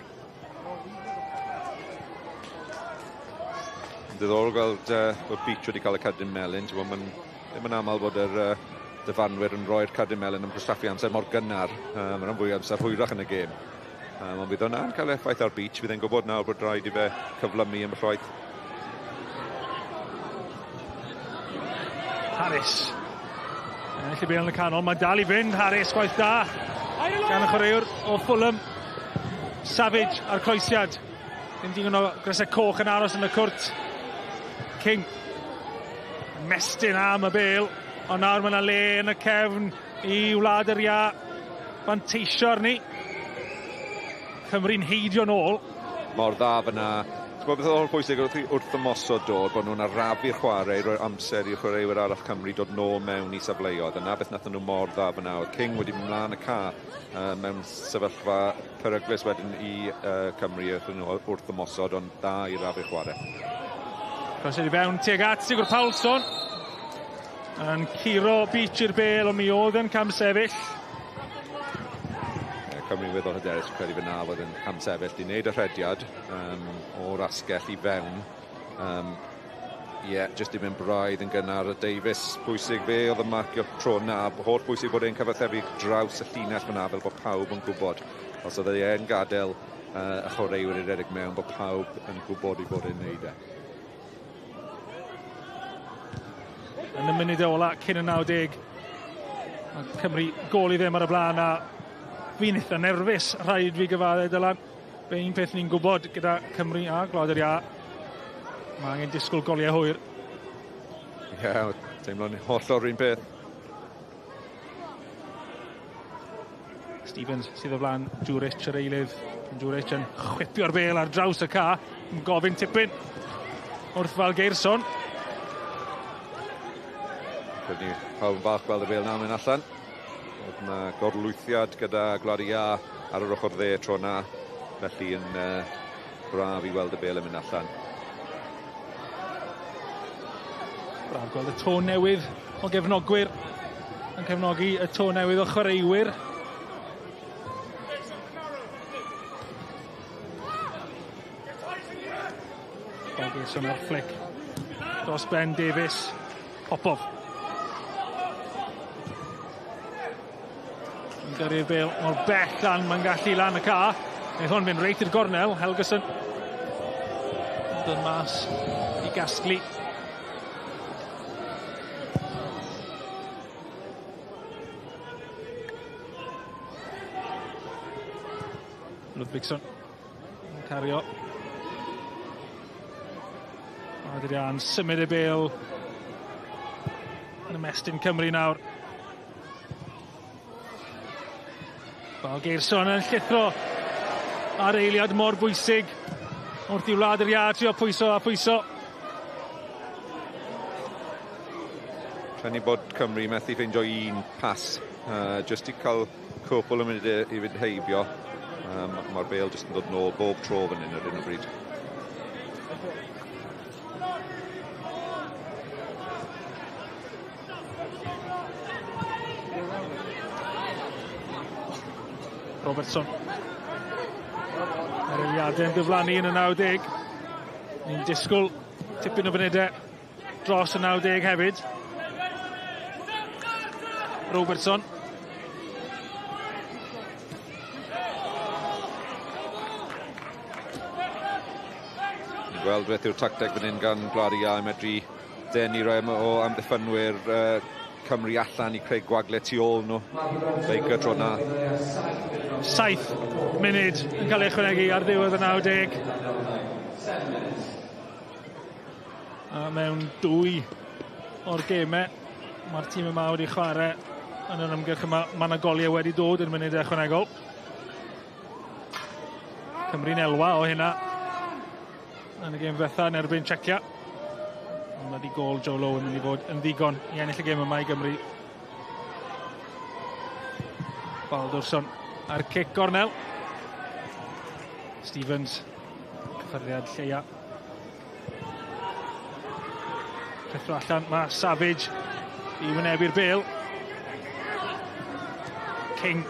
Diddorol gweld bod Beach wedi cael y cerdyn melyn. Ddim yn aml bod yr dyfarnwyr yn rhoi'r cerdyn melyn am gwastraffu amser mor gynnar. Mae'n rhan fwy o amser hwyrach yn y gêm. Ond bydd hwnna'n cael effaith ar Beach. Bydd e'n gwybod nawr bod rhaid i fe cyflymu am y llaeth. Harris. Ennill y bêl yn y canol, mae'n dal i fynd, Harris, gwaith da gan y chwaraewr o Fulham. Savage a'r croesiad. Ddim digon o grysau coch yn aros yn y cwrt. King. Mestyn am y bêl, ond nawr mae yna le yn y cefn i Wlad yr Iâ fanteisio arni. Cymru'n heidio nôl. Mor dda fyna. Ti'n gwybod beth oedd pwysig wrth ymosod dod, bod nhw'n arafu'r chwarae, rhoi amser i'r chwaraewyr arall Cymru dod nôl mewn i safleoedd. Yna beth nathon nhw mor dda fyna. Oedd King wedi mynd mlaen y ca mewn sefyllfa peryglus wedyn i Cymru wrth ymosod, ond da i arafu'r chwarae. Croesiad i fewn tuag at Sigurd Pálsson. Yn curo Beach i'r bêl, ond mi oedd yn camsefyll. Cymru weddol hyderus, fi'n credu fyna fod yn camsefyll di wneud y rhediad o'r asgell i fewn. Ie, jyst i mynd braidd yn gynnar. Davies, bwysig fe oedd y marcio tro na. Holl bwysig bod e'n cyfathrebu draws y llinell fyna fel bod pawb yn gwybod. Os oedd e'n gadael y chwaraewyr i redeg mewn, bod pawb yn gwybod i bod e'n neud e. Yn y munudau ola cyn y 90, mae Cymru gôl i ddim ar y blaen a fi'n eitha nerfus, rhaid fi gyfadde, Dylan. Be un peth ni'n gwybod gyda Cymru a Gwlad yr Iâ, mae angen disgwyl goliau hwyr. Ie, yeah, teimlo'n hollol un peth. Stevens sydd o flaen Juric, yr eilydd. Juric yn chwipio'r bêl ar draws y ca, yn gofyn tipyn wrth Valgeirsson. Credu pawb yn falch gweld y bêl nawr mynd allan. Oedd yna gorlwythiad gyda Gwlad Iâ ar yr ochr dde tro na, felly yn braf i weld y bêl yn mynd allan. Braf gweld y to newydd o gefnogwyr yn cefnogi y to newydd o chwaraewyr. Valgeirsson ar flick dros Ben Davies. Popov. Yn gyrru'r bêl mor bell lan, mae'n gallu lan y ca. Wneith hwn fynd reit i'r gornel, Helgason. Dod mas i gasglu. Ludvigsson yn cario. Adrian symud y bêl yn ymestyn Cymru nawr. Valgeirsson yn llithro ar eiliad mor bwysig wrth i Wlad yr Iâ trio pwyso a pwyso. Trueni bod Cymru methu ffeindio un pas, jyst i cael cwpl o munudau i fynd heibio. Mae'r bêl jyst yn dod nôl bob tro fan hyn ar hyn o bryd. Robertson. Mae'r eiliadau yn diflannu yn y 90. Ni'n disgwyl tipyn o funudau dros y 90 hefyd. Robertson. Ni'n gweld beth yw'r tacteg fan hyn gan Gwlad y Iâ i medru denu rai o amddiffynwyr Cymru allan i creu gwagle tu ôl nhw. Baker tro na. 7 munud yn cael ei ychwanegu ar ddiwedd y 90. A mewn 2 o'r gemau mae'r tîm yma wedi chwarae yn yr ymgyrch yma. Mae yna goliau wedi dod yn munudau ychwanegol. Cymru'n elwa o hynna yn y gêm ddiwetha yn erbyn Czechia. Ond ydy gôl Joe Lowe yn mynd i fod yn ddigon i ennill y gêm yma i Gymru. Baldursson ar cic gornel. Stevens, cyffyrddiad lleia. Rhuthro allan, mae Savage i wynebu'r bêl. King.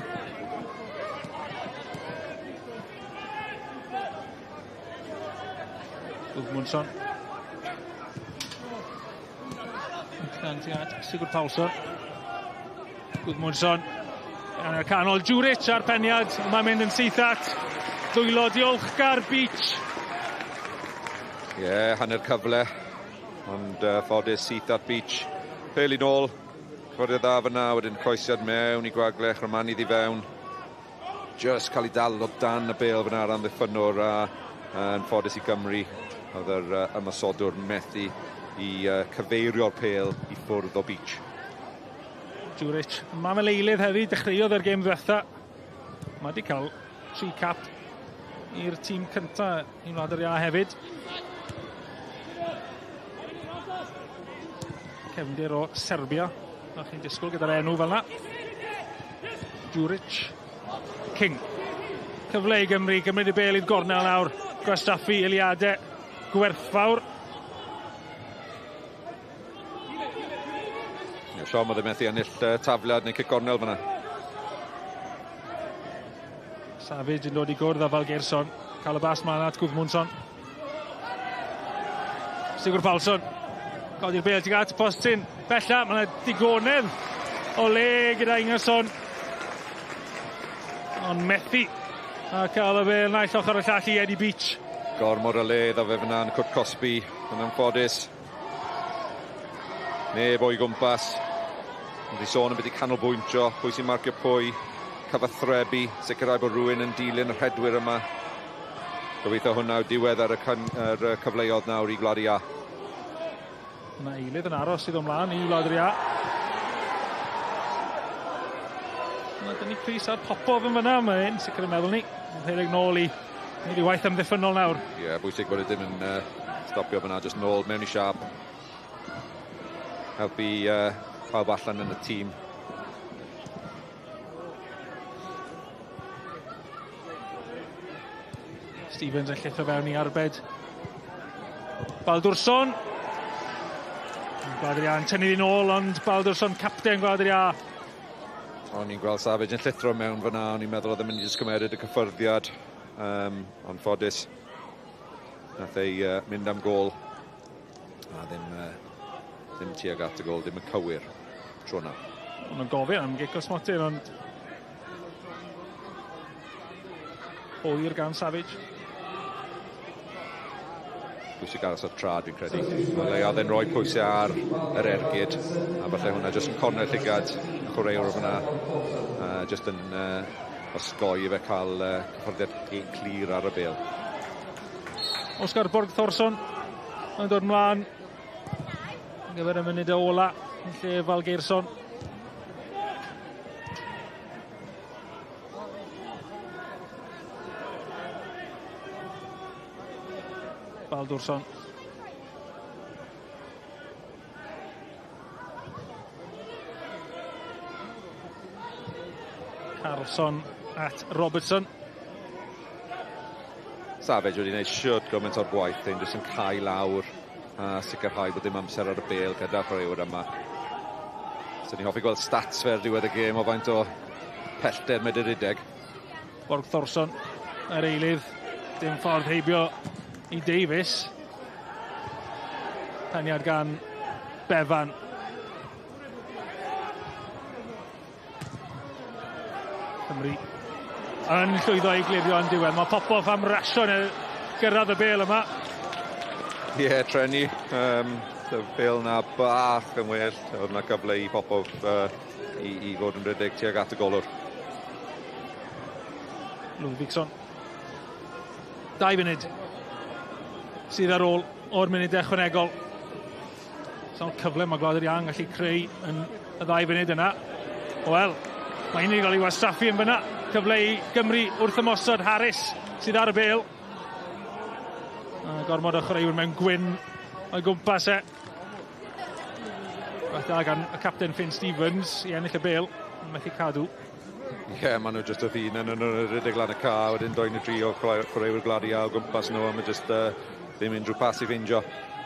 Gudmundsson. Allan Sigurd Pálsson. Gudmundsson. Yn y canol, Juric ar peniad. Mae'n mynd yn syth at dwylo diolchgar Beach. Ie, yeah, hanner cyfle. Ond ffodus syth at Beach. Pêl i nôl. Chwarae dda fyna, wedyn croesiad mewn i gwagle, Chromani ddi fewn. Just cael ei dal o dan y bêl fyna ar amddiffynnwr a yn ffodus i Gymru. Oedd yr ymosodwr methu i cyfeirio'r pêl i ffwrdd o Beach. Juric, mae fel eilydd heddi, dechreuodd yr gêm ddiwetha. Mae wedi cael 3 cap i'r tîm cynta i Wlad yr Iâ hefyd. Cefndir o Serbia, na chi'n disgwyl gyda'r enw fel yna. Juric, King. Cyfle i Gymru, gymryd y bêl i'r gornel nawr. Gwastraffu eiliadau gwerthfawr. Siom oedd e methu ennill tafliad neu cic gornel fyna. Savage yn dod i gwrdd â Valgeirsson. Cael y bas mlaen at Gudmundsson. Sigurd Pálsson. Codi'r bêl tuag at y postyn. Bella, mae yna digonedd o le gyda Ingason. Ond methu a cael y bêl naill ochr y llall i Eddie Beach. Gormod o le iddo fe fyna yn cwrt cosbi yn anffodus. Neb o'i gwmpas. Wedi sôn am beth i canolbwyntio, pwy sy'n marcio pwy, cyfathrebu, sicrhau bod rhywun yn dilyn y rhedwyr yma. Gobeithio hwnna yw diwedd ar y cyfleoedd nawr i Gwlad Iâ. Yna eilydd yn aros i ddod mlaen i Wlad yr Iâ. Mae dynnu Cris ar Popov yn fyna, mae'n sicr yn meddwl ni. Mae'n rhedeg nôl i wneud ei waith amddiffynnol nawr. Ie, yeah, bwysig bod e ddim yn stopio fyna, jyst nôl mewn i siap. Helpu pawb allan yn y tîm. Stevens yn llithro fewn i arbed. Baldursson. Gwlad yr Iâ yn tynnu hi'n ôl, ond Baldursson, capten Gwlad yr Iâ. O'n i'n gweld Savage yn llithro mewn fyna, o'n i'n meddwl oedd e'n mynd i jyst cymeryd y cyffyrddiad, ond ffodus. Nath ei mynd am gôl, a ddim tuag at y gôl, ddim yn cywir tro na. O'n nhw'n gofyn am gic o smotyn, ond hwyr gan Savage. Bwysig aros ar trad, fi'n credu. Mae oedd e'n rhoi pwysau ar yr ergyd, a falle hwnna jyst yn cornel llygad y chwaraewr fyna, jyst yn osgoi i fe cael cyffyrddiad clir ar y bêl. Oscar Borgþórsson yn dod mlaen ar gyfer y munudau ola yn lle Valgeirsson. Baldursson. Carlson at Robertson. Savage wedi gwneud siwt gymaint o'r gwaith, yn jyst yn cael lawr a sicrhau bod dim amser ar y bêl gyda'r chwaraewyr yma. So ni'n hoffi gweld stats fer diwedd y gêm o faint o pellter mae 'di rhedeg. Borgþórsson yr eilydd, dim ffordd heibio i Davies. Peniad gan Bevan. Cymru yn llwyddo i glirio yn diwedd. Mae Popov am rasio neu gyrraedd y bêl yma. Ie, yeah, treni. Y bêl na bach yn well. Oedd yna gyfle i Popov i fod yn rhedeg tuag at y golwr. Ludvigsson. 2 munud sydd ar ôl o'r munudau ychwanegol. Sawl cyfle mae Gwlad yr Iâ yn gallu creu yn y 2 funud yna. Wel, mae hyn i gael ei wastraffu yn fyna. Cyfle i Gymru wrth ymosod. Harris sydd ar y bêl. A gormod o chwaraewyr mewn gwyn o'i gwmpas e. Gwaith da gan y capten Finn Stevens i ennill y bêl. Methu cadw. Ie, yeah, maen nhw jyst wrth un yn rhedeg lan y ca, wedyn 2 neu 3 o chwaraewyr Gwlad yr Iâ o gwmpas nhw, a mae jyst ddim unrhyw pas i ffindio.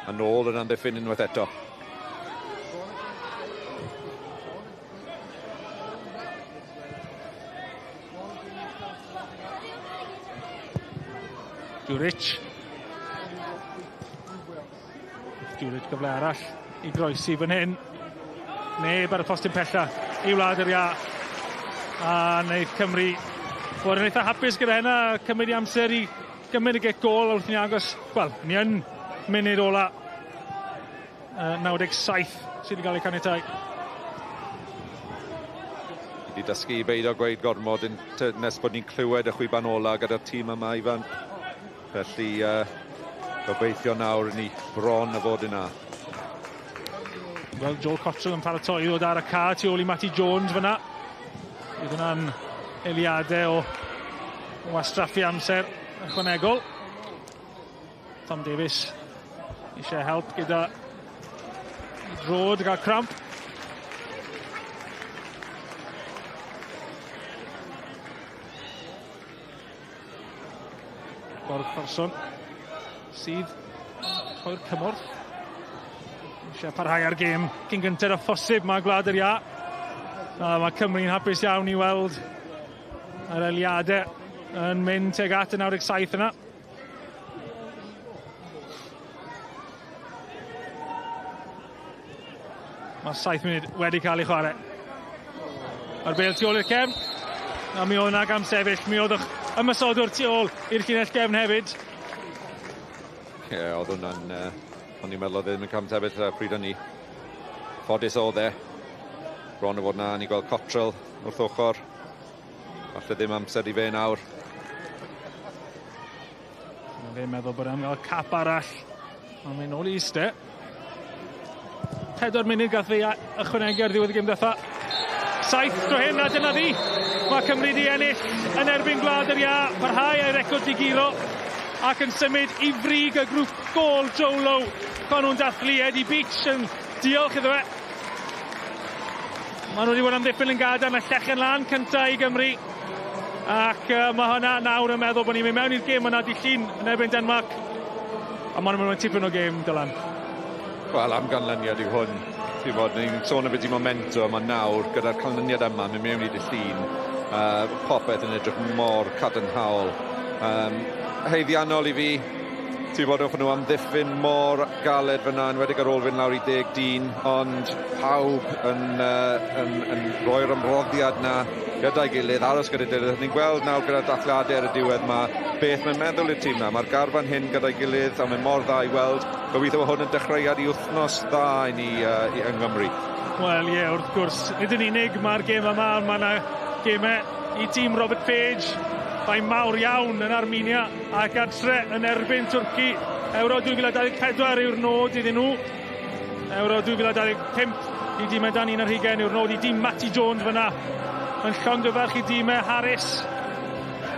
A nôl yn amddiffyn unwaith eto. Djuric. Djuric gyfle arall i groesi fan hyn. Neb ar y postyn pella i Wlad yr Iâ. A wneud Cymru fod yn eitha hapus gyda hynna, cymryd i amser i gymryd y gic gôl wrth ni agos, wel, ni yn munud ola 97 sydd wedi cael ei caniatáu. Wedi dysgu i beidio gweud gormod nes bod ni'n clywed y chwiban ola gyda'r tîm yma, Ifan. Felly, gobeithio nawr ni bron y fod yna. Wel, Joel Cottrell yn paratoi i ddod ar y ca tu ôl i Matty Jones fyna. Bydd hwnna'n eiliadau o wastraffu amser ychwanegol. Tom Davies eisiau help gyda drod gael cramp. Borgþórsson sydd rhoi'r cymorth. Eisiau parhau ar gêm cyn gynted â phosib mae Gwlad yr Iâ. A mae Cymru'n hapus iawn i weld yr eiliadau yn mynd tuag at y 97 yna. Mae 7 munud wedi cael ei chwarae. Mae'r bêl tu ôl i'r cefn. A mi oedd yna gam sefyll. Mi oedd ymosodwr tu ôl i'r llinell gefn hefyd. Ie, yeah, oedd hwnna'n... o'n i'n meddwl oedd ddim yn cam sefyll pryd o'n i. Ffodus oedd e. Bron o fod na, ni gweld Cottrell wrth ochr. Falle ddim amser i fe nawr. Mae fe'n meddwl bod e'n gael cap arall. Mae'n mynd nôl i iste. 4 munud gath fe ychwanegu ar ddiwedd y gêm ddiwetha. 7 tro hyn, a dyna ddi. Mae Cymru di ennill yn erbyn Gwlad yr Iâ, parhau ei record di guro ac yn symud i frig y grŵp gôl Joe Lowe. Con nhw'n dathlu Eddie Beach yn diolch iddo fe. Maen nhw wedi bod amddiffyn yn gadarn a llechen lan cyntaf i Gymru. Ac mae hwnna nawr yn meddwl bod ni'n mynd mewn i'r gêm yna di Llun yn erbyn Denmark. A maen nhw'n mynd tipyn o gêm, Dylan. Wel, am ganlyniad yw hwn. Ti'n bod, ni'n sôn am beth i momentum, a nawr, gyda'r canlyniad yma, mynd mewn i dy Llun, popeth yn edrych mor cadarnhaol. Haeddiannol i fi, ti'n bod, wrth nhw amddiffyn mor galed fyna, yn wedi ar ôl fynd lawr i 10 dyn, ond pawb yn rhoi'r ymroddiad na gyda'i gilydd, aros gyda'i gilydd. Ni'n gweld nawr gyda'r dathliadau ar y diwedd yma, beth mae'n meddwl i'r tîm na. Mae'r garfan hyn gyda'i gilydd, a mae'n mor dda i weld. Gobeithio bod hwn yn dechreuad i wythnos dda i ni yng Nghymru. Wel ie, wrth gwrs. Nid yn unig mae'r gêm yma, ond mae yna gemau i tîm Robert Page. Mae mawr iawn yn Armenia ac adre yn erbyn Twrci. Euro 2024 yw'r nod iddyn nhw. Euro 2025 i dîmau dan 21 yw'r nod i dîm Matty Jones fyna. Yn llongyfarch i dîmau Harris.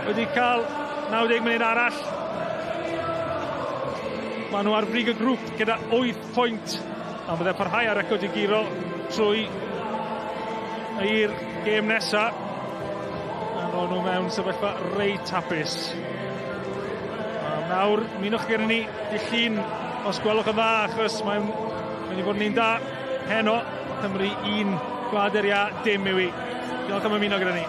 Wedi cael 90 munud arall. Maen nhw ar brig y grŵp gyda 8 pwynt. A bydde parhau ar record i guro trwy i'r gêm nesaf. A ro'n nhw mewn sefyllfa reit hapus. A nawr, ymunwch gyda ni di Llun os gwelwch yn dda, achos mae'n mynd i fod yn un da heno. Cymru 1, Gwlad yr Iâ dim yw i. Diolch am ymuno gyda ni.